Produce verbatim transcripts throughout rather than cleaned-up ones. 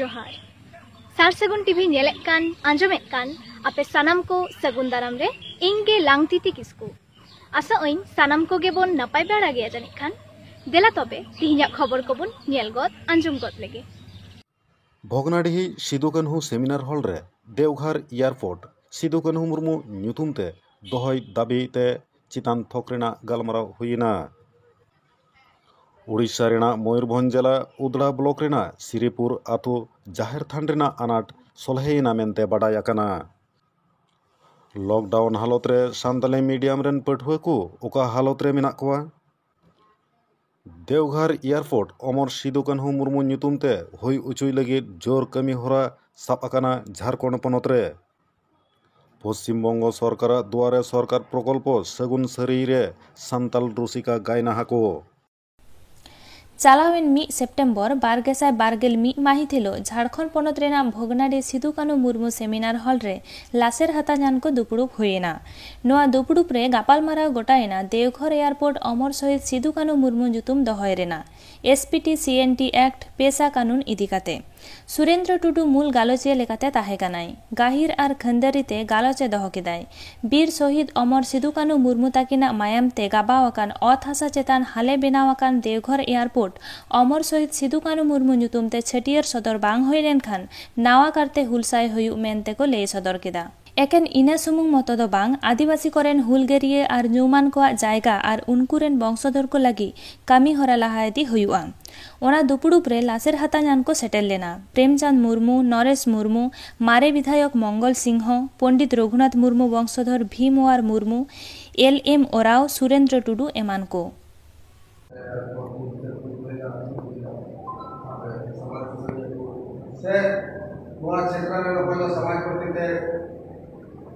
ᱡᱚᱦᱟᱨ᱾ ᱥᱟᱨ ᱥᱟᱹᱜᱩᱱ ᱴᱤᱵᱷᱤ ᱧᱮᱞᱮᱫ ᱠᱟᱱ, ᱟᱸᱡᱚᱢᱮᱫ ᱠᱟᱱ ᱟᱯᱮ ᱥᱟᱱᱟᱢ ᱠᱚ ᱥᱟᱹᱜᱩᱱ ᱫᱟᱨᱟᱢ ᱨᱮ ᱤᱧ ᱜᱮ ᱞᱟᱝᱛᱤᱛᱤ ᱠᱤᱥᱠᱩ᱾ ᱟᱥᱟᱜ ᱟᱹᱧ ᱥᱟᱱᱟᱢ ᱠᱚᱜᱮ ᱵᱚᱱ ᱱᱟᱯᱟᱭ ᱵᱟᱲᱟ ᱜᱮᱭᱟ ᱡᱟᱹᱱᱤᱡ ᱠᱷᱟᱱ᱾ ᱫᱮᱞᱟ ᱛᱚᱵᱮ ᱛᱤᱦᱤᱧᱟᱜ ᱠᱷᱚᱵᱚᱨ ᱠᱚᱵᱚᱱ ᱧᱮᱞ ᱜᱚᱫ, ᱟᱸᱡᱚᱢ ᱜᱚᱫ ᱞᱮᱜᱮ᱾ ᱵᱷᱚᱜᱽᱱᱟᱰᱤᱦᱤ ᱥᱤᱫᱩ ᱠᱟᱹᱱᱦᱩ ᱥᱮᱢᱤᱱᱟᱨ ᱦᱚᱞ ᱨᱮ ᱫᱮᱣᱜᱷᱟᱨ ᱮᱭᱟᱨᱯᱳᱨᱴ ᱥᱤᱫᱩ ᱠᱟᱹᱱᱦᱩ ᱢᱩᱨᱢᱩ ᱧᱩᱛᱩᱢ ᱛᱮ ᱫᱚᱦᱚᱭ ᱫᱟᱹᱵᱤ ᱛᱮ ᱪᱮᱛᱟᱱ ᱛᱷᱚᱠ ᱨᱮᱱᱟᱜ ᱜᱟᱞᱢᱟᱨᱟᱣ ᱦᱩᱭᱮᱱᱟ᱾ ᱩᱲᱤᱥᱥᱟ ᱨᱮᱱᱟᱜ ᱢᱚᱭᱩᱨᱵᱷᱚᱸᱡᱽ ᱡᱮᱞᱟ ᱩᱫᱽᱲᱟ ᱵᱞᱚᱠ ᱨᱮᱱᱟᱜ ᱥᱤᱨᱤᱯᱩᱨ ᱟᱛᱳ ᱡᱟᱦᱮᱨ ᱛᱷᱟᱱ ᱨᱮᱱᱟᱜ ᱟᱱᱟᱴ ᱥᱚᱞᱦᱮᱭᱮᱱᱟ ᱢᱮᱱᱛᱮ ᱵᱟᱰᱟᱭ ᱟᱠᱟᱱᱟ᱾ ᱞᱚᱠᱰᱟᱣᱩᱱ ᱦᱟᱞᱚᱛ ᱨᱮ ᱥᱟᱱᱛᱟᱞᱤ ᱢᱤᱰᱤᱭᱟᱢ ᱨᱮᱱ ᱯᱟᱹᱴᱷᱩᱣᱟᱹ ᱠᱚ ᱚᱠᱟ ᱦᱟᱞᱚᱛ ᱨᱮ ᱢᱮᱱᱟᱜ ᱠᱚᱣᱟ? ᱫᱮᱣᱜᱷᱟᱨ ᱮᱭᱟᱨᱯᱳᱨᱴ ᱚᱢᱚᱨ ᱥᱤᱫᱩ ᱠᱟᱹᱱᱦᱩ ᱢᱩᱨᱢᱩ ᱧᱩᱛᱩᱢ ᱛᱮ ᱦᱩᱭ ᱚᱪᱚᱭ ᱞᱟᱹᱜᱤᱫ ᱡᱳᱨ ᱠᱟᱹᱢᱤ ᱦᱚᱨᱟ ᱥᱟᱵ ᱟᱠᱟᱱᱟ ᱡᱷᱟᱲᱠᱷᱚᱸᱰ ᱯᱚᱱᱚᱛ ᱨᱮ᱾ ᱯᱚᱥᱪᱤᱢ ᱵᱚᱝᱜᱚ ᱥᱚᱨᱠᱟᱨᱟᱜ ᱫᱩᱣᱟᱨᱮ ᱥᱚᱨᱠᱟᱨ ᱯᱨᱚᱠᱚᱞᱯᱚ ᱥᱟᱹᱜᱩᱱ ᱥᱟᱹᱨᱤ ᱨᱮ ᱥᱟᱱᱛᱟᱞ ᱨᱩᱥᱤᱠᱟ ᱜᱟᱭᱱᱟᱦᱟ ᱠᱚ᱾ ᱪᱟᱞᱟᱣᱮᱱ ᱢᱤᱫ ᱥᱮᱯᱴᱮᱢᱵᱚᱨ ᱵᱟᱨ ᱜᱮᱥᱟᱭ ᱵᱟᱨ ᱜᱮᱞ ᱢᱤᱫ ᱢᱟᱹᱦᱤᱛ ᱦᱤᱞᱳᱜ ᱡᱷᱟᱲᱠᱷᱚᱸᱰ ᱯᱚᱱᱚᱛ ᱨᱮᱱᱟᱜ ᱵᱷᱚᱜᱽᱱᱟᱰᱤ ᱥᱤᱫᱩ ᱠᱟᱹᱱᱦᱩ ᱢᱩᱨᱢᱩ ᱥᱮᱢᱤᱱᱟᱨ ᱦᱚᱞ ᱨᱮ ᱞᱟᱥᱮᱨ ᱦᱟᱛᱟᱧᱟᱱ ᱠᱚ ᱫᱩᱯᱲᱩᱵ ᱦᱩᱭᱮᱱᱟ᱾ ᱱᱚᱣᱟ ᱫᱩᱯᱲᱩᱵ ᱨᱮ ᱜᱟᱯᱟᱞᱢᱟᱨᱟᱣ ᱜᱚᱴᱟᱭᱮᱱᱟ ᱫᱮᱣᱜᱷᱚᱨ ᱮᱭᱟᱨᱯᱳᱨᱴ ᱚᱢᱚᱨ ᱥᱚᱦᱤᱫ ᱥᱤᱫᱩ ᱠᱟᱹᱱᱦᱩ ᱢᱩᱨᱢᱩ ᱧᱩᱛᱩᱢ ᱫᱚᱦᱚᱭ ᱨᱮᱱᱟᱜ, S P T C N T act, ᱯᱮᱥᱟ ᱠᱟᱹᱱᱩᱱ ᱤᱫᱤ ᱠᱟᱛᱮ᱾ ᱥᱩᱨᱮᱱᱫᱨᱚ ᱴᱩᱰᱩ ᱢᱩᱞ ᱜᱟᱞᱚᱪᱤᱭᱟᱹ ᱞᱮᱠᱟᱛᱮ ᱛᱟᱦᱮᱸ ᱠᱟᱱᱟᱭ᱾ ᱜᱟᱹᱦᱤᱨ ᱟᱨ ᱠᱷᱟᱹᱱᱫᱟᱹᱨᱤ ᱛᱮ ᱜᱟᱞᱚᱪ ᱮ ᱫᱚᱦᱚ ᱠᱮᱫᱟᱭ᱾ ᱵᱤᱨ ᱥᱚᱦᱤᱫ ᱚᱢᱚᱨ ᱥᱤᱫᱩ ᱠᱟᱹᱱᱦᱩ ᱢᱩᱨᱢᱩ ᱛᱟᱹᱠᱤᱱᱟᱜ ᱢᱟᱭᱟᱢ ᱛᱮ ᱜᱟᱵᱟᱣ ᱟᱠᱟᱱ ᱚᱛ ᱦᱟᱥᱟ ᱪᱮᱛᱟᱱ ᱦᱟᱞᱮ ᱵᱮᱱᱟᱣ ᱟᱠᱟᱱ ᱫᱮᱣᱜᱷᱚᱨ ᱮᱭᱟᱨᱯᱳᱨᱴ ᱚᱢᱚᱨ ᱥᱚᱦᱤᱫ ᱥᱤᱫᱩ ᱠᱟᱹᱱᱦᱩ ᱢᱩᱨᱢᱩ ᱧᱩᱛᱩᱢ ᱛᱮ ᱪᱷᱟᱹᱴᱭᱟᱹᱨ ᱥᱚᱫᱚᱨ ᱵᱟᱝ ᱦᱩᱭ ᱞᱮᱱᱠᱷᱟᱱ ᱱᱟᱣᱟ ᱠᱟᱨᱛᱮ ᱦᱩᱞᱥᱟᱹᱭ ᱦᱩᱭᱩᱜ ᱢᱮᱱᱛᱮ ᱠᱚ ᱞᱟᱹᱭ ᱥᱚᱫᱚᱨ ᱠᱮᱫᱟ᱾ ᱮᱠᱮᱱ ᱤᱱᱟᱹ ᱥᱩᱢᱩᱝ ᱢᱚᱛᱚ ᱫᱚ ᱵᱟᱝ, ᱟᱹᱫᱤᱵᱟᱹᱥᱤ ᱠᱚᱨᱮᱱ ᱦᱩᱞᱜᱟᱹᱨᱤᱭᱟᱹ ᱟᱨ ᱧᱩᱢᱟᱱ ᱠᱚᱣᱟᱜ ᱡᱟᱭᱜᱟ ᱟᱨ ᱩᱱᱠᱩ ᱨᱮᱱ ᱵᱚᱝᱥᱚᱫᱷᱚᱨ ᱠᱚ ᱞᱟᱹᱜᱤᱫ ᱠᱟᱹᱢᱤ ᱦᱚᱨᱟ ᱞᱟᱦᱟ ᱤᱫᱤ ᱦᱩᱭᱩᱜᱼᱟ᱾ ᱚᱱᱟ ᱫᱩᱯᱲᱩᱵ ᱨᱮ ᱞᱟᱥᱮᱨ ᱦᱟᱛᱟᱧᱟᱱ ᱠᱚ ᱥᱮᱴᱮᱨ ᱞᱮᱱᱟ ᱯᱨᱮᱢᱪᱟᱸᱫᱽ ᱢᱩᱨᱢᱩ, ᱱᱚᱨᱮᱥ ᱢᱩᱨᱢᱩ, ᱢᱟᱨᱮ ᱵᱤᱫᱷᱟᱭᱚᱠ ᱢᱚᱝᱜᱚᱞ ᱥᱤᱝᱦᱚ, ᱯᱚᱱᱰᱤᱛ ᱨᱚᱜᱷᱩᱱᱟᱛᱷ ᱢᱩᱨᱢᱩ ᱵᱚᱝᱥᱚᱫᱷᱚᱨ ᱵᱷᱤᱢᱣᱟᱨ ᱢᱩᱨᱢᱩ, ᱮᱞ ᱮᱢ ᱳᱨᱟᱣ, ᱥᱩᱨᱮᱱᱫᱨᱚ ᱴᱩᱰᱩ ᱮᱢᱟᱱ ᱠᱚ᱾ ᱥᱮ ᱱᱚᱣᱟ ᱪᱮᱛᱱᱟ ᱨᱮ ᱚᱠᱚᱭ ᱫᱚ ᱥᱚᱢᱟᱡᱽ ᱯᱨᱚᱛᱤ ᱛᱮ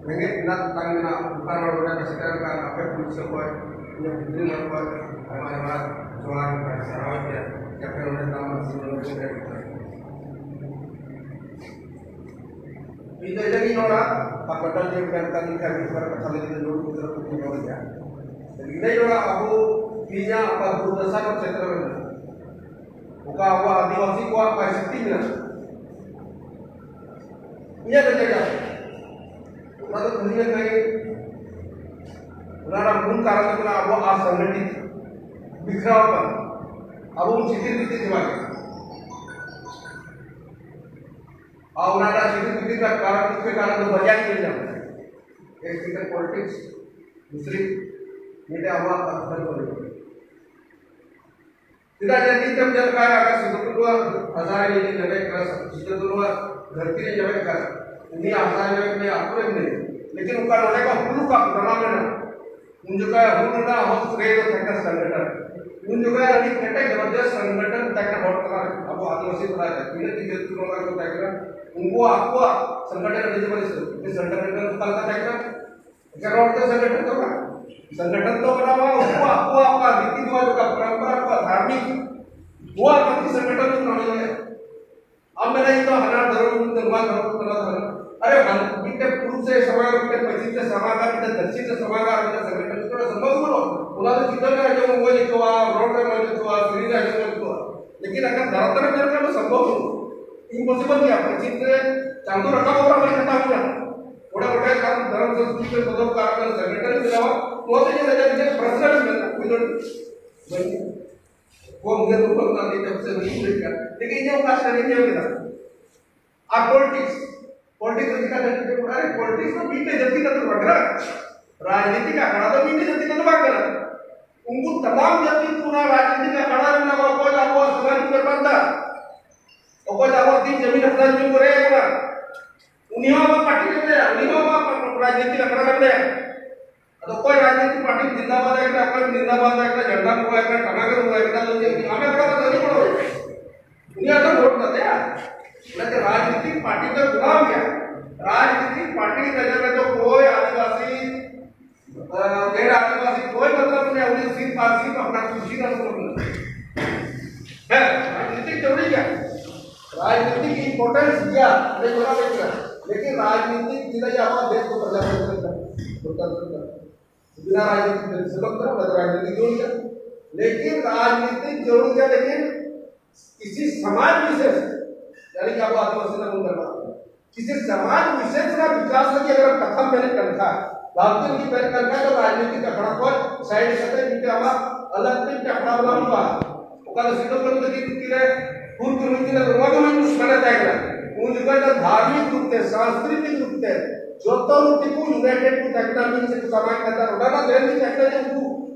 ᱨᱮᱸᱜᱮᱡ ᱢᱮᱱᱟᱜ ᱛᱟᱝ ᱢᱮᱱᱟᱜ, ᱚᱱᱠᱟᱱ ᱦᱚᱲ ᱱᱚᱰᱮ ᱠᱚ ᱥᱮᱴᱮᱨ ᱟᱠᱟᱱ, ᱟᱯᱮ ᱯᱩᱞᱤᱥ ᱠᱚ ᱠᱷᱚᱡ, ᱤᱧᱟᱹᱜ ᱵᱷᱤᱛᱨᱤ ᱦᱚᱲ ᱠᱷᱚᱡ ᱟᱭᱢᱟ ᱟᱭᱢᱟ ᱡᱚᱦᱟᱨ ᱟᱨ ᱥᱟᱨᱦᱟᱣ ᱜᱮ, ᱡᱟᱛᱮ ᱱᱚᱰᱮ ᱱᱟᱢ ᱥᱤᱧ ᱱᱚᱰᱮ ᱥᱮᱴᱮᱨ ᱠᱟᱱᱟ᱾ ᱤᱧ ᱫᱚ ᱤᱱᱟᱹᱜᱤᱧ ᱨᱚᱲᱟ, ᱟᱨ ᱵᱟᱰᱟᱭ ᱡᱮ ᱢᱮᱱᱛᱮ ᱤᱧ ᱠᱷᱟᱡ ᱢᱤᱫ ᱵᱟᱨ ᱠᱟᱛᱷᱟ ᱞᱟᱹᱜᱤᱫ ᱫᱚ ᱱᱚᱰᱮ ᱩᱛᱟᱹᱨ ᱠᱚ ᱤᱧ ᱨᱚᱲ ᱜᱮᱭᱟ᱾ ᱤᱱᱟᱹᱧ ᱨᱚᱲᱟ, ᱟᱵᱚ ᱛᱮᱦᱮᱧᱟᱜ ᱚᱠᱟ ᱫᱩᱨᱫᱚᱥᱟ ᱠᱚ ᱪᱮᱛᱟᱱ ᱨᱮ ᱢᱮᱱᱟᱜᱼᱟ, ᱚᱠᱟ ᱟᱵᱚᱣᱟᱜ ᱟᱹᱫᱤᱵᱟᱹᱥᱤ ᱠᱚᱣᱟᱜ ᱯᱟᱭᱥᱟ ᱛᱤ ᱢᱮᱱᱟᱜᱼᱟ, ᱤᱧᱟᱹᱜ ᱫᱚ ᱪᱮᱫ ᱠᱟᱱᱟ? ᱚᱱᱟ ᱫᱚ ᱠᱷᱟᱹᱞᱤ ᱞᱮᱠᱷᱟᱱ ᱜᱮ ᱚᱱᱟ ᱨᱮᱱᱟᱜ ᱢᱩᱞ ᱠᱟᱨᱚᱱ ᱫᱚ ᱠᱟᱱᱟ ᱟᱵᱚᱣᱟᱜ ᱚᱥᱚᱝᱜᱚᱴᱷᱤᱛ ᱵᱤᱠᱷᱨᱟᱣ ᱟᱠᱟᱱ, ᱟᱵᱚ ᱵᱚᱱ ᱪᱤᱛᱤᱨ ᱵᱤᱛᱤᱨ ᱪᱟᱵᱟ ᱠᱮᱫᱟ᱾ ᱟᱨ ᱚᱱᱟ ᱨᱮᱱᱟᱜ ᱪᱤᱛᱤᱨ ᱵᱤᱛᱤᱨ ᱨᱮᱱᱟᱜ ᱠᱟᱨᱚᱱ, ᱢᱩᱠᱷᱭᱚ ᱠᱟᱨᱚᱱ ᱫᱚ ᱵᱟᱨᱭᱟ ᱜᱮ ᱧᱮᱞ ᱧᱟᱢᱚᱜ ᱠᱟᱱᱟ᱾ ᱮᱠ ᱢᱤᱫᱴᱮᱱ ᱯᱚᱞᱤᱴᱤᱠᱥ, ᱫᱩᱥᱨᱤ ᱢᱤᱫᱴᱮᱱ ᱟᱵᱚᱣᱟᱜ ᱠᱟᱛᱷᱟ ᱠᱚ ᱞᱟᱹᱭ᱾ ᱪᱮᱫᱟᱜ ᱡᱮ ᱱᱤᱛ ᱮᱢ ᱧᱮᱞ ᱠᱟᱜᱼᱟ, ᱟᱠᱟ ᱥᱤᱫᱩ ᱠᱟᱹᱱᱦᱩᱣᱟᱜ ᱵᱷᱟᱥᱟ ᱨᱮ ᱡᱩᱫᱤ ᱧᱮᱞᱮᱫ ᱠᱟᱱᱟ, ᱥᱤᱫᱩ ᱠᱟᱹᱱᱦᱩᱣᱟᱜ ᱫᱷᱟᱹᱨᱛᱤ ᱨᱮ ᱧᱮᱞᱮᱫ ᱠᱟᱱᱟ, ᱩᱱᱤᱭᱟᱜ ᱵᱷᱟᱥᱟ ᱨᱮ ᱧᱮᱞᱮᱫ ᱠᱟᱱᱟ, ᱟᱛᱳ ᱨᱮ ᱢᱮᱱᱟᱜᱼᱟ᱾ ᱞᱮᱠᱤᱱ ᱚᱱᱠᱟ ᱱᱚᱰᱮ ᱠᱚ ᱦᱩᱞ ᱠᱚ ᱯᱨᱚᱢᱟᱱ ᱢᱮᱱᱟᱜᱼᱟ᱾ ᱩᱱ ᱡᱚᱠᱷᱟᱡ ᱦᱩᱞ ᱨᱮᱱᱟᱜ ᱦᱚᱸ ᱥᱨᱮᱭ ᱫᱚ ᱛᱟᱦᱮᱸ ᱠᱟᱱᱟ ᱥᱚᱝᱜᱚᱴᱷᱚᱱ᱾ ᱩᱱ ᱡᱚᱠᱷᱟᱡ ᱟᱹᱰᱤ ᱠᱮᱴᱮᱡ ᱡᱚᱵᱚᱨᱫᱚᱥ ᱥᱚᱝᱜᱚᱴᱷᱚᱱ ᱛᱟᱦᱮᱸ ᱠᱟᱱᱟ ᱦᱚᱲ ᱛᱟᱞᱟ ᱨᱮ, ᱟᱵᱚ ᱟᱹᱫᱤᱵᱟᱹᱥᱤ ᱛᱟᱞᱟ ᱨᱮ᱾ ᱛᱤᱱᱟᱹᱜ ᱜᱮ ᱡᱟᱹᱛ ᱠᱚ ᱱᱚᱝᱠᱟ ᱠᱚ ᱛᱟᱦᱮᱸ ᱠᱟᱱᱟ, ᱩᱱᱠᱩᱣᱟᱜ ᱟᱠᱚᱣᱟᱜ ᱥᱚᱝᱜᱚᱴᱷᱚᱱ ᱟᱹᱰᱤ ᱡᱚᱵᱚᱨᱫᱚᱥ᱾ ᱥᱚᱝᱜᱚᱴᱷᱚᱱ ᱚᱠᱟ ᱞᱮᱠᱟ ᱛᱟᱦᱮᱸ ᱠᱟᱱᱟ? ᱮᱠᱟᱞ ᱨᱚᱲ ᱛᱮ ᱥᱚᱝᱜᱚᱴᱷᱚᱱ ᱫᱚ ᱵᱟᱝ᱾ ᱥᱚᱝᱜᱚᱴᱷᱚᱱ ᱫᱚ ᱠᱟᱱᱟ ᱵᱟᱝ, ᱩᱱᱠᱩᱣᱟᱜ ᱟᱠᱚᱣᱟᱜ ᱚᱠᱟ ᱨᱤᱛᱤ ᱨᱮᱣᱟᱡᱽ, ᱚᱠᱟ ᱯᱚᱨᱚᱢᱯᱚᱨᱟ, ᱚᱠᱟ ᱫᱷᱟᱨᱢᱤᱠ, ᱱᱚᱣᱟ ᱠᱷᱟᱹᱛᱤᱨ ᱥᱚᱝᱜᱚᱴᱷᱚᱱ ᱫᱚ ᱠᱟᱹᱢᱤ ᱞᱮᱫᱟ᱾ ᱟᱢ ᱢᱮᱱᱟ ᱤᱧ ᱫᱚ ᱦᱟᱱᱟ ᱫᱷᱚᱨᱚᱢ, ᱤᱧ ᱫᱚ ᱱᱚᱣᱟ ᱫᱷᱚᱨᱚᱢ, ᱱᱚᱣᱟ ᱫᱷᱚᱨᱚᱢ᱾ ᱟᱨᱮ ᱦᱟᱱ-, ᱢᱤᱫᱴᱮᱱ ᱯᱩᱨᱩᱵ ᱥᱮᱫ ᱥᱟᱢᱟᱝ, ᱢᱤᱫᱴᱮᱱ ᱯᱚᱪᱷᱤᱢ ᱥᱮᱫ ᱥᱟᱢᱟᱝ, ᱟᱨ ᱢᱤᱫᱴᱮᱱ ᱫᱚᱠᱠᱷᱤᱱ ᱥᱮᱫ ᱥᱟᱢᱟᱝ, ᱟᱨ ᱢᱤᱫᱴᱮᱱ ᱥᱚᱝᱜᱚᱴᱷᱚᱱ ᱠᱚᱨᱟᱣ ᱥᱚᱢᱵᱷᱚᱵ ᱵᱟᱹᱱᱩᱜᱼᱟ᱾ ᱚᱱᱟ ᱫᱚ ᱪᱤᱛᱟᱹᱨ ᱨᱮ ᱟᱸᱡᱚᱢ ᱢᱚᱡᱽ ᱟᱹᱭᱠᱟᱹᱣᱟ, ᱨᱚᱲ ᱨᱮ ᱢᱚᱡᱽ ᱟᱹᱭᱠᱟᱹᱣᱟ, ᱥᱮᱨᱮᱧ ᱨᱮ ᱟᱸᱡᱚᱢ ᱢᱚᱡᱽ ᱟᱹᱭᱠᱟᱹᱣᱟ᱾ ᱞᱮᱠᱤᱱ ᱟᱜᱟᱨ ᱫᱷᱚᱨᱚᱢ ᱛᱮ ᱢᱮᱱ ᱠᱷᱟᱱ ᱫᱚ ᱥᱚᱢᱵᱷᱚᱵ ᱵᱟᱹᱱᱩᱜᱼᱟ᱾ ᱤᱢᱯᱚᱥᱤᱵᱚᱞ ᱜᱮᱭᱟ᱾ ᱯᱚᱪᱷᱤᱢ ᱨᱮ ᱪᱟᱸᱫᱚ ᱨᱟᱠᱟᱵ ᱚᱠᱟ ᱨᱮ ᱠᱷᱟᱴᱟᱣ ᱢᱮᱱᱟᱜᱼᱟ? ᱚᱸᱰᱮ ᱜᱚᱴᱟ ᱠᱟᱨᱚᱱ ᱫᱷᱚᱨᱚᱢ ᱥᱚᱝᱥᱠᱨᱤᱛᱤ ᱠᱚᱫᱚ ᱠᱟᱨᱚᱱ ᱥᱚᱝᱜᱚᱴᱷᱚᱱ ᱵᱮᱱᱟᱣᱟ, ᱱᱚᱣᱟ ᱫᱚ ᱤᱧᱟᱹᱜ ᱟᱡᱟᱜ ᱱᱤᱡᱮᱨ ᱯᱟᱨᱥᱚᱱᱟᱞ ᱢᱮᱱᱟᱜᱼᱟ, ᱩᱭ ᱰᱳᱱᱴ ᱵᱟᱹᱧ ᱠᱚᱢ ᱜᱮ ᱫᱩᱨᱵᱚᱞ ᱠᱟᱱ ᱛᱤᱧ ᱛᱟᱦᱮᱸ ᱥᱮ ᱵᱟᱹᱧ ᱵᱩᱡᱷᱟᱹᱣ ᱠᱮᱫᱟ᱾ ᱞᱮᱠᱤᱱ ᱤᱧᱟᱹᱜ ᱚᱠᱟ ᱥᱮᱫ ᱤᱧ ᱧᱮᱞ ᱠᱮᱫᱟ? ᱟᱨ ᱯᱚᱞᱤᱴᱤᱠᱥ, ᱯᱚᱞᱤᱴᱤᱠᱥ ᱫᱚ ᱪᱤᱠᱟᱹ ᱛᱮ? ᱟᱨᱮ ᱯᱚᱞᱤᱴᱤᱠᱥ ᱫᱚ ᱢᱤᱫᱴᱮᱡ ᱡᱟᱹᱛᱤ ᱠᱟᱛᱮ ᱵᱟᱝ ᱠᱟᱱᱟ᱾ ᱨᱟᱡᱽᱱᱤᱛᱤᱠ ᱟᱠᱷᱲᱟ ᱫᱚ ᱢᱤᱫᱴᱮᱡ ᱡᱟᱹᱛᱤ ᱠᱟᱛᱮ ᱵᱟᱝ ᱠᱟᱱᱟ᱾ ᱩᱱᱠᱩ ᱛᱟᱢᱟᱢ ᱡᱟᱹᱛᱤ ᱠᱚ ᱚᱱᱟ ᱨᱟᱡᱽᱱᱤᱛᱤᱠ ᱟᱠᱷᱲᱟ ᱨᱮ ᱢᱮᱱᱟᱜ ᱠᱚᱣᱟ, ᱚᱠᱚᱭ ᱫᱚ ᱟᱵᱚᱣᱟᱜ ᱥᱚᱢᱟᱡᱽ ᱠᱚ ᱵᱮᱯᱟᱨ ᱫᱟ, ᱚᱠᱚᱭ ᱫᱚ ᱟᱵᱚᱣᱟᱜ ᱫᱤᱱ ᱡᱟᱹᱢᱤᱱ ᱦᱟᱥᱟ ᱡᱩᱢᱤ ᱠᱚ ᱨᱮᱡ ᱠᱟᱱᱟ, ᱩᱱᱤ ᱦᱚᱸ ᱟᱵᱚᱣᱟᱜ ᱯᱟᱨᱴᱤ ᱨᱮ ᱢᱮᱱᱟᱭᱟ, ᱩᱱᱤ ᱦᱚᱸ ᱟᱵᱚᱣᱟᱜ ᱨᱟᱡᱽᱱᱤᱛᱤᱠ ᱟᱠᱷᱲᱟ ᱨᱮ ᱢᱮᱱᱟᱭᱟ᱾ ᱟᱫᱚ ᱚᱠᱚᱭ ᱨᱟᱡᱽᱱᱤᱛᱤᱠ ᱯᱟᱨᱴᱤ ᱡᱤᱱᱫᱟᱵᱟᱫ ᱮ ᱠᱟᱱᱟ, ᱚᱠᱚᱭ ᱡᱤᱱᱫᱟᱵᱟᱫ ᱮ ᱠᱟᱱᱟ, ᱡᱷᱟᱱᱰᱟ ᱠᱚ ᱨᱚᱦᱚᱭ ᱠᱟᱱᱟ, ᱴᱟᱢᱟᱠ ᱮ ᱨᱚᱦᱚᱭ ᱠᱟᱱᱟ, ᱟᱫᱚ ᱪᱮᱫ ᱟᱢᱮ ᱜᱚᱲᱚ ᱠᱟᱫᱟ, ᱩᱱᱤ ᱜᱚᱲᱚ ᱠᱟᱫᱟ? ᱩᱱᱤᱭᱟᱜ ᱫᱚ ᱵᱷᱳᱴ ᱛᱟᱭᱟ᱾ ᱚᱱᱟᱛᱮ ᱨᱟᱡᱽᱱᱤᱛᱤᱠ ᱯᱟᱨᱴᱤ ᱫᱚ ᱠᱚᱨᱟᱣ ᱜᱮᱭᱟ᱾ ᱨᱟᱡᱽᱱᱤᱛᱤᱠ ᱯᱟᱨᱴᱤ ᱱᱚᱡᱚᱨ ᱨᱮᱫᱚ ᱚᱠᱚᱭ ᱟᱹᱫᱤᱵᱟᱹᱥᱤ, ᱟᱸ, ᱜᱮᱨ ᱟᱹᱫᱤᱵᱟᱹᱥᱤ ᱚᱠᱚᱭ ᱢᱚᱛᱞᱚᱵ ᱢᱮᱱᱟᱭᱟ, ᱩᱱᱤ ᱥᱤᱨᱯ ᱟᱨ ᱥᱤᱨᱯ ᱟᱯᱱᱟ ᱠᱩᱥᱤ ᱨᱮᱱᱟᱜ ᱢᱚᱛᱞᱚᱵ ᱢᱮᱱᱟᱜᱼᱟ᱾ ᱦᱮᱸ, ᱨᱟᱡᱽᱱᱤᱛᱤᱠ ᱡᱟᱹᱨᱩᱲᱤ ᱜᱮᱭᱟ᱾ ᱨᱟᱡᱽᱱᱤᱛᱤᱠ ᱤᱢᱯᱚᱨᱴᱮᱱᱥ ᱜᱮᱭᱟ, ᱞᱟᱹᱭ ᱵᱟᱲᱟ ᱦᱩᱭ ᱠᱟᱱᱟ᱾ ᱞᱮᱠᱤᱱ ᱨᱟᱡᱽᱱᱤᱛᱤᱠ ᱪᱮᱫᱟᱜ ᱡᱮ ᱟᱵᱚᱣᱟᱜ ᱫᱮᱥ ᱫᱚ ᱯᱨᱚᱡᱟᱛᱚᱱᱛᱨᱚ ᱠᱟᱱᱟ, ᱞᱳᱠᱛᱚᱱᱛᱨᱚ ᱠᱟᱱᱟ᱾ ᱵᱤᱱᱟ ᱨᱟᱡᱽᱱᱤᱛᱤ ᱫᱮᱥ ᱫᱚ ᱵᱟᱝ ᱠᱟᱱᱟ, ᱚᱱᱟ ᱫᱚ ᱨᱟᱡᱽᱱᱤᱛᱤ ᱡᱟᱹᱨᱩᱲ ᱜᱮᱭᱟ᱾ ᱞᱮᱠᱤᱱ ᱨᱟᱡᱽᱱᱤᱛᱤ ᱡᱟᱹᱨᱩᱲ ᱜᱮᱭᱟ, ᱞᱮᱠᱤᱱ ᱠᱤᱥᱤ ᱥᱚᱢᱟᱡᱽ ᱵᱤᱥᱮᱥ, ᱡᱟᱦᱟᱸ ᱞᱮᱠᱟ ᱟᱵᱚ ᱟᱹᱫᱤᱵᱟᱹᱥᱤ ᱨᱮᱱᱟᱜ ᱵᱚᱱ ᱵᱮᱯᱟᱨ ᱠᱟᱱᱟ᱾ ᱠᱤᱥᱤ ᱥᱚᱢᱟᱡᱽ ᱵᱤᱥᱮᱥ ᱨᱮᱱᱟᱜ ᱵᱤᱠᱟᱥ ᱞᱟᱹᱜᱤᱫ ᱟᱜᱟᱨ ᱠᱟᱛᱷᱟᱢ ᱢᱮᱱᱮᱫ ᱠᱟᱱ ᱠᱷᱟᱱ, ᱵᱷᱟᱨᱚᱛᱤᱭᱚ ᱡᱩᱫᱤ ᱢᱮᱱᱮᱫ ᱠᱟᱱ ᱠᱷᱟᱱ, ᱛᱚ ᱨᱟᱡᱽᱱᱤᱛᱤᱠ ᱟᱠᱷᱲᱟ ᱠᱷᱚᱱ ᱥᱟᱭᱤᱰ ᱠᱟᱛᱮ ᱢᱤᱫᱴᱮᱱ ᱟᱢᱟᱜ ᱟᱞᱟᱜᱽ ᱛᱮ ᱢᱤᱫᱴᱮᱱ ᱟᱠᱷᱲᱟ ᱵᱮᱱᱟᱣ ᱦᱩᱭᱩᱜᱼᱟ᱾ ᱚᱠᱟ ᱫᱚ ᱥᱤᱫᱩ ᱠᱟᱹᱱᱦᱩ ᱛᱟᱹᱠᱤᱱ ᱛᱤᱨᱮ ᱦᱩᱞ ᱠᱤᱱ ᱦᱩᱭ ᱠᱮᱫᱟ, ᱱᱚᱣᱟ ᱜᱮ ᱢᱤᱫ ᱫᱩᱥᱢᱟᱱᱮ ᱛᱟᱦᱮᱸ ᱠᱟᱱᱟ᱾ ᱩᱱ ᱡᱚᱠᱷᱚᱱ ᱫᱚ ᱫᱷᱟᱨᱢᱤᱠ ᱨᱩᱯ ᱛᱮ, ᱥᱟᱝᱥᱠᱨᱤᱛᱤᱠ ᱨᱩᱯ ᱛᱮ ᱡᱚᱛᱚ ᱨᱩᱯ ᱛᱮᱠᱚ ᱤᱭᱩᱱᱟᱭᱴᱮᱰ ᱠᱚ ᱛᱟᱦᱮᱸ ᱠᱟᱱᱟ, ᱢᱤᱫ ᱥᱮᱫ ᱠᱚ ᱥᱟᱢᱟᱝ ᱠᱟᱱ ᱛᱟᱦᱮᱸ, ᱚᱱᱟ ᱨᱮᱱᱟᱜ ᱢᱮᱱ ᱫᱚ ᱛᱟᱦᱮᱸ ᱠᱟᱱᱟ ᱡᱮ ᱩᱱᱠᱩ,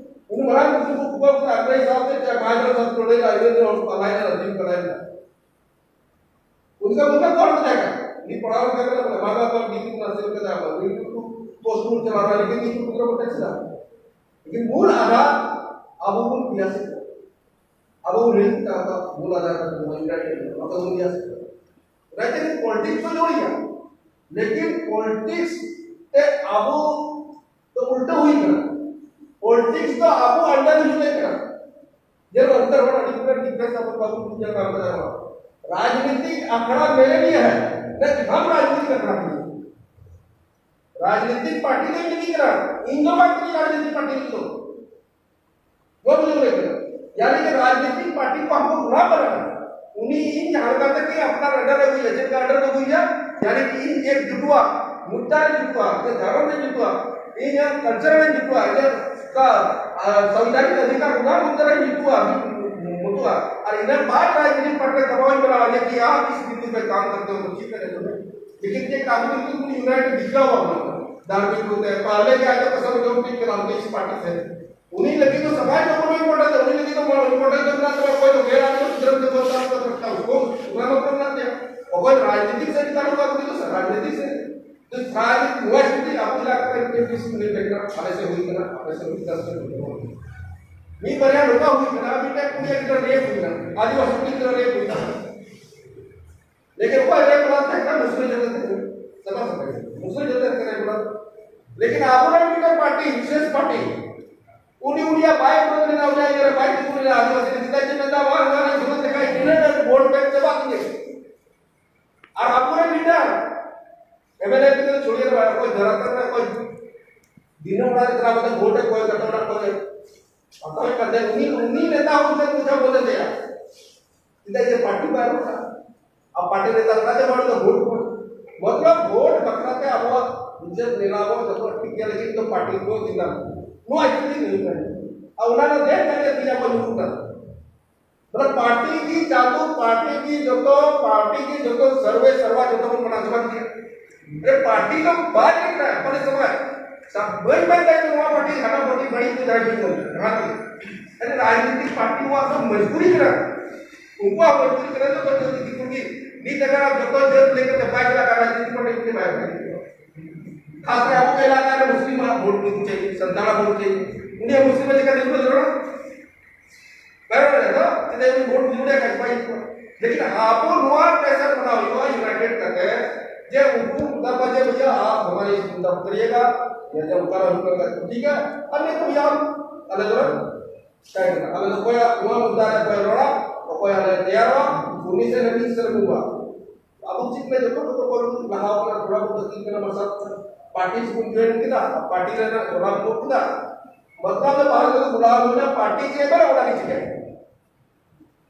ᱩᱱᱠᱩ ᱢᱟᱨᱟᱝ ᱩᱱᱠᱩ ᱠᱚ ᱩᱯᱟᱹ ᱠᱚ ᱟᱜᱽᱨᱟᱭ ᱥᱟᱶᱛᱮ ᱪᱮ ᱢᱟᱦᱟᱡᱚᱱ ᱥᱟᱶᱛᱮ ᱞᱟᱹᱲᱦᱟᱹᱭ ᱞᱟᱹᱜᱤᱫ ᱟᱹᱭᱩᱨ ᱫᱚ ᱯᱟᱞᱟᱭ ᱞᱟᱹᱜᱤᱫ ᱯᱟᱞᱟᱭ ᱞᱮᱱᱟ᱾ ᱩᱱᱤ ᱫᱚ ᱢᱚᱱᱮ ᱦᱚᱲ ᱫᱚ ᱛᱟᱦᱮᱸ ᱠᱟᱱᱟ, ᱩᱱᱤ ᱯᱟᱲᱦᱟᱣ ᱞᱮᱠᱟ ᱠᱟᱱᱟ, ᱵᱚᱞᱮ ᱢᱟ ᱵᱟᱵᱟ ᱰᱤᱜᱽᱨᱤ ᱠᱚ ᱱᱟᱥᱮ ᱠᱟᱫᱟ, ᱟᱵᱚ ᱰᱤᱜᱽᱨᱤ ᱠᱚ ᱯᱳᱥᱴ ᱵᱚᱱ ᱪᱟᱞᱟᱣ ᱮᱱᱟ, ᱞᱮᱠᱤᱱ ᱱᱤᱛ ᱠᱚ ᱯᱨᱚᱴᱮᱠᱴ ᱮᱫᱟ᱾ ᱞᱮᱠᱤᱱ ᱢᱩᱞ ᱟᱫᱷᱟᱨ ᱟᱵᱚ ᱵᱚᱱ ᱠᱨᱤᱭᱟᱥᱤᱞ ᱠᱟᱱᱟ, ᱟᱵᱚ ᱵᱚᱱ ᱞᱟᱹᱭ ᱠᱮᱫᱟ, ᱟᱵᱚᱣᱟᱜ ᱢᱩᱞ ᱟᱫᱷᱟᱨ ᱠᱟᱱᱟ, ᱱᱚᱣᱟ ᱤᱱᱰᱤᱭᱟ ᱨᱮ ᱱᱚᱣᱟ ᱫᱚ ᱵᱚᱱ ᱠᱨᱤᱭᱟᱥᱤᱞ ᱠᱟᱱᱟ᱾ ᱚᱱᱟᱛᱮ ᱯᱚᱞᱤᱴᱤᱠᱥ ᱫᱚ ᱡᱚᱲᱤᱭᱟ, ᱞᱮᱠᱤᱱ ᱯᱚᱞᱤᱴᱤᱠᱥ ᱛᱮ ᱟᱵᱚ ᱫᱚ ᱩᱞᱴᱟᱹ ᱦᱩᱭ ᱠᱟᱱᱟ᱾ ᱯᱚᱞᱤᱴᱤᱠᱥ ᱫᱚ ᱟᱵᱚ ᱟᱱᱰᱟᱨ ᱨᱮ ᱦᱩᱭ ᱠᱟᱱᱟ᱾ ᱧᱮᱞ ᱢᱮ, ᱚᱱᱛᱮ ᱦᱚᱲ ᱟᱹᱰᱤ ᱯᱩᱨᱟᱹ ᱰᱤᱯᱷᱟᱨᱮᱱᱥ ᱟᱵᱚ ᱵᱟᱵᱚᱱ ᱵᱩᱡᱷᱟᱹᱣ ᱧᱟᱢ ᱠᱟᱫᱟ᱾ ᱱᱚᱣᱟ ᱨᱟᱡᱽᱱᱤᱛᱤᱠ ᱟᱠᱷᱲᱟ ᱢᱮᱨᱮ ᱞᱤᱭᱮ ᱦᱟᱭ, ᱱᱤᱛ ᱦᱟᱢ ᱨᱟᱡᱽᱱᱤᱛᱤᱠ ᱟᱠᱷᱲᱟ ᱢᱮᱨᱮ ᱞᱤᱭᱮ᱾ ᱨᱟᱡᱽᱱᱤᱛᱤᱠ ᱯᱟᱨᱴᱤ ᱫᱚ ᱤᱧ ᱠᱟᱱᱟ, ᱤᱧ ᱫᱚ ᱵᱟᱝ ᱠᱟᱱᱟ ᱨᱟᱡᱽᱱᱤᱛᱤᱠ ᱯᱟᱨᱴᱤ ᱫᱚ᱾ ᱱᱚᱣᱟ ᱵᱩᱡᱷᱟᱹᱣ ᱞᱟᱹᱜᱤᱫ ᱠᱟᱱᱟ᱾ ᱭᱟᱱᱤ ᱠᱤ ᱨᱟᱡᱽᱱᱤᱛᱤᱠ ᱯᱟᱨᱴᱤ ᱠᱚ ᱦᱚᱸ ᱵᱚᱱᱟᱣ ᱠᱟᱱᱟ᱾ ᱩᱱᱤ ᱤᱧ ᱡᱟᱦᱟᱸ ᱞᱮᱠᱟᱛᱮ ᱜᱮ ᱟᱯᱱᱟᱨ ᱟᱰᱟᱨ ᱨᱮ ᱟᱹᱜᱩᱭᱟ, ᱪᱮᱫ ᱞᱮᱠᱟ ᱟᱰᱟᱨ ᱨᱮ ᱟᱹᱜᱩᱭᱟ, ᱭᱟᱱᱤ ᱠᱤ ᱤᱧ ᱮᱠ ᱡᱩᱴᱩᱣᱟ, ᱢᱩᱫᱽᱫᱟ ᱨᱮ ᱡᱩᱴᱩᱣᱟ, ᱤᱧᱟᱹᱜ ᱫᱷᱚᱨᱚᱢ ᱨᱮ ᱡᱩᱴᱩᱣᱟ, ᱤᱧᱟᱹᱜ ᱠᱟᱞᱪᱟᱨ ᱨᱮ ᱡᱩᱴᱩᱣᱟ, ᱤᱧᱟᱹᱜ ᱥᱚᱝᱵᱤᱫᱷᱟᱱᱤᱠ ᱚᱫᱷᱤᱠᱟᱨ ᱚᱱᱟ ᱢᱩᱫᱽᱫᱟ ᱨᱮ ᱡᱩᱴᱩᱣᱟ, ᱢᱩᱫᱽᱫᱟ᱾ ᱟᱨ ᱤᱱᱟᱹ ᱵᱟᱫ ᱨᱟᱡᱽᱱᱤᱛᱤᱠ ᱯᱟᱨᱴᱤ ᱫᱟᱵᱟᱣ ᱤᱧ ᱵᱮᱱᱟᱣᱟ, ᱭᱟᱱᱤ ᱠᱤ ᱟᱯ ᱤᱥ ᱵᱤᱱᱫᱩ ᱯᱮ ᱠᱟᱢ ᱠᱟᱨᱛᱮ ᱦᱚ, ᱴᱷᱤᱠ ᱦᱮ ᱱᱟ? ᱞᱮᱠᱤᱱ ᱪᱮᱫ ᱠᱟᱹᱢᱤ ᱠᱤᱱᱛᱩ ᱩᱱᱤ ᱭᱩᱱᱟᱭᱴᱮᱰ ᱫᱤᱠᱷᱟᱣᱟ ᱦᱩᱭᱩᱜ ᱠᱟᱱᱟ᱾ ᱫᱷᱟᱨᱢᱤᱠ ᱨᱩᱯ ᱛᱮ ᱯᱟᱦᱞᱮ ᱜᱮ ᱟᱡ ᱫᱚ ᱠᱟᱥᱟ ᱢᱮ ᱡᱚᱢ ᱴᱷᱤᱠ ᱠᱟᱱᱟ, ᱩᱱᱤ ᱤᱥ ᱯᱟᱨᱴᱤ ᱥᱮ ᱩᱱᱤ ᱞᱟᱹᱜᱤᱫ ᱫᱚ ᱥᱟᱯᱷᱟᱭ ᱫᱚ ᱠᱳᱱᱳ ᱤᱢᱯᱚᱨᱴᱮᱱᱥ, ᱩᱱᱤ ᱞᱟᱹᱜᱤᱫ ᱫᱚ ᱤᱢᱯᱚᱨᱴᱮᱱᱥ ᱫᱚ ᱢᱮᱱᱟᱜ ᱛᱟᱭᱟ, ᱚᱠᱚᱭ ᱫᱚ ᱜᱮᱨ ᱟᱨ ᱫᱷᱚᱨᱚᱢ ᱫᱮᱵᱚᱛᱟ ᱠᱚ ᱥᱟᱯᱷᱟ ᱩᱱᱠᱩ ᱚᱱᱟ ᱢᱚᱛᱞᱚᱵ ᱢᱮᱱᱟᱜ ᱛᱟᱭᱟ᱾ ᱚᱠᱚᱭ ᱨᱟᱡᱽᱱᱤᱛᱤᱠ ᱥᱮ ᱪᱮᱛᱟᱱ ᱠᱚ ᱩᱱᱤ ᱫᱚ ᱨᱟᱡᱽᱱᱤᱛᱤᱠ ᱥᱮ ᱫᱚ ᱥᱟᱨᱤ ᱱᱚᱣᱟ ᱥᱛᱷᱤᱛᱤ ᱟᱵᱚ ᱮᱞᱟᱠᱟ ᱨᱮ ᱯᱤ ᱮᱢ ᱴᱤ ᱥᱤ ᱢᱤᱞ ᱵᱮᱠᱨᱟ ᱟᱞᱮ ᱥᱮ ᱦᱩᱭ ᱠᱟᱱᱟ, ᱟᱯᱮ ᱥᱮ ᱦᱩᱭ ᱠᱟᱱᱟ ᱥᱮ ᱦᱩᱭ ᱠᱟᱱᱟ᱾ ᱢᱤᱫ ᱵᱟᱨᱭᱟ ᱱᱚᱝᱠᱟ ᱦᱩᱭ ᱠᱟᱱᱟ, ᱢᱤᱫᱴᱮᱱ ᱠᱩᱲᱤ ᱜᱤᱫᱽᱨᱟᱹ ᱨᱮᱯ ᱦᱩᱭ ᱠᱟᱱᱟ, ᱟᱹᱫᱤᱵᱟᱹᱥᱤ ᱠᱩᱲᱤ ᱜᱤᱫᱽᱨᱟᱹ ᱨᱮᱯ ᱦᱩᱭ ᱠᱟᱱᱟ᱾ ᱞᱮᱠᱤᱱ ᱚᱠᱚᱭ ᱨᱮᱯ ᱠᱟᱱᱟ ᱛᱟᱦᱮᱸ ᱠᱟᱱᱟ? ᱢᱩᱥᱞᱤᱢ ᱡᱟᱹᱛᱤ ᱛᱮ ᱥᱟᱯᱷᱟ ᱥᱟᱯᱷᱟ ᱜᱮ᱾ ᱢᱩᱥᱞᱤᱢ ᱡᱟᱹᱛᱤ ᱛᱮ ᱨᱮᱯ ᱠᱟᱱᱟ᱾ ᱞᱮᱠᱤᱱ ᱟᱵᱚᱨᱮᱱ ᱢᱤᱫᱴᱮᱱ ᱯᱟᱨᱴᱤ, ᱵᱤᱥᱮᱥ ᱯᱟᱨᱴᱤ, ᱩᱱᱤ ᱩᱱᱤᱭᱟᱜ ᱵᱟᱭ ᱵᱚᱫᱚᱞ ᱞᱮᱱᱟ, ᱩᱱᱤᱭᱟᱜ ᱤᱭᱟᱹ ᱨᱮ ᱵᱟᱭ ᱛᱤᱸᱜᱩ ᱞᱮᱱᱟ, ᱟᱹᱫᱤᱵᱟᱹᱥᱤ ᱨᱮ ᱪᱮᱫᱟᱜ ᱪᱮ ᱢᱮᱱᱫᱟ, ᱵᱟᱝ, ᱚᱱᱟ ᱨᱮ ᱡᱩᱫᱤ ᱞᱮᱠᱟ ᱤᱱᱟᱹ ᱨᱮ ᱵᱷᱳᱴ ᱵᱮᱝᱠ ᱪᱟᱵᱟᱜ ᱛᱤᱧᱟᱹ᱾ ᱟᱨ ᱟᱵᱚᱨᱮᱱ ᱞᱤᱰᱟᱨ, ᱮᱢ ᱮᱞ ᱮ ᱠᱚᱫᱚ ᱪᱷᱩᱲᱤᱭᱟᱹ ᱨᱮ ᱵᱟᱭ, ᱚᱠᱚᱭ ᱡᱷᱟᱲᱠᱷᱚᱸᱰ ᱨᱮ ᱚᱠᱚᱭ ᱫᱤᱱᱟᱹᱢ ᱚᱲᱟᱜ ᱨᱮ ᱪᱟᱞᱟᱣ ᱠᱟᱛᱮ ᱵᱷᱳᱴ ᱮ ᱠᱚᱭ ᱠᱟᱛᱮ ᱚᱲᱟᱜ ᱠᱚᱨᱮ ᱦᱟᱛᱟᱣ ᱠᱟᱛᱮ ᱩᱱᱤ, ᱩᱱᱤ ᱱᱮᱛᱟ ᱦᱩᱭ ᱠᱟᱛᱮ ᱯᱚᱭᱥᱟ ᱵᱚᱞᱮ ᱛᱟᱭᱟ᱾ ᱪᱮᱫᱟᱜ ᱡᱮ ᱯᱟᱨᱴᱤ ᱵᱟᱭ ᱨᱚᱲᱟ᱾ ᱟᱨ ᱯᱟᱨᱴᱤ ᱱᱮᱛᱟ ᱞᱮᱠᱟᱛᱮ ᱦᱚᱲ ᱫᱚ ᱵᱷᱳᱴ ᱠᱚ ᱯᱟᱨᱴᱤ ᱠᱚ ᱡᱤᱱᱫᱟᱵᱟᱫ᱾ ᱱᱚᱣᱟ ᱤᱫᱤ ᱛᱮ ᱦᱩᱭᱩᱜ ᱠᱟᱱᱟ᱾ ᱟᱨ ᱚᱱᱟ ᱫᱚ ᱫᱮᱥ ᱨᱮᱱᱟᱜ ᱛᱤᱱᱟᱹᱜ ᱵᱚᱱ ᱧᱩᱨᱩᱜ ᱠᱟᱱᱟ᱾ ᱢᱟᱱᱮ ᱯᱟᱨᱴᱤ ᱜᱮ ᱪᱟᱸᱫᱚ, ᱯᱟᱨᱴᱤ ᱜᱮ ᱡᱚᱛᱚ, ᱯᱟᱨᱴᱤ ᱜᱮ ᱡᱚᱛᱚ, ᱥᱟᱨᱵᱮ ᱥᱟᱨᱵᱟ ᱡᱚᱛᱚ ᱵᱚᱱ ᱢᱟᱱᱟᱣ ᱡᱚᱦᱟᱨ ᱜᱮᱭᱟ᱾ ᱟᱨᱮ ᱯᱟᱨᱴᱤ ᱫᱚ ᱵᱟᱭ ᱞᱟᱹᱭ ᱠᱟᱱᱟ, ᱢᱟᱱᱮ ᱥᱚᱢᱟᱡᱽ᱾ ᱥᱟᱵ ᱵᱟᱹᱧ ᱢᱮᱱ ᱫᱟ ᱡᱮ ᱱᱚᱣᱟ ᱯᱟᱨᱴᱤ ᱦᱟᱱᱟ ᱯᱟᱨᱴᱤ ᱵᱟᱹᱲᱤᱡ ᱠᱚ ᱡᱟᱦᱟᱸᱭ ᱠᱚ ᱡᱟᱦᱟᱸ ᱠᱚ᱾ ᱟᱨᱮ ᱨᱟᱡᱽᱱᱤᱛᱤᱠ ᱯᱟᱨᱴᱤ ᱣᱟᱜ ᱫᱚ ᱢᱚᱡᱽᱵᱩᱨᱤ ᱠᱟᱱᱟ᱾ ᱩᱱᱠᱩᱣᱟᱜ ᱢᱚᱡᱽᱵᱩᱨᱤ ᱠᱟᱱᱟ ᱡᱚᱛᱚ ᱡᱟᱹᱛ ᱤᱫᱤ ᱠᱚᱜᱮ᱾ ᱢᱤᱫ ᱡᱟᱭᱜᱟ ᱨᱮ ᱡᱚᱛᱚ ᱡᱟᱹᱛ ᱞᱟᱹᱭ ᱠᱟᱛᱮ ᱵᱟᱭ ᱪᱟᱞᱟᱜ ᱠᱟᱱᱟ, ᱨᱟᱡᱽᱱᱤᱛᱤᱠ ᱯᱟᱨᱴᱤ ᱠᱚᱜᱮ ᱵᱟᱭ ᱪᱟᱞᱟᱜ ᱠᱟᱱᱟ᱾ ᱠᱷᱟᱥ ᱠᱟᱨ ᱟᱵᱚ ᱮᱞᱟᱠᱟ ᱨᱮ ᱢᱩᱥᱞᱤᱢ ᱟᱜ ᱵᱷᱳᱴ ᱠᱚ ᱪᱟᱹᱭ, ᱥᱟᱱᱛᱟᱲ ᱟᱜ ᱵᱷᱳᱴ ᱪᱟᱹᱭ᱾ ᱩᱱᱤᱭᱟᱜ ᱢᱩᱥᱞᱤᱢ ᱪᱤᱠᱟ ᱫᱤᱠᱩ ᱫᱚ ᱨᱚᱲᱟ? ᱵᱟᱭ ᱨᱚᱲ ᱫᱟᱲᱮᱭᱟᱜᱼᱟ, ᱪᱮᱫᱟᱜ ᱩᱱᱤ ᱵᱷᱳᱴ ᱡᱩᱲᱟ ᱠᱟᱡ ᱵᱟᱭ ᱦᱩᱭᱩᱜᱼᱟ᱾ ᱞᱮᱠᱤᱱ ᱟᱵᱚ ᱱᱚᱣᱟ ᱯᱨᱮᱥᱟᱨ ᱵᱮᱱᱟᱣ ᱦᱩᱭᱩᱜᱼᱟ ᱤᱭᱩᱱᱟᱭᱴᱮᱰ ᱠᱟᱛᱮ, ᱡᱮ ᱩᱱᱠᱩ ᱢᱩᱫᱫᱟ ᱯᱟ ᱡᱮ ᱵᱷᱟᱭᱟ ᱟᱯ ᱦᱟᱢᱟᱨᱮ ᱢᱩᱫᱫᱟ ᱠᱚ ᱠᱟᱨᱤᱭᱮᱜᱟ, ᱭᱟ ᱡᱮ ᱩᱱᱠᱟ ᱨᱚᱲ ᱠᱟᱨᱤᱭᱮᱜᱟ, ᱴᱷᱤᱠ ᱦᱮ, ᱦᱟᱢ ᱱᱮ ᱛᱚ ᱵᱷᱟᱭᱟ ᱟᱞᱮ ᱫᱚ ᱪᱟᱭ ᱠᱟᱱᱟ, ᱟᱞᱮ ᱫᱚ ᱚᱠᱚᱭᱟᱜ ᱱᱚᱣᱟ ᱢᱩᱫᱫᱟ ᱨᱮ ᱚᱠᱚᱭ ᱨᱚᱲᱟ, ᱚᱠᱚᱭ ᱟᱞᱮ ᱛᱮᱭᱟᱨᱚᱜᱼᱟ, ᱩᱱᱤ ᱥᱮ ᱱᱟᱹᱵᱤ ᱥᱮ ᱱᱟᱹᱵᱩᱣᱟ᱾ ᱟᱵᱚ ᱪᱮᱫ ᱞᱮ ᱡᱚᱛᱚ ᱠᱚ ᱛᱚᱠᱚ ᱞᱟᱦᱟ ᱠᱟᱱᱟ, ᱛᱷᱚᱲᱟ ᱵᱚᱱ ᱛᱟᱹᱠᱤᱱ ᱠᱟᱱᱟ, ᱢᱟᱨᱥᱟᱞ ᱯᱟᱨᱴᱤ ᱵᱚᱱ ᱡᱚᱭᱮᱱ ᱠᱮᱫᱟ, ᱯᱟᱨᱴᱤ ᱨᱮᱱᱟᱜ ᱡᱚᱵᱟᱵ ᱠᱚ ᱠᱮᱫᱟ, ᱢᱚᱛᱞᱚᱵ ᱫᱚ ᱵᱟᱦᱨᱮ ᱨᱮ ᱵᱩᱞᱟᱣ ᱦᱩᱭᱱᱟ, ᱯᱟᱨᱴᱤ ᱪᱮ ᱵᱟᱝ ᱚᱱᱟ ᱜᱮ ᱪᱤᱠᱟᱹᱭᱟ᱾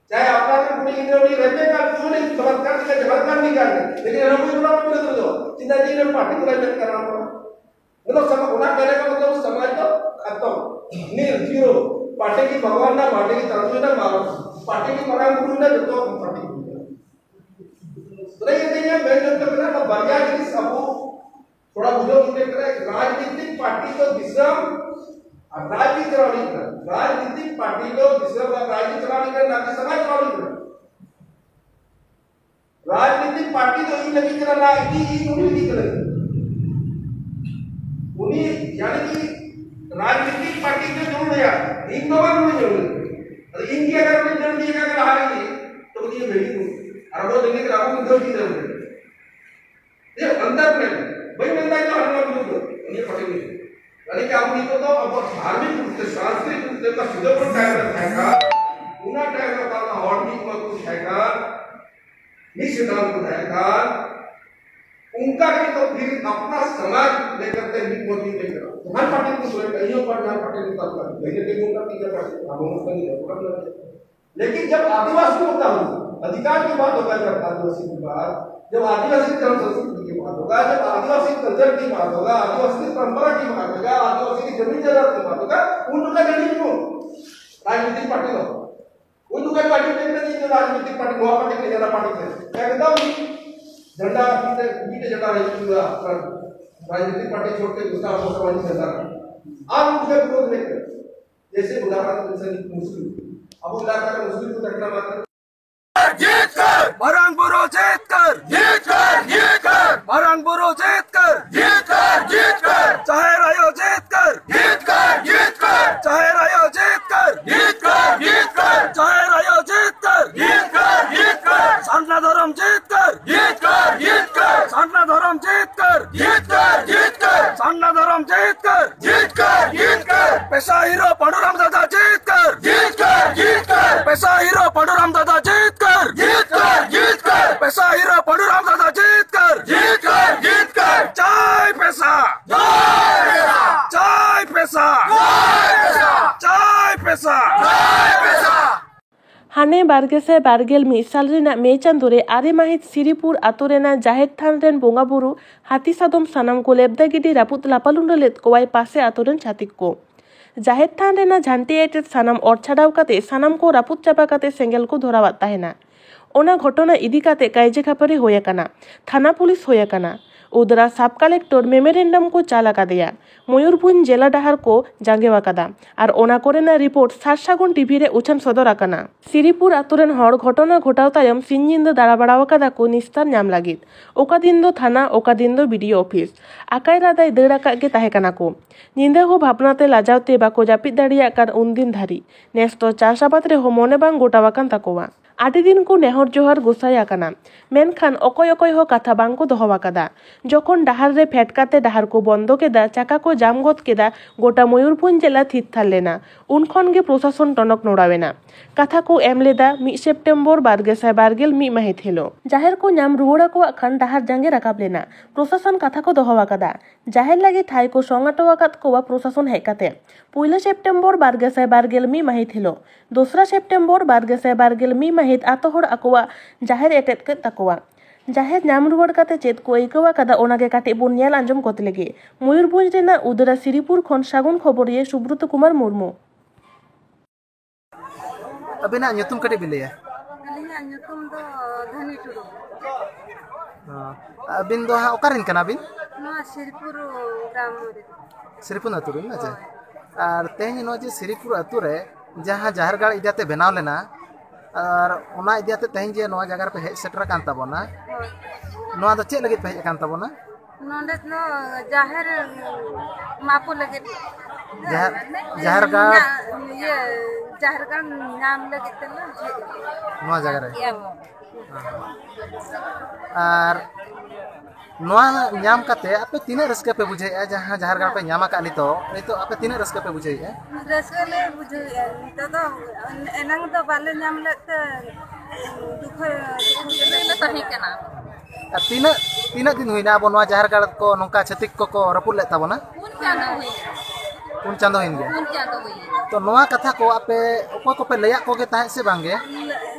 ᱪᱟᱦᱮ ᱟᱯᱱᱟᱨ ᱨᱮᱱ ᱠᱩᱲᱤ ᱜᱤᱫᱽᱨᱟᱹ ᱩᱱᱤ ᱨᱮᱯᱮ ᱠᱟᱱ, ᱩᱱᱤ ᱵᱟᱞᱟᱛᱠᱟᱨ ᱞᱮᱠᱟ ᱡᱟᱦᱟᱸ ᱠᱟᱱ ᱜᱮ ᱠᱟᱱ, ᱞᱮᱠᱤᱱ ᱚᱱᱟ ᱠᱚ ᱵᱩᱞᱟᱣ ᱠᱚ ᱫᱚ ᱪᱮᱫᱟᱜ ᱡᱮ ᱯᱟᱨᱴᱤ ᱵᱩᱞᱟᱣ ᱠᱟᱱᱟ᱾ ᱢᱚᱛᱞᱚᱵ ᱥᱚᱢᱟᱡᱽ, ᱚᱱᱟ ᱠᱟᱨᱭᱟᱠᱨᱚᱢ ᱢᱚᱛᱞᱚᱵ ᱥᱚᱢᱟᱡᱽ ᱫᱚ ᱠᱷᱟᱛᱚᱢ, ᱱᱤᱨ, ᱡᱤᱨᱳ᱾ ᱯᱟᱨᱴᱤ ᱜᱮ ᱵᱷᱟᱜᱽᱣᱟᱱ ᱱᱟ, ᱯᱟᱨᱴᱤ ᱜᱮ ᱪᱟᱸᱫᱚ ᱱᱟ, ᱯᱟᱨᱴᱤ ᱜᱮ ᱢᱟᱨᱟᱝ ᱵᱩᱨᱩ ᱱᱟ, ᱡᱚᱛᱚ ᱯᱟᱨᱴᱤ ᱜᱮ᱾ ᱛᱚᱵᱮ ᱤᱧ ᱫᱚᱧ ᱢᱮᱱ ᱡᱚᱝ ᱠᱟᱱᱟ, ᱱᱚᱣᱟ ᱵᱟᱨᱭᱟ ᱡᱤᱱᱤᱥ ᱟᱵᱚ ᱛᱷᱚᱲᱟ ᱵᱩᱡᱷᱟᱹᱣ ᱩᱪᱤᱛ ᱠᱟᱱᱟ᱾ ᱨᱟᱡᱽᱱᱤᱛᱤᱠ ᱯᱟᱨᱴᱤ ᱫᱚ ᱫᱤᱥᱚᱢ ᱟᱨ ᱨᱟᱡᱽ ᱜᱮ ᱪᱟᱞᱟᱣ ᱞᱟᱹᱜᱤᱫ ᱠᱟᱱᱟ᱾ ᱨᱟᱡᱽᱱᱤᱛᱤᱠ ᱯᱟᱨᱴᱤ ᱫᱚ ᱫᱤᱥᱚᱢ ᱟᱨ ᱨᱟᱡᱽ ᱜᱮ ᱪᱟᱞᱟᱣ ᱞᱟᱹᱜᱤᱫ ᱠᱟᱱᱟ, ᱱᱟ ᱠᱤ ᱥᱚᱢᱟᱡᱽ ᱪᱟᱞᱟᱣ ᱞᱟᱹᱜᱤᱫ ᱠᱟᱱᱟ᱾ ᱨᱟᱡᱽᱱᱤᱛᱤᱠ ᱯᱟᱨᱴᱤ ᱫᱚ ᱤᱧ ᱞᱟᱹᱜᱤᱫ ᱠᱟᱱᱟ, ᱱᱟ ᱤᱫᱤ, ᱤᱧ ᱩᱱᱤ ᱞᱟᱹᱜᱤᱫ ᱠᱟᱱᱟ᱾ ᱩᱱᱤ, ᱭᱟᱱᱤ ᱠᱤ ᱨᱟᱡᱽᱱᱤᱛᱤᱠ ᱯᱟᱨᱴᱤ ᱫᱚ ᱡᱟᱹᱨᱩᱲ ᱟᱭᱟ, ᱤᱧ ᱫᱚ ᱵᱟᱝ ᱡᱟᱹᱨᱩᱲ ᱟᱹᱧᱟ᱾ ᱟᱫᱚ ᱤᱧ ᱜᱮ ᱟᱜᱟᱨ ᱩᱱᱤ ᱫᱟᱹᱲ ᱤᱫᱤᱭᱮ ᱠᱷᱟᱱ ᱞᱟᱦᱟ ᱨᱮᱜᱮ, ᱛᱚ ᱩᱱᱤ ᱵᱷᱮᱜᱮ ᱠᱚ᱾ ᱟᱨ ᱟᱵᱚ ᱞᱟᱹᱜᱤᱫ ᱟᱵᱚ ᱢᱤᱫ ᱫᱷᱟᱣ ᱡᱤᱛᱟᱹᱣ ᱠᱟᱱᱟ᱾ ᱤᱧᱟᱹᱜ ᱚᱱᱛᱚᱨ ᱨᱮ ᱵᱟᱹᱧ ᱢᱮᱱᱫᱟ ᱤᱧ ᱫᱚ ᱦᱟᱱᱟ ᱱᱚᱣᱟ ᱵᱤᱨᱩᱫᱷ ᱫᱚ, ᱩᱱᱤᱭᱟᱜ ᱯᱟᱨᱴᱤ ᱵᱤᱨᱩᱫᱷ᱾ ᱢᱟᱱᱮ ᱠᱤ ᱟᱵᱚ ᱱᱤᱛᱚᱜ ᱫᱚ ᱟᱵᱚ ᱫᱷᱟᱨᱢᱤᱠ ᱨᱩᱯ ᱛᱮ, ᱥᱟᱝᱥᱠᱨᱤᱛ ᱨᱩᱯ ᱛᱮ ᱚᱠᱟ ᱥᱤᱫᱷᱟᱹ ᱵᱚᱱ ᱛᱟᱦᱮᱸ ᱠᱟᱱᱟ, ᱛᱟᱦᱮᱸ ᱠᱟᱱ, ᱚᱱᱟ ᱴᱟᱭᱤᱢ ᱨᱮ ᱚᱠᱟ ᱦᱚᱲ ᱢᱤᱫ ᱢᱚᱛ ᱠᱚ ᱛᱟᱦᱮᱸ ᱠᱟᱱ, ᱢᱤᱫ ᱥᱤᱫᱷᱟᱱᱛ ᱠᱚ ᱛᱟᱦᱮᱸ ᱠᱟᱱ, ᱚᱱᱠᱟ ᱜᱮ ᱱᱤᱛᱚᱜ ᱯᱷᱤᱨ ᱟᱯᱱᱟ ᱥᱚᱢᱟᱡᱽ ᱞᱮᱠᱟᱛᱮ ᱢᱤᱫ ᱢᱚᱛ ᱦᱩᱭ ᱠᱟᱱᱟ᱾ ᱡᱟᱦᱟᱸ ᱯᱟᱨᱴᱤ ᱠᱚ ᱥᱚᱨᱮ ᱠᱟᱱᱟ, ᱤᱧ ᱦᱚᱸ ᱯᱟᱨᱴᱤ, ᱡᱟᱦᱟᱸ ᱯᱟᱨᱴᱤ ᱠᱚ ᱛᱟᱦᱮᱸ ᱠᱟᱱᱟ, ᱵᱷᱟᱹᱜᱤ ᱜᱮ ᱢᱚᱛ ᱠᱟᱱᱟ, ᱛᱤᱱᱟᱹᱜ ᱯᱟᱨᱴᱤ ᱟᱵᱚ ᱢᱚᱛ ᱠᱟᱱ ᱜᱮᱭᱟ, ᱚᱱᱟ ᱫᱚ ᱞᱮᱠᱤᱱ ᱡᱟᱵ ᱟᱹᱫᱤᱵᱟᱹᱥᱤ ᱦᱚᱛᱟ ᱦᱩᱭ, ᱚᱫᱷᱤᱠᱟᱨ ᱠᱮ ᱵᱟᱫ ᱦᱚᱛᱟ ᱦᱩᱭ, ᱡᱟᱵ ᱟᱹᱫᱤᱵᱟᱹᱥᱤ ᱵᱤᱵᱟᱫ, जब आदिवासी की संस्कृति की बात होगा, जब आदिवासी कल्चर की बात होगा, आदिवासी की परंपरा की बात होगा, आदिवासी की जमीन जायदाद की बात होगा, उन लोग का जमीन को राजनीतिक पार्टी लो। उन लोग का पार्टी देखने नहीं, जो राजनीतिक पार्टी, नवा पार्टी के ज्यादा पार्टी थे, एकदम झंडा पीछे पीछे झंडा है पूरा। राजनीतिक पार्टी छोड़ के दूसरा मोर्चा वाली झंडा। आप उनका विरोध नहीं करते। जैसे उदाहरण, जैसे मुस्लिम, अब इलाका का मुस्लिम को देखना मात्र जीत कर, बरंग बुरु जीत कर, जीत कर, जीत कर, बरंग बुरु जीत कर, जीत कर, जीत कर, चाहे रायो जीत कर, जीत कर, जीत कर, चाहे रायो जीत कर, जीत कर, जीत कर, चाहे रायो जीत कर, जीत कर, जीत कर, सान्ना धर्म जीत कर, जीत कर, जीत कर, सान्ना धर्म जीत कर, जीत कर, जीत कर, सान्ना धर्म जीत कर, जीत कर, जीत कर, पेशा हीरो पांडुराम दादा जीत कर, जीत कर, जीत कर, पेशा हीरो पांडुराम दादा जीत कर, जीत कर, जीत कर, पेशा हीरो पांडुराम दादा जीत कर, जीत कर, जीत कर, जय पेशा, जय पेशा, जय पेशा, जय पेशा, जय पेशा, जय पेशा। ᱦᱟᱱᱮ ᱵᱟᱨ ᱜᱮᱥᱟᱭ ᱵᱟᱨ ᱜᱮᱞ ᱢᱤᱫ ᱥᱟᱞ ᱨᱮᱱᱟᱜ ᱢᱮ ᱪᱟᱸᱫᱳ ᱨᱮ ᱟᱨᱮ ᱢᱟᱹᱦᱤᱛ ᱥᱤᱨᱤᱯᱩᱨ ᱟᱛᱳ ᱨᱮᱱᱟᱜ ᱡᱟᱦᱮᱨ ᱛᱷᱟᱱ ᱨᱮᱱ ᱵᱚᱸᱜᱟ ᱵᱩᱨᱩ ᱦᱟᱹᱛᱤ ᱥᱟᱫᱚᱢ ᱥᱟᱱᱟᱢ ᱠᱚ ᱞᱮᱵᱫᱟ ᱜᱤᱰᱤ ᱨᱟᱹᱯᱩᱫ ᱞᱟᱯᱟᱞᱩᱸᱰᱟᱹ ᱞᱮᱫ ᱠᱚᱣᱟᱭ ᱯᱟᱥᱮ ᱟᱛᱳ ᱨᱮᱱ ᱪᱷᱟᱹᱛᱤᱠ ᱠᱚ᱾ ᱡᱟᱦᱮᱨ ᱛᱷᱟᱱ ᱨᱮᱱᱟᱜ ᱡᱷᱟᱱᱴᱤ ᱮᱴᱮᱫ ᱥᱟᱱᱟᱢ ᱚᱨ ᱪᱷᱟᱰᱟᱣ ᱠᱟᱛᱮ ᱥᱟᱱᱟᱢ ᱠᱚ ᱨᱟᱹᱯᱩᱫ ᱪᱟᱵᱟ ᱠᱟᱛᱮ ᱥᱮᱸᱜᱮᱞ ᱠᱚ ᱫᱷᱚᱨᱟᱣᱟᱫ ᱛᱟᱦᱮᱱᱟ᱾ ᱚᱱᱟ ᱜᱷᱚᱴᱚᱱᱟ ᱤᱫᱤ ᱠᱟᱛᱮ ᱠᱟᱹᱭᱡᱟᱹ ᱠᱷᱟᱹᱯᱟᱹᱨᱤ ᱦᱩᱭ ᱟᱠᱟᱱᱟ᱾ ᱛᱷᱟᱱᱟ ᱯᱩᱞᱤᱥ ᱦᱩᱭ ᱟᱠᱟᱱᱟ᱾ ᱩᱫᱽᱨᱟ ᱥᱟᱵ ᱠᱟᱞᱮᱠᱴᱚᱨ ᱢᱮᱢᱳᱨᱮᱱᱰᱟᱢ ᱠᱚ ᱪᱟᱞ ᱟᱠᱟᱫᱮᱭᱟ᱾ ᱢᱚᱭᱩᱨᱵᱷᱚᱸᱡᱽ ᱡᱮᱞᱟ ᱰᱟᱦᱟᱨ ᱠᱚ ᱡᱟᱸᱜᱮᱣ ᱟᱠᱟᱫᱟ ᱟᱨ ᱚᱱᱟ ᱠᱚᱨᱮᱱᱟᱜ ᱨᱤᱯᱳᱨᱴ ᱥᱟᱨ ᱥᱟᱹᱜᱩᱱ ᱴᱤᱵᱷᱤ ᱨᱮ ᱩᱪᱷᱟᱹᱱ ᱥᱚᱫᱚᱨ ᱟᱠᱟᱱᱟ᱾ ᱥᱤᱨᱤᱯᱩᱨ ᱟᱛᱳ ᱨᱮᱱ ᱦᱚᱲ ᱜᱷᱚᱴᱚᱱᱟ ᱜᱷᱚᱴᱟᱣ ᱛᱟᱭᱚᱢ ᱥᱤᱧ ᱧᱤᱫᱟᱹ ᱫᱟᱬᱟ ᱵᱟᱲᱟ ᱟᱠᱟᱫᱟ ᱠᱚ ᱱᱤᱥᱛᱟᱨ ᱧᱟᱢ ᱞᱟᱹᱜᱤᱫ᱾ ᱚᱠᱟ ᱫᱤᱱ ᱫᱚ ᱛᱷᱟᱱᱟ, ᱚᱠᱟ ᱫᱤᱱ ᱫᱚ ᱵᱤᱰᱤᱳ ᱚᱯᱷᱤᱥ᱾ ᱟᱠᱟᱭ ᱨᱟᱫᱟᱭ ᱫᱟᱹᱲ ᱟᱠᱟᱫ ᱜᱮ ᱛᱟᱦᱮᱸ ᱠᱟᱱᱟ ᱠᱚ᱾ ᱧᱤᱫᱟᱹ ᱦᱚᱸ ᱵᱷᱟᱵᱽᱱᱟ ᱛᱮ ᱞᱟᱡᱟᱣ ᱛᱮ ᱵᱟᱠᱚ ᱡᱟᱹᱯᱤᱫ ᱫᱟᱲᱮᱭᱟᱜ ᱠᱟᱱ ᱩᱱᱫᱤᱱ ᱫᱷᱟᱹᱨᱤᱡ᱾ ᱱᱮᱥ ᱫᱚ ᱪᱟᱥ ᱟᱵᱟᱫ ᱨᱮᱦᱚᱸ ᱢᱚᱱᱮ ᱵᱟᱝ ᱜᱚᱴᱟᱣ ᱟᱠᱟᱱ ᱛᱟᱠᱚᱣᱟ᱾ ᱟᱹᱰᱤ ᱫᱤᱱ ᱠᱚ ᱱᱮᱦᱚᱨ ᱡᱚᱦᱟᱨ ᱜᱚᱸᱥᱟᱭ ᱟᱠᱟᱱᱟ, ᱢᱮᱱᱠᱷᱟᱱ ᱚᱠᱚᱭ ᱚᱠᱚᱭ ᱦᱚᱸ ᱠᱟᱛᱷᱟ ᱵᱟᱝ ᱠᱚ ᱫᱚᱦᱚ ᱟᱠᱟᱫᱟ᱾ ᱡᱚᱠᱷᱚᱱ ᱰᱟᱦᱟᱨ ᱨᱮ ᱯᱷᱮᱰ ᱠᱟᱛᱮ ᱰᱟᱦᱟᱨ ᱠᱚ ᱵᱚᱱᱫᱚ ᱠᱮᱫᱟ, ᱪᱟᱠᱟ ᱠᱚ ᱡᱟᱢ ᱜᱚᱫ ᱠᱮᱫᱟ, ᱜᱚᱴᱟ ᱢᱚᱭᱩᱨᱵᱷᱚᱸᱡᱽ ᱡᱮᱞᱟ ᱛᱷᱤᱨ ᱛᱷᱟᱨ ᱞᱮᱱᱟ᱾ ᱩᱱ ᱠᱷᱚᱱ ᱜᱮ ᱯᱨᱚᱥᱟᱥᱚᱱ ᱴᱚᱱᱚᱠ ᱱᱚᱲᱟᱣ ᱮᱱᱟ᱾ ᱠᱟᱛᱷᱟ ᱠᱚ ᱮᱢ ᱞᱮᱫᱟ ᱢᱤᱫ ᱥᱮᱯᱴᱮᱢᱵᱚᱨ ᱵᱟᱨ ᱜᱮᱥᱟᱭ ᱵᱟᱨ ᱜᱮᱞ ᱢᱤᱫ ᱢᱟᱹᱦᱤᱛ ᱦᱤᱞᱳᱜ᱾ ᱡᱟᱦᱮᱨ ᱠᱚ ᱧᱟᱢ ᱨᱩᱣᱟᱹᱲ ᱟᱠᱚᱣᱟᱜ ᱠᱷᱟᱱ ᱰᱟᱦᱟᱨ ᱡᱟᱸᱜᱮ ᱨᱟᱠᱟᱵ ᱞᱮᱱᱟ᱾ ᱯᱨᱚᱥᱟᱥᱚᱱ ᱠᱟᱛᱷᱟ ᱠᱚ ᱫᱚᱦᱚ ᱟᱠᱟᱫᱟ᱾ ᱡᱟᱦᱮᱨ ᱞᱟᱹᱜᱤᱫ ᱴᱷᱟᱹᱭ ᱠᱚ ᱥᱚᱝ ᱟᱴᱚ ᱟᱠᱟᱫ ᱠᱚᱣᱟ ᱯᱨᱚᱥᱟᱥᱚᱱ ᱦᱮᱡ ᱠᱟᱛᱮ᱾ ᱯᱩᱭᱞᱟᱹ ᱥᱮᱯᱴᱮᱢᱵᱚᱨ ᱵᱟᱨ ᱜᱮᱥᱟᱭ ᱵᱟᱨ ᱜᱮᱞ ᱢᱤᱫ ᱢᱟᱹᱦᱤᱛ ᱦᱤᱞᱳᱜ᱾ ᱫᱚᱥᱨᱟ ᱥᱮᱯᱴᱮᱢᱵᱚᱨ ᱵᱟᱨ ᱜᱮᱥᱟᱭ ᱵᱟᱨ ᱜᱮᱞ ᱢᱤᱫ ᱢᱟᱹᱦᱤᱛ ᱟᱛᱳ ᱦᱚᱲ ᱟᱠᱚᱣᱟᱜ ᱡᱟᱦᱮᱨ ᱮᱴᱮᱫ ᱠᱮᱫ ᱛᱟᱠᱚᱣᱟ᱾ ᱡᱟᱦᱮᱨ ᱧᱟᱢ ᱨᱩᱣᱟᱹᱲ ᱠᱟᱛᱮ ᱪᱮᱫ ᱠᱚ ᱟᱹᱭᱠᱟᱹᱣ ᱟᱠᱟᱫᱟ, ᱚᱱᱟ ᱜᱮ ᱠᱟᱹᱴᱤᱡ ᱵᱚᱱ ᱧᱮᱞ ᱟᱸᱡᱚᱢ ᱜᱚᱫ ᱞᱮᱜᱮ᱾ ᱢᱚᱭᱩᱨᱵᱷᱚᱸᱡᱽ ᱨᱮᱱᱟᱜ ᱩᱫᱽᱨᱟ ᱥᱤᱨᱤᱯᱩᱨ ᱠᱷᱚᱱ ᱥᱟᱹᱜᱩᱱ ᱠᱷᱚᱵᱚᱨᱤᱭᱟᱹ ᱥᱩᱵᱨᱚᱛ ᱠᱩᱢᱟᱨ ᱢᱩᱨᱢᱩ᱾ ᱟᱹᱵᱤᱱᱟᱜ ᱧᱩᱛᱩᱢ ᱠᱟᱹᱴᱤᱡ ᱵᱤᱱ ᱞᱟᱹᱭᱟ? ᱟᱹᱞᱤᱧᱟᱜ ᱧᱩᱛᱩᱢ ᱫᱚ ᱫᱷᱟᱹᱱᱤ ᱴᱩᱰᱩ᱾ ᱚ, ᱟᱹᱵᱤᱱ ᱫᱚ ᱦᱟᱸᱜ ᱚᱠᱟ ᱨᱮᱱ ᱠᱟᱱᱟ ᱵᱤᱱ? ᱱᱚᱣᱟ ᱥᱤᱨᱯᱩᱨ ᱜᱨᱟᱢ ᱨᱮ᱾ ᱥᱤᱨᱯᱩᱨ ᱟᱹᱛᱩ ᱨᱮᱱ, ᱟᱪᱪᱷᱟ᱾ ᱦᱳᱭ᱾ ᱟᱨ ᱛᱮᱦᱮᱧ ᱱᱚᱣᱟ ᱡᱮ ᱥᱤᱨᱤᱯᱩᱨ ᱟᱹᱛᱩ ᱨᱮ ᱡᱟᱦᱟᱸ ᱡᱟᱦᱮᱨ ᱜᱟᱲ ᱤᱫᱤ ᱠᱟᱛᱮ ᱵᱮᱱᱟᱣ ᱞᱮᱱᱟ, ᱟᱨ ᱚᱱᱟ ᱤᱫᱤ ᱠᱟᱛᱮ ᱛᱮᱦᱮᱧ ᱡᱮ ᱱᱚᱣᱟ ᱡᱟᱭᱜᱟ ᱨᱮᱯᱮ ᱦᱮᱡ ᱥᱮᱴᱮᱨ ᱟᱠᱟᱱ ᱛᱟᱵᱚᱱᱟ, ᱦᱳᱭ᱾ ᱱᱚᱣᱟ ᱫᱚ ᱪᱮᱫ ᱞᱟᱹᱜᱤᱫ ᱯᱮ ᱦᱮᱡ ᱟᱠᱟᱱ ᱛᱟᱵᱚᱱᱟ? ᱱᱚᱰᱮ ᱫᱚ ᱡᱟᱦᱮᱨ ᱢᱟᱯᱚ ᱞᱟᱹᱜᱤᱫ᱾ ᱡᱟᱦᱮᱨ, ᱡᱟᱦᱮᱨ ᱜᱟᱲ? ᱧᱟ-, ᱤᱭᱟᱹ, ᱡᱟᱦᱮᱨ ᱜᱟᱲ ᱧᱟᱢ ᱞᱟᱹᱜᱤᱫ ᱛᱮᱞᱮ ᱦᱮᱡ ᱟᱠᱟᱱᱟ᱾ ᱱᱚᱣᱟ ᱡᱟᱭᱜᱟ ᱨᱮ? ᱦᱮᱸ᱾ ᱟᱨ ᱱᱚᱣᱟ ᱧᱟᱢ ᱠᱟᱛᱮ ᱟᱯᱮ ᱛᱤᱱᱟᱹᱜ ᱨᱟᱹᱥᱠᱟᱹ ᱯᱮ ᱵᱩᱡᱷᱟᱹᱣᱮᱫᱼᱟ, ᱡᱟᱦᱟᱸ ᱡᱟᱦᱮᱨ ᱜᱟᱲ ᱯᱮ ᱧᱟᱢ ᱟᱠᱟᱫ ᱱᱤᱛᱚᱜ, ᱱᱤᱛᱚᱜ ᱟᱯᱮ ᱛᱤᱱᱟᱹᱜ ᱨᱟᱹᱥᱠᱟᱹ ᱯᱮ ᱵᱩᱡᱷᱟᱹᱣᱮᱫᱼᱟ? ᱨᱟᱹᱥᱠᱟᱹ ᱞᱮ ᱵᱩᱡᱷᱟᱹᱣᱮᱫᱼᱟ᱾ ᱱᱤᱛᱚᱜ ᱫᱚ ᱮᱱᱟᱝ ᱫᱚ ᱵᱟᱞᱮ ᱧᱟᱢ ᱞᱮᱫ ᱛᱮ ᱫᱩᱠᱷ ᱨᱮ ᱛᱟᱦᱮᱸ ᱠᱟᱱᱟ᱾ ᱟᱨ ᱛᱤᱱᱟᱹᱜ, ᱛᱤᱱᱟᱹᱜ ᱫᱤᱱ ᱦᱩᱭᱱᱟ ᱟᱵᱚ ᱱᱚᱣᱟ ᱡᱟᱦᱮᱨ ᱜᱟᱲ ᱠᱚ ᱱᱚᱝᱠᱟ ᱪᱷᱟᱹᱛᱤᱠ ᱠᱚᱠᱚ ᱨᱟᱹᱯᱩᱫ ᱞᱮᱫ ᱛᱟᱵᱚᱱᱟ? ᱯᱩᱱ ᱪᱟᱸᱫᱚ ᱦᱩᱭᱱᱟ᱾ ᱯᱩᱱ ᱪᱟᱸᱫᱚ ᱦᱩᱭᱱᱟ᱾ ᱯᱩᱱ ᱪᱟᱸᱫᱚ ᱦᱩᱭᱱᱟ᱾ ᱛᱚ ᱱᱚᱣᱟ ᱠᱟᱛᱷᱟ ᱠᱚ ᱟᱯᱮ ᱚᱠᱚᱭ ᱠᱚᱯᱮ ᱞᱟᱹᱭᱟᱫ ᱠᱚᱜᱮ ᱛᱟᱦᱮᱸᱫ ᱥᱮ ᱵᱟᱝᱜᱮ?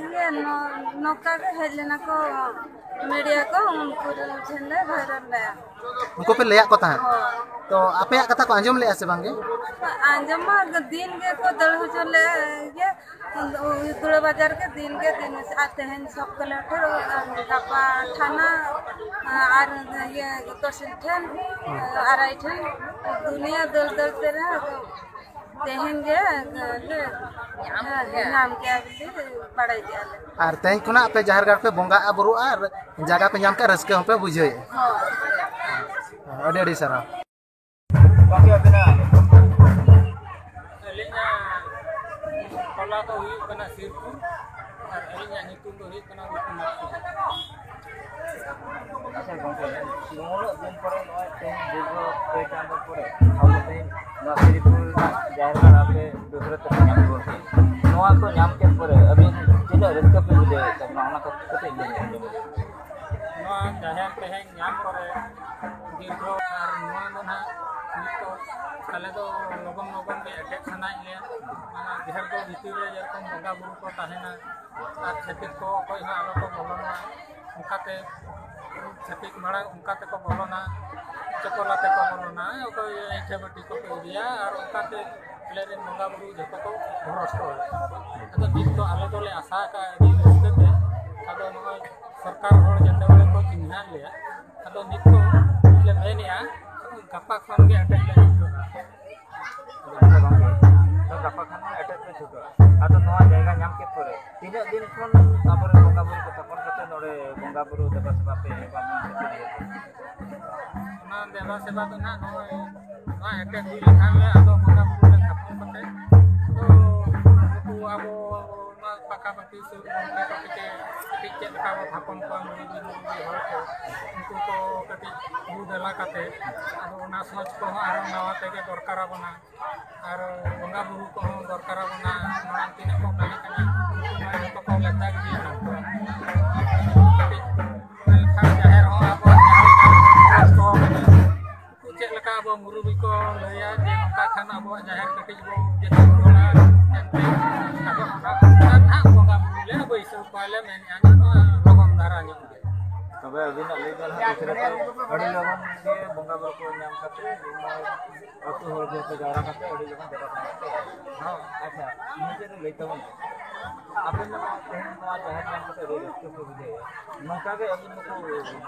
ᱤᱭᱟᱹ, ᱱᱚ-, ᱱᱚᱝᱠᱟ ᱜᱮ ᱦᱮᱡ ᱞᱮᱱᱟ ᱠᱚ ᱢᱤᱰᱤᱭᱟ ᱠᱚ, ᱩᱱᱠᱩ ᱴᱷᱮᱱ ᱞᱮ ᱵᱷᱟᱭᱨᱟᱞ ᱞᱮᱫᱼᱟ᱾ ᱩᱱᱠᱩ ᱯᱮ ᱞᱟᱹᱭᱟᱫ ᱠᱚ ᱛᱟᱦᱮᱸᱫ? ᱦᱳᱭ᱾ ᱛᱚ ᱟᱯᱮᱭᱟᱜ ᱠᱟᱛᱷᱟ ᱠᱚ ᱟᱸᱡᱚᱢ ᱞᱮᱫᱼᱟ ᱥᱮ ᱵᱟᱝᱜᱮ? ᱟᱸᱡᱚᱢ ᱢᱟ ᱫᱤᱱ ᱜᱮᱠᱚ ᱫᱟᱹᱲ ᱦᱚᱪᱚ ᱞᱮᱫ ᱜᱮ, ᱩᱫᱽᱲᱟ ᱵᱟᱡᱟᱨ ᱜᱮ ᱫᱤᱱ ᱜᱮ ᱫᱤᱱ, ᱟᱨ ᱛᱮᱦᱮᱧ ᱥᱟᱵ ᱠᱟᱞᱮᱠᱴᱚᱨ, ᱜᱟᱯᱟ ᱛᱷᱟᱱᱟ, ᱟᱨ ᱤᱭᱟᱹ ᱛᱚᱦᱥᱤᱞ ᱴᱷᱮᱱ, ᱟᱨ ᱟᱭ ᱴᱷᱮᱱ, ᱫᱩᱱᱤᱭᱟᱹ ᱫᱟᱹᱲ ᱫᱟᱹᱲ ᱛᱮ ᱨᱮᱦᱚᱸ ᱛᱮᱦᱮᱧ ᱜᱮ ᱞᱮ ᱧᱟᱢ ᱠᱮᱜᱼᱟ ᱵᱚᱞᱮ ᱵᱟᱲᱟᱭ ᱠᱮᱜᱼᱟ ᱞᱮ᱾ ᱟᱨ ᱛᱮᱦᱮᱧ ᱠᱷᱚᱱᱟᱜ ᱟᱯᱮ ᱡᱟᱦᱮᱨ ᱜᱟᱲ ᱯᱮ ᱵᱚᱸᱜᱟᱜᱼᱟ, ᱵᱩᱨᱩᱜᱼᱟ ᱟᱨ ᱡᱟᱭᱜᱟ ᱯᱮ ᱧᱟᱢ ᱠᱮᱜᱼᱟ, ᱨᱟᱹᱥᱠᱟᱹ ᱦᱚᱸᱯᱮ ᱵᱩᱡᱷᱟᱹᱣᱮᱫᱼᱟ᱾ ᱦᱳᱭ᱾ ᱟᱹᱰᱤ ᱟᱹᱰᱤ ᱥᱟᱨᱦᱟᱣ᱾ ᱜᱚᱢᱠᱮ, ᱟᱹᱵᱤᱱᱟᱜ? ᱟᱹᱞᱤᱧᱟᱜ ᱴᱚᱞᱟ ᱫᱚ ᱦᱩᱭᱩᱜ ᱠᱟᱱᱟ ᱥᱤᱨᱯᱩᱨ ᱟᱨ ᱟᱹᱞᱤᱧᱟᱜ ᱧᱩᱛᱩᱢ ᱫᱚ ᱦᱩᱭᱩᱜ ᱠᱟᱱᱟ ᱨᱚᱛᱱᱟᱛᱷ ᱴᱩᱰᱩ᱾ ᱟᱪᱪᱷᱟ ᱜᱚᱢᱠᱮ, ᱩᱱᱟᱹᱜ ᱫᱤᱱ ᱯᱚᱨᱮ ᱱᱚᱜᱼᱚᱭ ᱛᱮᱦᱮᱧ ᱫᱤᱨᱜᱷᱚ ᱯᱮ ᱪᱟᱸᱫᱚ ᱯᱚᱨᱮ ᱟᱵᱚ ᱛᱮᱦᱮᱧ ᱱᱚᱣᱟ ᱥᱤᱨᱯᱩᱨ ᱨᱮᱱᱟᱜ ᱡᱟᱦᱮᱨ ᱜᱟᱲ ᱟᱯᱮ ᱫᱩᱥᱨᱟᱹ ᱛᱮᱯᱮ ᱧᱟᱢ ᱨᱩᱣᱟᱹᱲ ᱠᱮᱫᱟ᱾ ᱱᱚᱣᱟ ᱠᱚ ᱧᱟᱢ ᱠᱮᱫ ᱯᱚᱨᱮ ᱟᱹᱵᱤᱱ ᱛᱤᱱᱟᱹᱜ ᱨᱟᱹᱥᱠᱟᱹ ᱯᱮ ᱵᱩᱡᱷᱟᱹᱣᱮᱫ ᱛᱟᱵᱚᱱᱟ, ᱚᱱᱟ ᱠᱚ ᱠᱟᱹᱴᱤᱡ ᱞᱟᱹᱭ ᱟᱸᱡᱚᱢ ᱵᱤᱱ᱾ ᱱᱚᱣᱟ ᱡᱟᱦᱮᱨ ᱛᱮᱦᱮᱧ ᱧᱟᱢ ᱯᱚᱨᱮ ᱫᱤᱨᱜᱷᱚ, ᱟᱨ ᱱᱚᱣᱟ ᱫᱚ ᱱᱟᱦᱟᱜ ᱱᱤᱛᱚᱜ ᱟᱞᱮ ᱫᱚ ᱞᱚᱜᱚᱱ ᱞᱚᱜᱚᱱ ᱜᱮ ᱮᱴᱮᱫ ᱥᱟᱱᱟᱭᱮᱫ ᱞᱮᱭᱟ᱾ ᱚᱱᱟ ᱡᱟᱦᱮᱨ ᱫᱚ ᱵᱷᱤᱛᱤᱨ ᱨᱮ ᱡᱮᱨᱚᱠᱚᱢ ᱵᱚᱸᱜᱟ ᱵᱩᱨᱩ ᱠᱚ ᱛᱟᱦᱮᱱᱟ, ᱟᱨ ᱪᱷᱟᱹᱛᱤᱠ ᱠᱚ ᱚᱠᱚᱭ ᱦᱚᱸ ᱟᱞᱚ ᱠᱚ ᱵᱚᱞᱚᱱ ᱢᱟ᱾ ᱚᱱᱠᱟᱛᱮ ᱪᱷᱟᱹᱛᱤᱠ ᱢᱟᱲᱟᱝ ᱚᱱᱠᱟ ᱛᱮᱠᱚ ᱵᱚᱞᱚᱱᱟ, ᱪᱚᱯᱚᱞ ᱟᱛᱮ ᱠᱚ ᱵᱚᱞᱚᱱᱟ, ᱚᱠᱚᱭ ᱟᱹᱭᱴᱷᱟᱹ ᱵᱟᱹᱴᱤ ᱠᱚᱠᱚ ᱤᱫᱤᱭᱟ, ᱟᱨ ᱚᱱᱠᱟᱛᱮ ᱟᱞᱮ ᱨᱮᱱ ᱵᱚᱸᱜᱟ ᱵᱩᱨᱩ ᱡᱚᱛᱚ ᱠᱚ ᱵᱷᱚᱨᱚᱥᱴᱚ ᱟᱠᱟᱱᱟ᱾ ᱟᱫᱚ ᱱᱤᱛ ᱫᱚ ᱟᱞᱮ ᱫᱚᱞᱮ ᱟᱥᱟ ᱟᱠᱟᱫᱼᱟ ᱟᱹᱰᱤ ᱨᱟᱹᱥᱠᱟᱹ ᱛᱮ, ᱟᱫᱚ ᱱᱚᱜᱼᱚᱭ ᱥᱚᱨᱠᱟᱨ ᱦᱚᱲ ᱡᱮᱛᱮ ᱵᱮᱲᱮ ᱠᱚ ᱪᱤᱱᱦᱟᱹ ᱞᱮᱭᱟ, ᱟᱫᱚ ᱱᱤᱛ ᱫᱚ ᱞᱮ ᱢᱮᱱᱮᱜᱼᱟ, ᱜᱟᱯᱟ ᱠᱷᱚᱱ ᱜᱮ ᱮᱴᱮᱫ ᱞᱮ ᱪᱷᱩᱴᱟᱹᱜᱼᱟ᱾ ᱟᱪᱪᱷᱟ ᱜᱚᱢᱠᱮ, ᱛᱚ ᱜᱟᱯᱟ ᱠᱷᱚᱱ ᱮᱴᱮᱫ ᱯᱮ ᱪᱷᱩᱴᱟᱹᱜᱼᱟ᱾ ᱟᱫᱚ ᱱᱚᱣᱟ ᱡᱟᱭᱜᱟ ᱧᱟᱢ ᱠᱮᱫ ᱯᱚᱨᱮ ᱛᱤᱱᱟᱹᱜ ᱫᱤᱱ ᱠᱷᱚᱱ ᱟᱵᱚᱨᱮᱱ ᱵᱚᱸᱜᱟ ᱵᱩᱨᱩ ᱠᱚ ᱛᱷᱟᱯᱚᱱ ᱠᱟᱛᱮ ᱱᱚᱰᱮ ᱵᱚᱸᱜᱟ ᱵᱩᱨᱩ ᱫᱮᱵᱟ ᱥᱮᱵᱟ ᱯᱮ ᱮᱦᱚᱵᱟ? ᱚᱱᱟ ᱫᱮᱵᱟ ᱥᱮᱵᱟ ᱫᱚ ᱱᱟᱦᱟᱜ ᱱᱚᱜᱼᱚᱭ ᱱᱚᱣᱟ ᱮᱴᱮᱫ ᱦᱩᱭ ᱞᱮᱠᱷᱟᱱ ᱞᱮ ᱟᱫᱚ ᱵᱚᱸᱜᱟ ᱵᱩᱨᱩ ᱞᱮ ᱛᱷᱟᱯᱚᱱ ᱠᱟᱛᱮ, ᱛᱚ ᱱᱩᱠᱩ ᱟᱵᱚ ᱱᱚᱣᱟ ᱯᱟᱠᱟ ᱯᱟᱠᱤ ᱥᱮ ᱜᱚᱢᱠᱮ ᱠᱚ ᱠᱟᱹᱴᱤᱡ, ᱠᱟᱹᱴᱤᱡ ᱪᱮᱫ ᱞᱮᱠᱟ ᱵᱚ ᱛᱷᱟᱯᱚᱱ ᱠᱚᱣᱟ ᱢᱩᱨᱩᱵᱤ ᱢᱩᱨᱩᱵᱤ ᱦᱚᱲ ᱠᱚ, ᱩᱱᱠᱩ ᱠᱚ ᱠᱟᱹᱴᱤᱡ ᱨᱩ ᱫᱮᱞᱟ ᱠᱟᱛᱮ, ᱟᱫᱚ ᱚᱱᱟ ᱥᱚᱪ ᱠᱚᱦᱚᱸ ᱟᱨᱚ ᱱᱟᱣᱟ ᱛᱮᱜᱮ ᱫᱚᱨᱠᱟᱨ ᱟᱵᱚᱱᱟ᱾ ᱟᱨ ᱵᱚᱸᱜᱟ ᱵᱩᱨᱩ ᱠᱚᱦᱚᱸ ᱫᱚᱨᱠᱟᱨ ᱟᱵᱚᱱᱟ᱾ ᱢᱟᱲᱟᱝ ᱛᱤᱱᱟᱹᱜ ᱠᱚ ᱛᱟᱦᱮᱸ ᱠᱟᱱᱟ, ᱩᱱᱠᱩ ᱢᱟ ᱡᱚᱛᱚ ᱠᱚ ᱞᱮᱛᱟᱲ ᱜᱮ ᱢᱮᱱᱟᱜ ᱠᱚᱣᱟ᱾ ᱠᱟᱹᱴᱤᱡ ᱢᱮᱱᱠᱷᱟᱱ ᱡᱟᱦᱮᱨ ᱦᱚᱸ ᱟᱵᱚᱣᱟᱜ ᱡᱟᱦᱮᱨ ᱠᱟᱱᱟ, ᱠᱚ ᱢᱮᱱᱟ᱾ ᱩᱱᱠᱩ ᱪᱮᱫ ᱞᱮᱠᱟ ᱟᱵᱚ ᱢᱩᱨᱩᱵᱤ ᱠᱚ ᱞᱟᱹᱭᱟ ᱡᱮ ᱱᱚᱝᱠᱟ ᱠᱷᱟᱱ ᱟᱵᱚᱣᱟᱜ ᱡᱟᱦᱮᱨ ᱠᱟᱹᱴᱤᱡ ᱵᱚ ᱡᱚᱛᱚᱱ ᱨᱩᱣᱟᱹᱲᱟ, ᱮᱱᱛᱮ ᱟᱫᱚ ᱚᱱᱟ ᱚᱱᱟ ᱱᱟᱦᱟᱜ ᱵᱚᱸᱜᱟ ᱵᱩᱨᱩ ᱞᱮ ᱵᱟᱹᱭᱥᱟᱹᱣ ᱠᱚᱣᱟ ᱞᱮ ᱢᱮᱱᱮᱫᱼᱟ, ᱱᱚᱣᱟ ᱞᱚᱜᱚᱱ ᱫᱷᱟᱨᱟ ᱧᱚᱜ ᱜᱮ᱾ ᱛᱚᱵᱮ ᱟᱹᱵᱤᱱᱟᱜ ᱞᱟᱹᱭ ᱫᱚ ᱱᱟᱦᱟᱜ ᱩᱥᱟᱹᱨᱟ ᱛᱮ ᱟᱹᱰᱤ ᱞᱚᱜᱚᱱ ᱜᱮ ᱵᱚᱸᱜᱟ ᱵᱩᱨᱩ ᱠᱚ ᱧᱟᱢ ᱠᱟᱛᱮ ᱟᱹᱛᱩ ᱦᱚᱲ ᱡᱚᱛᱚ ᱡᱟᱣᱨᱟ ᱠᱟᱛᱮ ᱟᱹᱰᱤ ᱞᱚᱜᱚᱱ ᱫᱮᱵᱟ ᱥᱮᱵᱟ ᱠᱚ᱾ ᱦᱚᱸ, ᱟᱪᱪᱷᱟ, ᱢᱩᱪᱟᱹᱫ ᱨᱮ ᱞᱟᱹᱭ ᱛᱟᱵᱚᱱ ᱯᱮ᱾ ᱟᱯᱮ ᱢᱟ ᱛᱮᱦᱮᱧ ᱱᱚᱣᱟ ᱡᱟᱦᱮᱨ ᱧᱟᱢ ᱠᱟᱛᱮ ᱟᱹᱰᱤ ᱨᱟᱹᱥᱠᱟᱹ ᱯᱮ ᱵᱩᱡᱷᱟᱹᱣᱟ, ᱱᱚᱝᱠᱟ ᱜᱮ ᱟᱹᱵᱤᱱ ᱱᱩᱠᱩ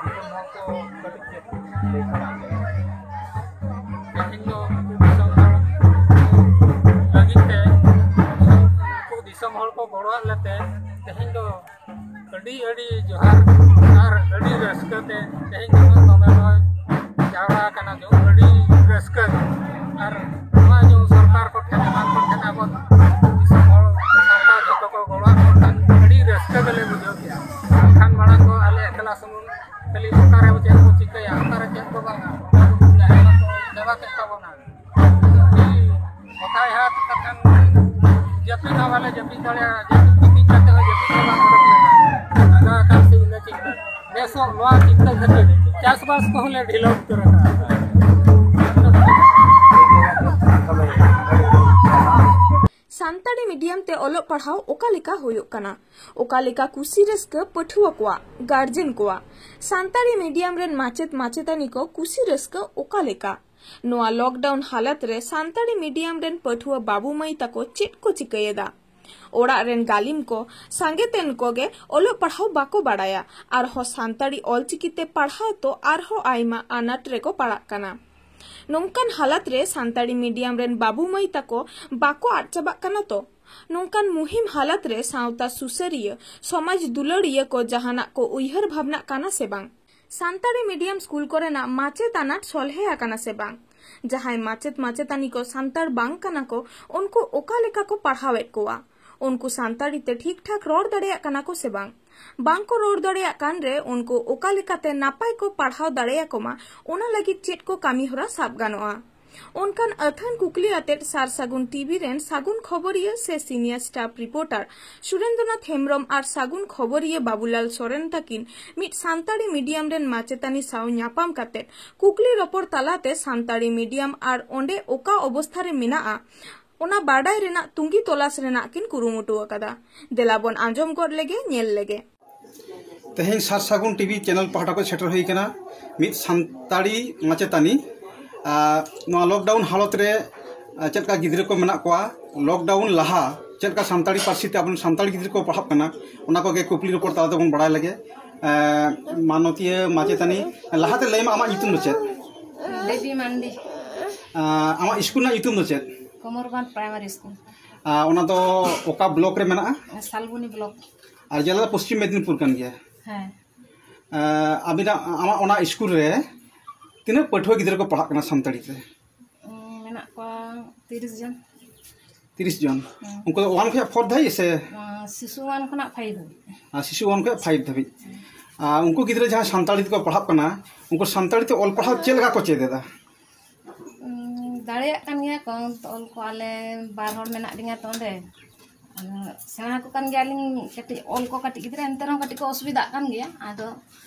ᱫᱤᱥᱚᱢ ᱦᱚᱲ ᱠᱚ ᱠᱟᱹᱴᱤᱡ ᱪᱮᱫ ᱞᱟᱹᱭ ᱥᱟᱱᱟ ᱯᱮ? ᱛᱮᱦᱮᱧ ᱫᱚ ᱱᱩᱠᱩ ᱫᱤᱥᱚᱢ ᱦᱚᱲ ᱞᱟᱹᱜᱤᱫ ᱛᱮ ᱱᱩᱠᱩ ᱫᱤᱥᱚᱢ ᱦᱚᱲ ᱠᱚ ᱜᱚᱲᱚᱣᱟᱜ ᱞᱮᱛᱮ ᱛᱮᱦᱮᱧ ᱫᱚ ᱟᱹᱰᱤ ᱟᱹᱰᱤ ᱡᱚᱦᱟᱨ ᱟᱨ ᱟᱹᱰᱤ ᱨᱟᱹᱥᱠᱟᱹ ᱛᱮ ᱛᱮᱦᱮᱧ ᱱᱩᱱᱟᱹᱜ ᱫᱚᱢᱮ ᱵᱚᱱ ᱡᱟᱣᱨᱟ ᱟᱠᱟᱱᱟ, ᱡᱚ ᱟᱹᱰᱤ ᱨᱟᱹᱥᱠᱟᱹ ᱜᱮ᱾ ᱟᱨ ᱱᱚᱣᱟ ᱡᱚ ᱥᱚᱨᱠᱟᱨ ᱠᱚᱴᱷᱮᱱ ᱮᱢᱟᱱ ᱠᱚᱴᱷᱮᱱ ᱟᱵᱚ ᱫᱤᱥᱚᱢ ᱦᱚᱲ ᱥᱟᱶᱛᱟ ᱡᱚᱛᱚ ᱠᱚ ᱜᱚᱲᱚ ᱟᱵᱚᱱ ᱠᱷᱟᱱ ᱟᱹᱰᱤ ᱨᱟᱹᱥᱠᱟᱹ ᱜᱮᱞᱮ ᱵᱩᱡᱷᱟᱹᱣ ᱠᱮᱜᱼᱟ᱾ ᱵᱟᱠᱷᱟᱱ ᱢᱟᱲᱟᱝ ᱫᱚ ᱟᱞᱮ ᱮᱠᱞᱟ ᱥᱩᱢᱩᱝ ᱠᱷᱟᱹᱞᱤ ᱚᱠᱟᱨᱮ ᱪᱮᱫ ᱠᱚ ᱪᱤᱠᱟᱹᱭᱟ, ᱚᱠᱟᱨᱮ ᱪᱮᱫ ᱠᱚ ᱵᱟᱝᱟ, ᱚᱱᱟ ᱠᱚ ᱡᱟᱦᱟᱸ ᱠᱚ ᱥᱮᱵᱟ ᱠᱮᱫ ᱛᱟᱵᱚᱱᱟ᱾ ᱟᱹᱰᱤ ᱵᱟᱛᱟᱭ ᱦᱟᱛ ᱠᱟᱛᱷᱟᱱ ᱡᱟᱹᱯᱤᱫ ᱦᱚᱸ ᱵᱟᱞᱮ ᱡᱟᱹᱯᱤᱫ ᱫᱟᱲᱮᱭᱟᱜᱼᱟ, ᱡᱟᱹᱯᱤᱫ ᱜᱤᱛᱤᱡ ᱠᱟᱛᱮ ᱦᱚᱸ ᱡᱟᱹᱯᱤᱫ ᱦᱚᱸ ᱵᱟᱝ ᱩᱰᱩᱠ ᱞᱮᱱᱟ᱾ ᱞᱟᱸᱜᱟ ᱟᱠᱟᱱ ᱥᱮ ᱤᱱᱟᱹ ᱪᱤᱱᱛᱟᱹ, ᱵᱮᱥᱚᱜ ᱱᱚᱣᱟ ᱪᱤᱱᱛᱟᱹ ᱠᱷᱟᱹᱛᱤᱨ ᱪᱟᱥᱵᱟᱥ ᱠᱚᱦᱚᱸ ᱞᱮ ᱰᱷᱤᱞᱟᱹᱣ ᱩᱛᱟᱹᱨ ᱟᱠᱟᱫᱼᱟ᱾ ᱥᱟᱱᱛᱟᱲᱤ ᱢᱤᱰᱤᱭᱟᱢ ᱛᱮ ᱚᱞᱚᱜ ᱯᱟᱲᱦᱟᱣ ᱚᱠᱟ ᱞᱮᱠᱟ ᱦᱩᱭᱩᱜ ᱠᱟᱱᱟ, ᱚᱠᱟ ᱞᱮᱠᱟ ᱠᱩᱥᱤ ᱨᱟᱹᱥᱠᱟᱹ ᱯᱟᱹᱴᱷᱩᱣᱟᱹ ᱠᱚᱣᱟᱜ, ᱜᱟᱨᱡᱮᱱ ᱠᱚᱣᱟᱜ, ᱥᱟᱱᱛᱟᱲᱤ ᱢᱤᱰᱤᱭᱟᱢ ᱨᱮᱱ ᱢᱟᱪᱮᱫ ᱢᱟᱪᱮᱛᱟᱹᱱᱤ ᱠᱚ ᱠᱩᱥᱤ ᱨᱟᱹᱥᱠᱟᱹ ᱚᱠᱟ ᱞᱮᱠᱟ, ᱱᱚᱣᱟ ᱞᱚᱠᱰᱟᱣᱩᱱ ᱦᱟᱞᱟᱛ ᱨᱮ ᱥᱟᱱᱛᱟᱲᱤ ᱢᱤᱰᱤᱭᱟᱢ ᱨᱮᱱ ᱯᱟᱹᱴᱷᱩᱣᱟᱹ ᱵᱟᱹᱵᱩ ᱢᱟᱹᱭ ᱛᱟᱠᱚ ᱪᱮᱫ ᱠᱚ ᱪᱤᱠᱟᱹᱭᱮᱫᱟ? ᱚᱲᱟᱜ ᱨᱮᱱ ᱜᱟᱹᱞᱤᱢ ᱠᱚ ᱥᱟᱸᱜᱮ ᱛᱮᱱ ᱠᱚᱜᱮ ᱚᱞᱚᱜ ᱯᱟᱲᱦᱟᱣ ᱵᱟᱠᱚ ᱵᱟᱲᱟᱭᱟ, ᱟᱨᱦᱚᱸ ᱥᱟᱱᱛᱟᱲᱤ ᱚᱞᱪᱤᱠᱤ ᱛᱮ ᱯᱟᱲᱦᱟᱣ ᱛᱚ ᱟᱨᱦᱚᱸ ᱟᱭᱢᱟ ᱟᱱᱟᱴ ᱨᱮᱠᱚ ᱯᱟᱲᱟᱜ ᱠᱟᱱᱟ᱾ ᱱᱚᱝᱠᱟᱱ ᱦᱟᱞᱟᱛ ᱨᱮ ᱥᱟᱱᱛᱟᱲᱤ ᱢᱤᱰᱤᱭᱟᱢ ᱨᱮᱱ ᱵᱟᱹᱵᱩ ᱢᱟᱹᱭ ᱛᱟᱠᱚ ᱵᱟᱠᱚ ᱟᱫ ᱪᱟᱵᱟᱜ ᱠᱟᱱᱟ ᱛᱚ? ᱱᱚᱝᱠᱟᱱ ᱢᱩᱦᱤᱢ ᱦᱟᱞᱟᱛ ᱨᱮ ᱥᱟᱶᱛᱟ ᱥᱩᱥᱟᱹᱨᱤᱭᱟᱹ, ᱥᱚᱢᱟᱡᱽ ᱫᱩᱞᱟᱹᱲᱤᱭᱟᱹ ᱠᱚ ᱡᱟᱦᱟᱱᱟᱜ ᱠᱚ ᱩᱭᱦᱟᱹᱨ ᱵᱷᱟᱵᱽᱱᱟᱜ ᱠᱟᱱᱟ ᱥᱮ ᱵᱟᱝ? ᱥᱟᱱᱛᱟᱲᱤ ᱢᱤᱰᱤᱭᱟᱢ ᱥᱠᱩᱞ ᱠᱚᱨᱮᱱᱟᱜ ᱢᱟᱪᱮᱫ ᱟᱱᱟᱴ ᱥᱚᱞᱦᱮ ᱟᱠᱟᱱᱟ ᱥᱮ ᱵᱟᱝ? ᱡᱟᱦᱟᱸᱭ ᱢᱟᱪᱮᱫ ᱢᱟᱪᱮᱛᱟᱹᱱᱤ ᱠᱚ ᱥᱟᱱᱛᱟᱲ ᱵᱟᱝ ᱠᱟᱱᱟ ᱠᱚ, ᱩᱱᱠᱩ ᱚᱠᱟ ᱞᱮᱠᱟ ᱠᱚ ᱯᱟᱲᱦᱟᱣᱮᱫ ᱠᱚᱣᱟ? ᱩᱱᱠᱩ ᱥᱟᱱᱛᱟᱲᱤ ᱛᱮ ᱴᱷᱤᱠ ᱴᱷᱟᱠ ᱨᱚᱲ ᱫᱟᱲᱮᱭᱟᱜ ᱠᱟᱱᱟ ᱠᱚ ᱥᱮ ᱵᱟᱝ? ᱵᱟᱝ ᱠᱚ ᱨᱚᱲ ᱫᱟᱲᱮᱭᱟᱜ ᱠᱟᱱ ᱨᱮ ᱩᱱᱠᱩ ᱚᱠᱟ ᱞᱮᱠᱟᱛᱮ ᱱᱟᱯᱟᱭ ᱠᱚ ᱯᱟᱲᱦᱟᱣ ᱫᱟᱲᱮᱭᱟᱠᱚ ᱢᱟ, ᱚᱱᱟ ᱞᱟᱹᱜᱤᱫ ᱪᱮᱫ ᱠᱚ ᱠᱟᱹᱢᱤ ᱦᱚᱨᱟ ᱥᱟᱵ ᱜᱟᱱᱚᱜᱼᱟ? ᱚᱱᱠᱟᱱ ᱟᱹᱛᱷᱟᱹᱱ ᱠᱩᱠᱞᱤ ᱟᱛᱮᱫ ᱥᱟᱨ ᱥᱟᱹᱜᱩᱱ ᱴᱤᱵᱷᱤ ᱨᱮᱱ ᱥᱟᱹᱜᱩᱱ ᱠᱷᱚᱵᱚᱨᱤᱭᱟᱹ ᱥᱮ senior staff reporter Surendranath Hembrom ᱟᱨ ᱥᱟᱹᱜᱩᱱ ᱠᱷᱚᱵᱚᱨᱤᱭᱟᱹ ᱵᱟᱵᱩᱞᱟᱞ ᱥᱚᱨᱮᱱ ᱛᱟᱹᱠᱤᱱ ᱢᱤᱫ ᱥᱟᱱᱛᱟᱲᱤ ᱢᱤᱰᱤᱭᱟᱢ ᱨᱮᱱ ᱢᱟᱪᱮᱛᱟᱹᱱᱤ ᱥᱟᱶ ᱧᱟᱯᱟᱢ ᱠᱟᱛᱮᱫ ᱠᱩᱠᱞᱤ ᱨᱚᱯᱚᱲ ᱛᱟᱞᱟᱛᱮ ᱥᱟᱱᱛᱟᱲᱤ ᱢᱤᱰᱤᱭᱟᱢ ᱟᱨ ᱚᱸᱰᱮ ᱚᱠᱟ ᱚᱵᱚᱥᱛᱷᱟ ᱨᱮ ᱢᱮᱱᱟᱜᱼᱟ, ᱚᱱᱟ ᱵᱟᱰᱟᱭ ᱨᱮᱱᱟᱜ ᱛᱩᱸᱜᱤ ᱛᱚᱞᱟᱥ ᱨᱮᱱᱟᱜ ᱠᱤᱱ ᱠᱩᱨᱩᱢᱩᱴᱩ ᱟᱠᱟᱫᱟ᱾ ᱫᱮᱞᱟ ᱵᱚᱱ ᱟᱸᱡᱚᱢ ᱜᱚᱫ ᱞᱮᱜᱮ, ᱧᱮᱞ ᱞᱮᱜᱮ᱾ ᱛᱮᱦᱮᱧ ᱥᱟᱨ ᱥᱟᱹᱜᱩᱱ ᱴᱤᱵᱷᱤ ᱪᱮᱱᱮᱞ ᱯᱟᱦᱴᱟ ᱠᱷᱚᱱ ᱥᱮᱴᱮᱨ ᱦᱩᱭ ᱟᱠᱟᱱᱟ ᱢᱤᱫ ᱥᱟᱱᱛᱟᱲᱤ ᱢᱟᱪᱮᱛᱟᱹᱱᱤ᱾ ᱟᱨ ᱱᱚᱣᱟ ᱞᱚᱠᱰᱟᱣᱩᱱ ᱦᱟᱞᱚᱛ ᱨᱮ, ᱟᱨ ᱪᱮᱫ ᱞᱮᱠᱟ ᱜᱤᱫᱽᱨᱟᱹ ᱠᱚ ᱢᱮᱱᱟᱜ ᱠᱚᱣᱟ, ᱞᱚᱠᱰᱟᱣᱩᱱ ᱞᱟᱦᱟ ᱪᱮᱫ ᱞᱮᱠᱟ ᱥᱟᱱᱛᱟᱲᱤ ᱯᱟᱹᱨᱥᱤ ᱛᱮ ᱟᱵᱚᱨᱮᱱ ᱥᱟᱱᱛᱟᱲ ᱜᱤᱫᱽᱨᱟᱹ ᱠᱚ ᱯᱟᱲᱦᱟᱜ ᱠᱟᱱᱟ, ᱚᱱᱟ ᱠᱚᱜᱮ ᱠᱩᱠᱞᱤ ᱨᱚᱯᱚᱲ ᱛᱟᱞᱟ ᱛᱮᱵᱚᱱ ᱵᱟᱲᱟᱭ ᱞᱮᱜᱮ᱾ ᱟᱨ ᱢᱟᱱᱚᱛᱤᱭᱟᱹ ᱢᱟᱪᱮᱛᱟᱹᱱᱤ, ᱞᱟᱦᱟᱛᱮ ᱞᱟᱹᱭ ᱢᱮ, ᱟᱢᱟᱜ ᱧᱩᱛᱩᱢ ᱫᱚ ᱪᱮᱫ? ᱫᱮᱵᱤ ᱢᱟᱱᱰᱤ᱾ ᱟᱨ ᱟᱢᱟᱜ ᱥᱠᱩᱞ ᱨᱮᱱᱟᱜ ᱧᱩᱛᱩᱢ ᱫᱚ ᱪᱮᱫ? ᱠᱚᱢᱚᱨᱜᱚᱸᱡᱽ ᱯᱨᱟᱭᱢᱟᱨᱤ ᱥᱠᱩᱞ᱾ ᱟᱨ ᱚᱱᱟ ᱫᱚ ᱚᱠᱟ ᱵᱞᱚᱠ ᱨᱮ ᱢᱮᱱᱟᱜᱼᱟ? ᱥᱟᱞᱵᱚᱱᱤ ᱵᱞᱚᱠ᱾ ᱟᱨ ᱡᱮᱞᱟ ᱫᱚ ᱯᱚᱥᱪᱤᱢ ᱢᱮᱫᱽᱱᱤᱯᱩᱨ ᱠᱟᱱ ᱜᱮᱭᱟ᱾ ᱦᱮᱸ᱾ ᱟᱨ ᱟᱹᱵᱤᱱᱟᱜ, ᱟᱢᱟᱜ ᱚᱱᱟ ᱥᱠᱩᱞ ᱨᱮ ᱛᱤᱱᱟᱹᱜ ᱯᱟᱹᱴᱷᱩᱣᱟᱹ ᱜᱤᱫᱽᱨᱟᱹ ᱠᱚ ᱯᱟᱲᱦᱟᱜ ᱠᱟᱱᱟ ᱥᱟᱱᱛᱟᱲᱤ ᱛᱮ? ᱩᱸ, ᱢᱮᱱᱟᱜ ᱠᱚᱣᱟ ᱛᱤᱨᱤᱥ ᱡᱚᱱ᱾ ᱛᱤᱨᱤᱥ ᱡᱚᱱ᱾ ᱦᱮᱸ᱾ ᱩᱱᱠᱩ ᱫᱚ ᱳᱣᱟᱱ ᱠᱷᱚᱱᱟᱜ ᱯᱷᱳᱨ ᱫᱷᱟᱹᱵᱤᱡ ᱥᱮ? ᱟᱸ, ᱥᱤᱥᱩ ᱳᱣᱟᱱ ᱠᱷᱚᱱᱟᱜ ᱯᱷᱟᱭᱤᱵᱷ ᱦᱟᱹᱵᱤᱡ᱾ ᱟᱨ ᱥᱤᱥᱩ ᱳᱣᱟᱱ ᱠᱷᱚᱱᱟᱜ ᱯᱷᱟᱭᱤᱵᱷ ᱫᱷᱟᱹᱵᱤᱡ᱾ ᱟᱨ ᱩᱱᱠᱩ ᱜᱤᱫᱽᱨᱟᱹ ᱡᱟᱦᱟᱸᱭ ᱥᱟᱱᱛᱟᱲᱤ ᱛᱮᱠᱚ ᱯᱟᱲᱦᱟᱜ ᱠᱟᱱᱟ, ᱩᱱᱠᱩ ᱥᱟᱱᱛᱟᱲᱤ ᱛᱮ ᱚᱞ ᱯᱟᱲᱦᱟᱣ ᱪᱮᱫ ᱞᱮᱠᱟ ᱠᱚ ᱪᱮᱫ ᱮᱫᱟ? ᱩᱸ, ᱫᱟᱲᱮᱭᱟᱜ ᱠᱟᱱ ᱜᱮᱭᱟ ᱠᱚ᱾ ᱚᱞ ᱠᱚ ᱟᱞᱮ ᱵᱟᱨ ᱦᱚᱲ ᱢᱮᱱᱟᱜ ᱞᱤᱧᱟ ᱛᱚ ᱚᱸᱰᱮ᱾ ᱟᱫᱚ ᱥᱮᱬᱟ ᱟᱠᱚ ᱠᱟᱱ ᱜᱮᱭᱟᱞᱤᱧ ᱠᱟᱹᱴᱤᱡ ᱚᱞ ᱠᱚ, ᱠᱟᱹᱴᱤᱡ ᱜᱤᱫᱽᱨᱟᱹ ᱮᱱᱛᱮ ᱨᱮᱦᱚᱸ ᱠᱟᱹᱴᱤᱡ ᱠᱚ ᱚᱥᱩᱵᱤᱫᱷᱟᱜ ᱠᱟᱱ ᱜᱮᱭᱟ᱾ ᱟᱫᱚ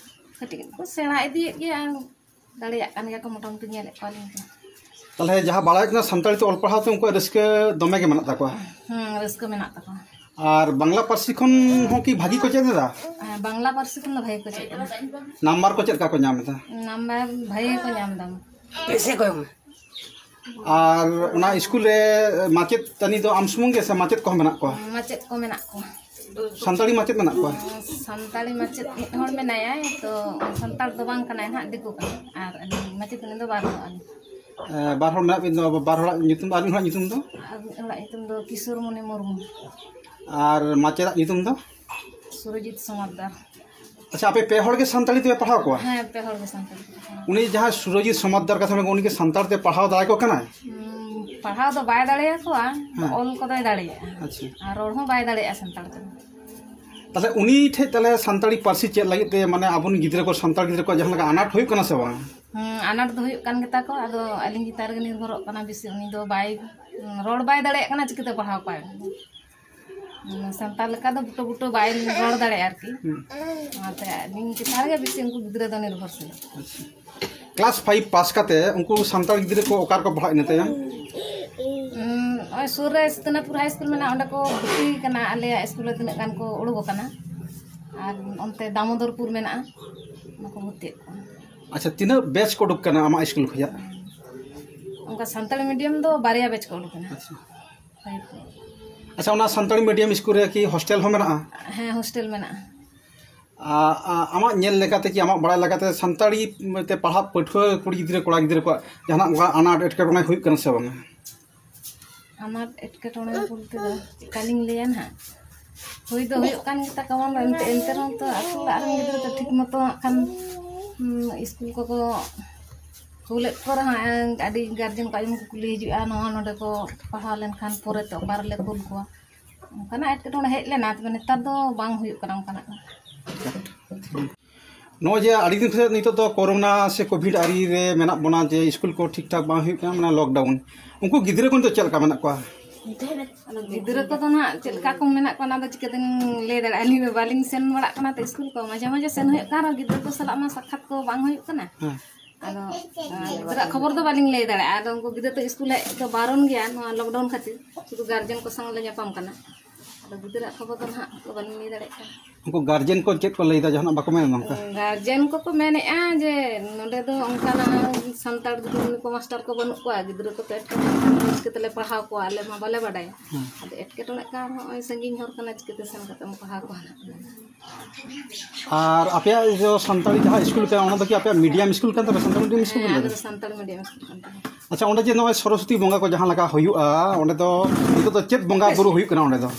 ᱠᱟᱹᱴᱤᱡ ᱠᱚ ᱥᱮᱬᱟ ᱤᱫᱤᱭᱮᱫ ᱜᱮᱭᱟ, ᱫᱟᱲᱮᱭᱟᱜ ᱠᱟᱱ ᱜᱮᱭᱟ ᱠᱚ, ᱢᱚᱴᱟᱢᱩᱴᱤ ᱧᱮᱞᱮᱫ ᱠᱚᱣᱟᱞᱤᱧ ᱛᱚ᱾ ᱛᱟᱦᱚᱞᱮ ᱡᱟᱦᱟᱸ ᱵᱟᱲᱟᱭᱚᱜ ᱠᱟᱱᱟ, ᱥᱟᱱᱛᱟᱲᱤ ᱛᱮ ᱚᱞ ᱯᱟᱲᱦᱟᱣ ᱛᱮ ᱩᱱᱠᱩᱣᱟᱜ ᱨᱟᱹᱥᱠᱟᱹ ᱫᱚᱢᱮ ᱜᱮ ᱢᱮᱱᱟᱜ ᱛᱟᱠᱚᱣᱟ᱾ ᱦᱮᱸ, ᱨᱟᱹᱥᱠᱟᱹ ᱢᱮᱱᱟᱜ ᱛᱟᱠᱚᱣᱟ᱾ ᱟᱨ ᱵᱟᱝᱞᱟ ᱯᱟᱹᱨᱥᱤ ᱠᱷᱚᱱ ᱦᱚᱸ ᱠᱤ ᱵᱷᱟᱹᱜᱤ ᱠᱚ ᱪᱮᱫ ᱮᱫᱟ? ᱦᱮᱸ, ᱵᱟᱝᱞᱟ ᱯᱟᱹᱨᱥᱤ ᱠᱷᱚᱱ ᱫᱚ ᱵᱷᱟᱹᱜᱤ ᱠᱚ ᱪᱮᱫ ᱮᱫᱟ᱾ ᱱᱟᱢᱵᱟᱨ ᱠᱚ ᱪᱮᱫ ᱞᱮᱠᱟ ᱠᱚ ᱧᱟᱢ ᱮᱫᱟ? ᱱᱟᱢᱵᱟᱨ ᱵᱷᱟᱹᱜᱤ ᱜᱮᱠᱚ ᱧᱟᱢ ᱮᱫᱟ᱾ ᱯᱮᱥᱮ ᱠᱚ ᱮᱢᱟ᱾ ᱟᱨ ᱚᱱᱟ ᱥᱠᱩᱞ ᱨᱮ ᱢᱟᱪᱮᱛᱟᱹᱱᱤ ᱫᱚ ᱟᱢ ᱥᱩᱢᱩᱝ ᱜᱮ ᱥᱮ ᱢᱟᱪᱮᱫ ᱠᱚᱦᱚᱸ ᱢᱮᱱᱟᱜ ᱠᱚᱣᱟ? ᱢᱟᱪᱮᱫ ᱠᱚ ᱢᱮᱱᱟᱜ ᱠᱚᱣᱟ᱾ ᱥᱟᱱᱛᱟᱲᱤ ᱢᱟᱪᱮᱫ ᱢᱮᱱᱟᱜ ᱠᱚᱣᱟ? ᱥᱟᱱᱛᱟᱲᱤ ᱢᱟᱪᱮᱫ ᱢᱤᱫ ᱦᱚᱲ ᱢᱮᱱᱟᱭᱟ, ᱛᱚ ᱥᱟᱱᱛᱟᱲ ᱫᱚ ᱵᱟᱝ ᱠᱟᱱᱟᱭ ᱱᱟᱦᱟᱜ, ᱫᱤᱠᱩ ᱠᱟᱱᱟᱭ᱾ ᱟᱨ ᱟᱹᱞᱤᱧ ᱢᱟᱪᱮᱛᱟᱹᱱᱤ ᱫᱚ ᱵᱟᱨ ᱦᱚᱲ ᱟᱹᱞᱤᱧ᱾ ᱮ, ᱵᱟᱨ ᱦᱚᱲ ᱢᱮᱱᱟᱜ ᱵᱤᱱ ᱫᱚ, ᱵᱟᱨ ᱦᱚᱲᱟᱜ ᱧᱩᱛᱩᱢ ᱫᱚ, ᱟᱹᱵᱤᱱ ᱦᱚᱲᱟᱜ ᱧᱩᱛᱩᱢ ᱫᱚ? ᱟᱨ ᱢᱤᱫ ᱦᱚᱲᱟᱜ ᱧᱩᱛᱩᱢ ᱫᱚ ᱠᱤᱥᱳᱨ ᱢᱚᱱᱤ ᱢᱩᱨᱢᱩ᱾ ᱟᱨ ᱢᱟᱪᱮᱫᱟᱜ ᱧᱩᱛᱩᱢ ᱫᱚ? ᱥᱩᱨᱚᱡᱤᱛ ᱥᱚᱢᱟᱫᱟᱨ᱾ ᱟᱪᱪᱷᱟ, ᱟᱯᱮ ᱯᱮ ᱦᱚᱲ ᱜᱮ ᱥᱟᱱᱛᱟᱲᱤ ᱛᱮᱯᱮ ᱯᱟᱲᱦᱟᱣ ᱠᱚᱣᱟ? ᱦᱮᱸ, ᱯᱮ ᱦᱚᱲ ᱜᱮ ᱥᱟᱱᱛᱟᱲᱤ ᱛᱮ ᱯᱟᱲᱦᱟᱣ᱾ ᱩᱱᱤ ᱡᱟᱦᱟᱸᱭ ᱥᱩᱨᱚᱡᱤᱛ ᱥᱚᱢᱟᱫᱟᱨ ᱠᱟᱛᱷᱟ ᱵᱮᱱ, ᱩᱱᱤ ᱜᱮ ᱥᱟᱱᱛᱟᱲ ᱛᱮ ᱯᱟᱲᱦᱟᱣ ᱫᱟᱲᱮ ᱠᱚ ᱠᱟᱱᱟᱭ? ᱦᱩᱸ, ᱯᱟᱲᱦᱟᱣ ᱫᱚ ᱵᱟᱭ ᱫᱟᱲᱮᱭᱟᱠᱚᱣᱟ, ᱦᱮᱸ᱾ ᱚᱞ ᱠᱚᱫᱚᱭ ᱫᱟᱲᱮᱭᱟᱜᱼᱟ᱾ ᱟᱪᱪᱷᱟ᱾ ᱟᱨ ᱨᱚᱲ ᱦᱚᱸ ᱵᱟᱭ ᱫᱟᱲᱮᱭᱟᱜᱼᱟ ᱥᱟᱱᱛᱟᱲ ᱛᱮ᱾ ᱛᱟᱦᱞᱮ ᱩᱱᱤ ᱴᱷᱮᱡ ᱛᱟᱦᱞᱮ ᱥᱟᱱᱛᱟᱲᱤ ᱯᱟᱹᱨᱥᱤ ᱪᱮᱫ ᱞᱟᱹᱜᱤᱫ ᱛᱮ, ᱢᱟᱱᱮ, ᱟᱵᱚᱨᱮᱱ ᱜᱤᱫᱽᱨᱟᱹ ᱠᱚ, ᱥᱟᱱᱛᱟᱲ ᱜᱤᱫᱽᱨᱟᱹ ᱠᱚᱣᱟᱜ ᱡᱟᱦᱟᱸ ᱞᱮᱠᱟ ᱟᱱᱟᱴ ᱦᱩᱭᱩᱜ ᱠᱟᱱᱟ ᱥᱮ ᱵᱟᱝ? ᱦᱩᱸ, ᱟᱱᱟᱴ ᱫᱚ ᱦᱩᱭᱩᱜ ᱠᱟᱱ ᱜᱮᱛᱟ ᱠᱚ, ᱟᱫᱚ ᱟᱹᱞᱤᱧ ᱪᱮᱛᱟᱱ ᱨᱮᱜᱮ ᱱᱤᱨᱵᱷᱚᱨᱚᱜ ᱠᱟᱱᱟ ᱵᱮᱥᱤ᱾ ᱩᱱᱤ ᱫᱚ ᱵᱟᱭ ᱨᱚᱲ ᱵᱟᱭ ᱫᱟᱲᱮᱭᱟᱜ ᱠᱟᱱᱟ, ᱪᱤᱠᱟᱹᱛᱮ ᱯᱟᱲᱦᱟᱣ ᱠᱚᱣᱟᱭ? ᱦᱩᱸ, ᱥᱟᱱᱛᱟᱲ ᱞᱮᱠᱟ ᱫᱚ ᱵᱩᱴᱟᱹ ᱵᱩᱴᱟᱹ ᱵᱟᱭ ᱨᱚᱲ ᱫᱟᱲᱮᱭᱟᱜᱼᱟ ᱟᱨᱠᱤ᱾ ᱦᱩᱸ᱾ ᱚᱱᱟᱛᱮ ᱟᱹᱞᱤᱧ ᱪᱮᱛᱟᱱ ᱨᱮᱜᱮ ᱵᱮᱥᱤ ᱩᱱᱠᱩ ᱜᱤᱫᱽᱨᱟᱹ ᱫᱚ ᱱᱤᱨᱵᱷᱚᱨᱥᱤᱞ᱾ ᱟᱪᱪᱷᱟ᱾ ᱠᱞᱟᱥ ᱯᱷᱟᱭᱤᱵᱷ ᱯᱟᱥ ᱠᱟᱛᱮ ᱩᱱᱠᱩ ᱥᱟᱱᱛᱟᱲ ᱜᱤᱫᱽᱨᱟᱹ ᱠᱚ ᱚᱠᱟ ᱨᱮᱠᱚ ᱯᱟᱲᱦᱟᱜ ᱤᱱᱟᱹ ᱛᱟᱭᱚᱢ? ᱩᱸ, ᱱᱚᱜᱼᱚᱭ ᱥᱩᱨ ᱨᱮ ᱥᱤᱛᱟᱹᱱᱟᱛᱷᱯᱩᱨ ᱦᱟᱭ ᱥᱠᱩᱞ ᱢᱮᱱᱟᱜᱼᱟ, ᱚᱸᱰᱮ ᱠᱚ ᱵᱷᱚᱨᱛᱤ ᱠᱟᱱᱟ᱾ ᱟᱞᱮᱭᱟᱜ ᱥᱠᱩᱞ ᱨᱮ ᱛᱤᱱᱟᱹᱜ ᱜᱟᱱ ᱠᱚ ᱩᱰᱩᱠ ᱟᱠᱟᱱᱟ, ᱟᱨ ᱚᱱᱛᱮ ᱫᱟᱢᱳᱫᱚᱨᱯᱩᱨ ᱢᱮᱱᱟᱜᱼᱟ, ᱚᱱᱟ ᱠᱚ ᱵᱷᱚᱨᱛᱤᱭᱮᱫ ᱠᱚᱣᱟ᱾ ᱟᱪᱪᱷᱟ, ᱛᱤᱱᱟᱹᱜ ᱵᱮᱪ ᱠᱚ ᱩᱰᱩᱠ ᱠᱟᱱᱟ ᱟᱢᱟᱜ ᱥᱠᱩᱞ ᱠᱷᱚᱱᱟᱜ? ᱚᱱᱠᱟ ᱥᱟᱱᱛᱟᱲᱤ ᱢᱤᱰᱤᱭᱟᱢ ᱫᱚ ᱵᱟᱨᱭᱟ ᱵᱮᱪ ᱠᱚ ᱩᱰᱩᱠ ᱮᱱᱟ᱾ ᱟᱪᱪᱷᱟ᱾ ᱯᱷᱟᱭᱤᱵᱷ ᱨᱮ᱾ ᱟᱪᱪᱷᱟ, ᱚᱱᱟ ᱥᱟᱱᱛᱟᱲᱤ ᱢᱤᱰᱤᱭᱟᱢ ᱥᱠᱩᱞ ᱨᱮ ᱠᱤ ᱦᱳᱥᱴᱮᱞ ᱦᱚᱸ ᱢᱮᱱᱟᱜᱼᱟ? ᱦᱮᱸ, ᱦᱳᱥᱴᱮᱞ ᱢᱮᱱᱟᱜᱼᱟ᱾ ᱟ-, ᱟ-, ᱟᱢᱟᱜ ᱧᱮᱞ ᱞᱮᱠᱟᱛᱮ ᱠᱤ, ᱟᱢᱟᱜ ᱵᱟᱲᱟᱭ ᱞᱮᱠᱟᱛᱮ ᱥᱟᱱᱛᱟᱲᱤ ᱛᱮ ᱯᱟᱲᱦᱟᱜ ᱯᱟᱹᱴᱷᱩᱣᱟᱹ ᱠᱩᱲᱤ ᱜᱤᱫᱽᱨᱟᱹ, ᱠᱚᱲᱟ ᱜᱤᱫᱽᱨᱟᱹ ᱠᱚᱣᱟᱜ ᱡᱟᱦᱟᱱᱟᱜ ᱚᱱᱠᱟ ᱟᱱᱟᱴ ᱮᱴᱠᱮᱴᱚᱬᱮ ᱦᱩᱭᱩᱜ ᱠᱟᱱᱟ ᱥᱮ ᱵᱟᱝᱟ? ᱟᱱᱟᱴ ᱮᱴᱠᱮᱴᱚᱬᱮ ᱵᱚᱞᱛᱮ ᱫᱚ ᱪᱮᱫᱠᱟᱞᱤᱧ ᱞᱟᱹᱭᱟ ᱱᱟᱦᱟᱜ? ᱦᱩᱭ ᱫᱚ ᱦᱩᱭᱩᱜ ᱠᱟᱱ ᱜᱮᱛᱟ ᱠᱚᱣᱟ, ᱮᱱᱛᱮ, ᱮᱱᱛᱮ ᱨᱮᱦᱚᱸ ᱛᱚ ᱟᱹᱛᱩ ᱚᱲᱟᱜ ᱨᱮᱱ ᱜᱤᱫᱽᱨᱟᱹ ᱫᱚ ᱴᱷᱤᱠ ᱢᱚᱛᱚ ᱦᱟᱸᱜ ᱠᱷᱟᱱ, ᱩᱸ, ᱥᱠᱩᱞ ᱠᱚᱠᱚ ᱠᱩᱞᱮᱫ ᱠᱚ ᱨᱮᱦᱚᱸ, ᱮᱸ, ᱟᱹᱰᱤ ᱜᱟᱨᱡᱮᱱ ᱠᱚ ᱟᱸᱡᱚᱢ ᱠᱚ ᱠᱩᱞᱤ ᱦᱤᱡᱩᱜᱼᱟ, ᱱᱚᱣᱟ ᱱᱚᱰᱮ ᱠᱚ ᱯᱟᱲᱦᱟᱣ ᱞᱮᱱᱠᱷᱟᱱ ᱯᱚᱨᱮᱛᱮ ᱚᱠᱟ ᱨᱮᱞᱮ ᱠᱩᱞ ᱠᱚᱣᱟ? ᱚᱱᱠᱟᱱᱟᱜ ᱮᱴᱠᱮᱴᱚᱬᱮ ᱦᱮᱡ ᱞᱮᱱᱟ, ᱛᱚᱵᱮ ᱱᱮᱛᱟᱨ ᱫᱚ ᱵᱟᱝ ᱦᱩᱭᱩᱜ ᱠᱟᱱᱟ ᱚᱱᱠᱟᱱᱟᱜ ᱫᱚ᱾ ᱱᱚᱜᱼᱚᱭ ᱡᱮ ᱟᱹᱰᱤ ᱫᱤᱱ ᱠᱷᱚᱱ ᱱᱤᱛᱚᱜ ᱫᱚ ᱠᱳᱨᱳᱱᱟ ᱥᱮ ᱠᱳᱵᱷᱤᱰ ᱟᱹᱨᱤ ᱨᱮ ᱢᱮᱱᱟᱜ ᱵᱚᱱᱟ, ᱡᱮ ᱥᱠᱩᱞ ᱠᱚ ᱴᱷᱤᱠ ᱴᱷᱟᱠ ᱵᱟᱝ ᱦᱩᱭᱩᱜ ᱠᱟᱱᱟ, ᱢᱟᱱᱮ ᱞᱚᱠᱰᱟᱣᱩᱱ, ᱩᱱᱠᱩ ᱜᱤᱫᱽᱨᱟᱹ ᱠᱚ ᱱᱤᱛᱚᱜ ᱪᱮᱫ ᱞᱮᱠᱟ ᱢᱮᱱᱟᱜ ᱠᱚᱣᱟ? ᱜᱤᱫᱽᱨᱟᱹ ᱠᱚᱫᱚ ᱱᱟᱦᱟᱜ ᱪᱮᱫ ᱞᱮᱠᱟ ᱠᱚ ᱢᱮᱱᱟᱜ ᱠᱚᱣᱟ, ᱚᱱᱟ ᱫᱚ ᱪᱤᱠᱟᱹᱛᱮᱞᱤᱧ ᱞᱟᱹᱭ ᱫᱟᱲᱮᱭᱟᱜᱼᱟ? ᱟᱹᱞᱤᱧ ᱫᱚ ᱵᱟᱹᱞᱤᱧ ᱥᱮᱱ ᱵᱟᱲᱟᱜ ᱠᱟᱱᱟ ᱛᱚ ᱥᱠᱩᱞ ᱠᱚ, ᱢᱟᱡᱷᱮ ᱢᱟᱡᱷᱮ ᱥᱮᱱ ᱦᱩᱭᱩᱜ ᱠᱟᱱ ᱨᱮᱦᱚᱸ ᱜᱤᱫᱽᱨᱟᱹ ᱠᱚ ᱥᱟᱞᱟᱜ ᱢᱟ ᱥᱟᱠᱠᱷᱟᱛ ᱠᱚ ᱵᱟᱝ ᱦᱩᱭᱩᱜ ᱠᱟᱱᱟ᱾ ᱦᱮᱸ᱾ ᱛᱚ ᱟᱫᱚ ᱜᱤᱫᱽᱨᱟᱹ ᱠᱷᱚᱵᱚᱨ ᱫᱚ ᱵᱟᱹᱞᱤᱧ ᱞᱟᱹᱭ ᱫᱟᱲᱮᱭᱟᱜᱼᱟ᱾ ᱟᱫᱚ ᱩᱱᱠᱩ ᱜᱤᱫᱽᱨᱟᱹ ᱫᱚ ᱥᱠᱩᱞ ᱦᱮᱡ ᱫᱚ ᱵᱟᱨᱚᱱ ᱜᱮᱭᱟ ᱱᱚᱣᱟ ᱞᱚᱠᱰᱟᱣᱩᱱ ᱠᱷᱟᱹᱛᱤᱨ᱾ ᱥᱩᱫᱷᱩ ᱜᱟᱨᱡᱮᱱ ᱠᱚ ᱥᱟᱶ ᱞᱮ ᱧᱟᱯᱟᱢ ᱠᱟᱱᱟ᱾ ᱟᱫᱚ ᱜᱤᱫᱽᱨᱟᱹ ᱠᱷᱚᱵᱚᱨ ᱫᱚ ᱱᱟᱦᱟᱜ ᱵᱟᱹᱞᱤᱧ ᱞᱟᱹᱭ ᱫᱟᱲᱮᱭᱟᱜ ᱠᱟᱱᱟ᱾ ᱩᱱᱠᱩ ᱜᱟᱨᱡᱮᱱ ᱠᱚ ᱪᱮᱫ ᱠᱚ ᱞᱟᱹᱭᱫᱟ? ᱡᱟᱦᱟᱱᱟᱜ ᱵᱟᱠᱚ ᱢᱮᱱᱟ ᱱᱚᱝᱠᱟ? ᱜᱟᱨᱡᱮᱱ ᱠᱚᱠᱚ ᱢᱮᱱᱮᱫᱼᱟ ᱡᱮ ᱱᱚᱸᱰᱮ ᱫᱚ ᱚᱱᱠᱟᱱᱟᱜ ᱥᱟᱱᱛᱟᱲ ᱜᱤᱫᱽᱨᱟᱹ ᱠᱚ ᱢᱟᱥᱴᱟᱨ ᱠᱚ ᱵᱟᱹᱱᱩᱜ ᱠᱚᱣᱟ, ᱜᱤᱫᱽᱨᱟᱹ ᱠᱚ ᱮᱴᱠᱮᱴᱚᱬᱮ ᱠᱷᱟᱱ ᱪᱤᱠᱟᱹ ᱛᱮᱞᱮ ᱯᱟᱲᱦᱟᱣ ᱠᱚᱣᱟ, ᱟᱞᱮ ᱢᱟ ᱵᱟᱞᱮ ᱵᱟᱰᱟᱭᱟ᱾ ᱦᱮᱸ᱾ ᱟᱫᱚ ᱮᱴᱠᱮᱴᱚᱬᱮᱜ ᱠᱟᱱ ᱨᱮᱦᱚᱸ ᱱᱚᱜᱼᱚᱭ ᱥᱟᱺᱜᱤᱧ ᱦᱚᱨ ᱠᱟᱱᱟ, ᱪᱤᱠᱟᱹᱛᱮ ᱥᱮᱱ ᱠᱟᱛᱮᱢ ᱯᱟᱲᱦᱟᱣ ᱠᱚᱣᱟ ᱱᱟᱦᱟᱜ? ᱟᱨ ᱟᱯᱮᱭᱟᱜ ᱡᱚ ᱥᱟᱱᱛᱟᱲᱤ ᱡᱟᱦᱟᱸ ᱥᱠᱩᱞ ᱠᱟᱱᱟ, ᱚᱱᱟ ᱫᱚ ᱠᱤ ᱟᱯᱮᱭᱟᱜ ᱢᱤᱰᱤᱭᱟᱢ ᱥᱠᱩᱞ ᱠᱟᱱ ᱛᱟᱯᱮᱭᱟ? ᱥᱟᱱᱛᱟᱲᱤ ᱢᱤᱰᱤᱭᱟᱢ ᱥᱠᱩᱞ ᱦᱮᱸ, ᱠᱟᱱ ᱟᱞᱮ ᱛᱟᱯᱮᱭᱟ? ᱫᱚ ᱥᱟᱱᱛᱟᱲᱤ ᱢᱤᱰᱤᱭᱟᱢ ᱥᱠᱩᱞ ᱠᱟᱱ ᱛᱟᱞᱮᱭᱟ᱾ ᱟᱪᱪᱷᱟ, ᱚᱸᱰᱮ ᱡᱮ ᱱᱚᱜᱼᱚᱭ ᱥᱚᱨᱚᱥᱚᱛᱤ ᱵᱚᱸᱜᱟ ᱠᱚ ᱡᱟᱦᱟᱸ ᱞᱮᱠᱟ ᱦᱩᱭᱩᱜᱼᱟ, ᱚᱸᱰᱮ ᱫᱚ ᱱᱤᱛᱚᱜ ᱫᱚ ᱪᱮᱫ ᱵᱚᱸᱜᱟ ᱵᱩᱨᱩ ᱦᱩᱭᱩᱜ ᱠᱟᱱᱟ ᱚᱸᱰᱮ ᱫᱚ?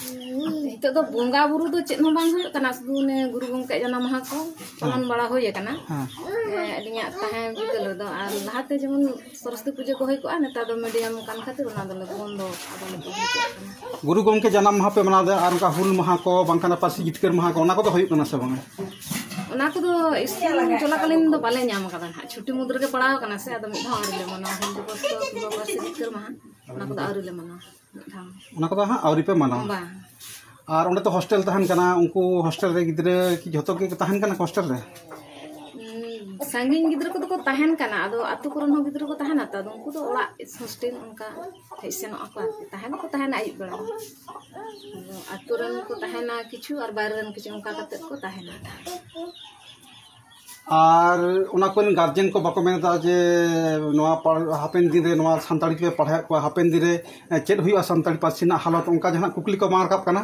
ᱱᱤᱛᱚᱜ ᱫᱚ ᱵᱚᱸᱜᱟ ᱵᱩᱨᱩ ᱫᱚ ᱪᱮᱫ ᱦᱚᱸ ᱵᱟᱝ ᱦᱩᱭᱩᱜ ᱠᱟᱱᱟ, ᱥᱩᱫᱷᱩ ᱚᱱᱮ ᱜᱩᱨᱩ ᱜᱚᱢᱠᱮᱭᱟᱜ ᱡᱟᱱᱟᱢ ᱢᱟᱦᱟ ᱠᱚ ᱯᱟᱞᱚᱱ ᱦᱮᱸ᱾ ᱵᱟᱲᱟ ᱦᱩᱭ ᱟᱠᱟᱱᱟ᱾ ᱦᱮᱸ᱾ ᱦᱮᱸ, ᱟᱹᱞᱤᱧᱟᱜ ᱛᱟᱦᱮᱸ ᱵᱤᱫᱟᱹᱞ ᱨᱮᱫᱚ᱾ ᱟᱨ ᱞᱟᱦᱟᱛᱮ ᱡᱮᱢᱚᱱ ᱥᱚᱨᱚᱥᱚᱛᱤ ᱯᱩᱡᱟᱹ ᱠᱚ ᱦᱩᱭ ᱠᱚᱜᱼᱟ, ᱱᱮᱛᱟᱨ ᱫᱚ ᱢᱤᱰᱤᱭᱟᱢ ᱠᱟᱱ ᱠᱷᱟᱹᱛᱤᱨ ᱚᱱᱟ ᱫᱚᱞᱮ ᱵᱚᱱᱫᱚ ᱟᱠᱟᱫᱟ, ᱵᱟᱞᱮ ᱯᱩᱡᱟᱹ ᱦᱚᱪᱚᱜ ᱠᱟᱱᱟ᱾ ᱜᱩᱨᱩ ᱜᱚᱢᱠᱮ ᱡᱟᱱᱟᱢ ᱢᱟᱦᱟ ᱯᱮ ᱢᱟᱱᱟᱣ ᱮᱫᱟ, ᱟᱨ ᱚᱱᱠᱟ ᱦᱩᱞ ᱢᱟᱦᱟ ᱠᱚ, ᱵᱟᱝᱠᱷᱟᱱ ᱯᱟᱹᱨᱥᱤ ᱡᱤᱛᱠᱟᱹᱨ ᱢᱟᱦᱟ ᱠᱚ, ᱚᱱᱟ ᱠᱚᱫᱚ ᱦᱩᱭᱩᱜ ᱠᱟᱱᱟ ᱥᱮ ᱵᱟᱝᱟ? ᱚᱱᱟ ᱠᱚᱫᱚ ᱥᱠᱩᱞ ᱪᱚᱞᱟᱠᱟᱞᱤᱱ ᱫᱚ ᱵᱟᱞᱮ ᱧᱟᱢ ᱟᱠᱟᱫᱟ ᱱᱟᱦᱟᱜ, ᱪᱷᱩᱴᱤ ᱢᱩᱫᱽ ᱨᱮᱜᱮ ᱯᱟᱲᱟᱣ ᱟᱠᱟᱱᱟ ᱥᱮ, ᱟᱫᱚ ᱢᱤᱫ ᱫᱷᱟᱣ ᱟᱹᱣᱨᱤ ᱞᱮ ᱢᱟᱱᱟᱣᱟ᱾ ᱦᱩᱞ ᱫᱤᱵᱚᱥ ᱠᱚ ᱠᱤᱝᱵᱟ ᱯᱟᱹᱨᱥᱤ ᱡᱤᱛᱠᱟᱹᱨ ᱢᱟᱦᱟ, ᱚᱱᱟ ᱠᱚᱫᱚ ᱟᱹᱣᱨᱤ ᱞᱮ ᱢᱟᱱᱟᱣᱟ ᱢᱤᱫ ᱫᱷᱟᱣ ᱦᱚᱸ᱾ ᱚᱱᱟ ᱠᱚᱫᱚ ᱦᱟᱸᱜ ᱟᱹᱣᱨᱤ ᱯᱮ ᱢᱟᱱᱟᱣᱟ? ᱵᱟᱝ᱾ ᱟᱨ ᱚᱸᱰᱮ ᱛᱚ ᱦᱳᱥᱴᱮᱞ ᱛᱟᱦᱮᱱ ᱠᱟᱱᱟ, ᱩᱱᱠᱩ ᱦᱳᱥᱴᱮᱞ ᱨᱮ ᱜᱤᱫᱽᱨᱟᱹ ᱠᱤ ᱡᱷᱚᱛᱚ ᱜᱮ ᱛᱟᱦᱮᱱ ᱠᱟᱱᱟ ᱦᱳᱥᱴᱮᱞ ᱨᱮ? ᱩᱸ, ᱥᱟᱺᱜᱤᱧ ᱜᱤᱫᱽᱨᱟᱹ ᱠᱚᱫᱚ ᱠᱚ ᱛᱟᱦᱮᱱ ᱠᱟᱱᱟ, ᱟᱫᱚ ᱟᱹᱛᱩ ᱠᱚᱨᱮᱱ ᱦᱚᱸ ᱜᱤᱫᱽᱨᱟᱹ ᱠᱚ ᱛᱟᱦᱮᱱᱟ ᱛᱚ, ᱟᱫᱚ ᱩᱱᱠᱩ ᱫᱚ ᱚᱲᱟᱜ ᱦᱳᱥᱴᱮᱞ ᱚᱱᱠᱟ ᱦᱮᱡ ᱥᱮᱱᱚᱜ ᱟᱠᱚ ᱟᱨᱠᱤ, ᱛᱟᱦᱮᱸ ᱫᱚᱠᱚ ᱛᱟᱦᱮᱱᱟ ᱟᱹᱭᱩᱵ ᱵᱮᱲᱟ ᱫᱚ᱾ ᱟᱫᱚ ᱟᱹᱛᱩ ᱨᱮᱱ ᱠᱚ ᱛᱟᱦᱮᱱᱟ ᱠᱤᱪᱷᱩ ᱟᱨ ᱵᱟᱭᱨᱮ ᱨᱮᱱ ᱠᱤᱪᱷᱩ, ᱚᱱᱠᱟ ᱠᱟᱛᱮᱫ ᱠᱚ ᱛᱟᱦᱮᱱᱟ᱾ ᱟᱨ ᱚᱱᱟ ᱠᱚᱨᱮᱱ ᱜᱟᱨᱡᱮᱱ ᱠᱚ ᱵᱟᱠᱚ ᱢᱮᱱ ᱮᱫᱟ ᱡᱮ ᱱᱚᱣᱟ ᱯᱟᱲ-, ᱦᱟᱯᱮᱱ ᱫᱤᱱ ᱨᱮ ᱱᱚᱣᱟ ᱥᱟᱱᱛᱟᱲᱤ ᱛᱮᱯᱮ ᱯᱟᱲᱦᱟᱣᱮᱫ ᱠᱚᱣᱟ, ᱦᱟᱯᱮᱱ ᱫᱤᱱ ᱨᱮ, ᱮ, ᱪᱮᱫ ᱦᱩᱭᱩᱜᱼᱟ ᱥᱟᱱᱛᱟᱲᱤ ᱯᱟᱹᱨᱥᱤ ᱨᱮᱱᱟᱜ ᱦᱟᱞᱚᱛ, ᱚᱱᱠᱟ ᱡᱟᱦᱟᱱᱟᱜ ᱠᱩᱠᱞᱤ ᱠᱚ ᱵᱟᱝ ᱨᱟᱠᱟᱵ ᱠᱟᱱᱟ?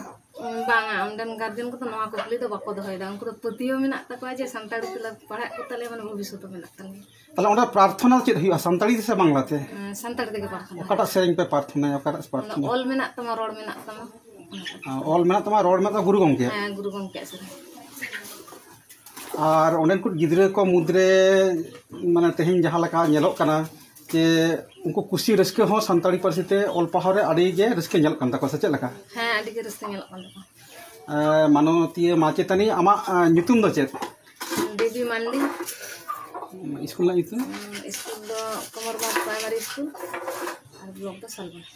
ᱵᱟᱝᱟ, ᱚᱸᱰᱮᱱ ᱜᱟᱨᱡᱮᱱ ᱠᱚᱫᱚ ᱱᱚᱣᱟ ᱠᱩᱠᱞᱤ ᱫᱚ ᱵᱟᱠᱚ ᱫᱚᱦᱚᱭᱮᱫᱟ᱾ ᱩᱱᱠᱩ ᱫᱚ ᱯᱟᱹᱛᱭᱟᱹᱣ ᱢᱮᱱᱟᱜ ᱛᱟᱠᱚᱣᱟ ᱡᱮ ᱥᱟᱱᱛᱟᱲᱤ ᱛᱮᱞᱮ ᱯᱟᱲᱦᱟᱜ ᱠᱚ ᱛᱟᱞᱮᱭᱟ, ᱢᱟᱱᱮ ᱵᱷᱚᱵᱤᱥᱥᱚᱛ ᱦᱚᱸ ᱢᱮᱱᱟᱜ ᱛᱟᱞᱮᱭᱟ᱾ ᱛᱟᱦᱞᱮ ᱚᱸᱰᱮ ᱯᱨᱟᱨᱛᱷᱚᱱᱟ ᱫᱚ ᱪᱮᱫ ᱦᱩᱭᱩᱜᱼᱟ, ᱥᱟᱱᱛᱟᱲᱤ ᱛᱮ ᱥᱮ ᱵᱟᱝᱞᱟ ᱛᱮ? ᱦᱮᱸ, ᱥᱟᱱᱛᱟᱲᱤ ᱛᱮᱜᱮ ᱯᱨᱟᱨᱛᱷᱚᱱᱟ᱾ ᱚᱠᱟᱴᱟᱜ ᱥᱮᱨᱮᱧ ᱯᱮ ᱯᱨᱟᱨᱛᱷᱚᱱᱟᱭᱟ, ᱚᱠᱟᱴᱟᱜ ᱯᱨᱟᱨᱛᱷᱚᱱᱟ? ᱚᱞ ᱢᱮᱱᱟᱜ ᱛᱟᱢᱟ, ᱨᱚᱲ ᱢᱮᱱᱟᱜ ᱛᱟᱢᱟ᱾ ᱚᱞ ᱢᱮᱱᱟᱜ ᱛᱟᱢᱟ, ᱨᱚᱲ ᱢᱮᱱᱟᱜ ᱛᱟᱢᱟ, ᱜᱩᱨᱩ ᱜᱚᱢᱠᱮᱭᱟᱜ? ᱦᱮᱸ, ᱜᱩᱨᱩ ᱜᱚᱢᱠᱮᱭᱟᱜ ᱥᱮᱨᱮᱧ᱾ ᱟᱨ ᱚᱸᱰᱮᱱ ᱠᱚ ᱜᱤᱫᱽᱨᱟᱹ ᱠᱚ ᱢᱩᱫᱽᱨᱮ, ᱢᱟᱱᱮ, ᱛᱮᱦᱮᱧ ᱡᱟᱦᱟᱸ ᱞᱮᱠᱟ ᱧᱮᱞᱚᱜ ᱠᱟᱱᱟ ᱡᱮ ᱩᱱᱠᱩ ᱠᱩᱥᱤ ᱨᱟᱹᱥᱠᱟᱹ ᱦᱚᱸ ᱥᱟᱱᱛᱟᱲᱤ ᱯᱟᱹᱨᱥᱤ ᱛᱮ ᱚᱞ ᱯᱟᱲᱦᱟᱣ ᱨᱮ ᱟᱹᱰᱤ ᱜᱮ ᱨᱟᱹᱥᱠᱟᱹ ᱧᱮᱞᱚᱜ ᱠᱟᱱ ᱛᱟᱠᱚᱣᱟ, ᱥᱮ ᱪᱮᱫ ᱞᱮᱠᱟ? ᱦᱮᱸ, ᱟᱹᱰᱤ ᱜᱮ ᱨᱟᱹᱥᱠᱟᱹ ᱧᱮᱞᱚᱜ ᱠᱟᱱ ᱛᱟᱠᱚᱣᱟ᱾ ᱮ, ᱢᱟᱱᱚᱛᱤᱭᱟᱹ ᱢᱟᱪᱮᱛᱟᱹᱱᱤ, ᱟᱢᱟᱜ, ᱮ, ᱧᱩᱛᱩᱢ ᱫᱚ ᱪᱮᱫ? ᱫᱮᱵᱤ ᱢᱟᱱᱰᱤ᱾ ᱥᱠᱩᱞ ᱨᱮᱱᱟᱜ ᱧᱩᱛᱩᱢ? ᱩᱸ, ᱥᱠᱩᱞ ᱫᱚ ᱠᱚᱢᱚᱨᱵᱟᱸᱫᱷ ᱯᱨᱟᱭᱢᱟᱨᱤ ᱥᱠᱩᱞ ᱟᱨ ᱵᱞᱚᱠ ᱫᱚ ᱥᱟᱞᱵᱚᱱᱤ᱾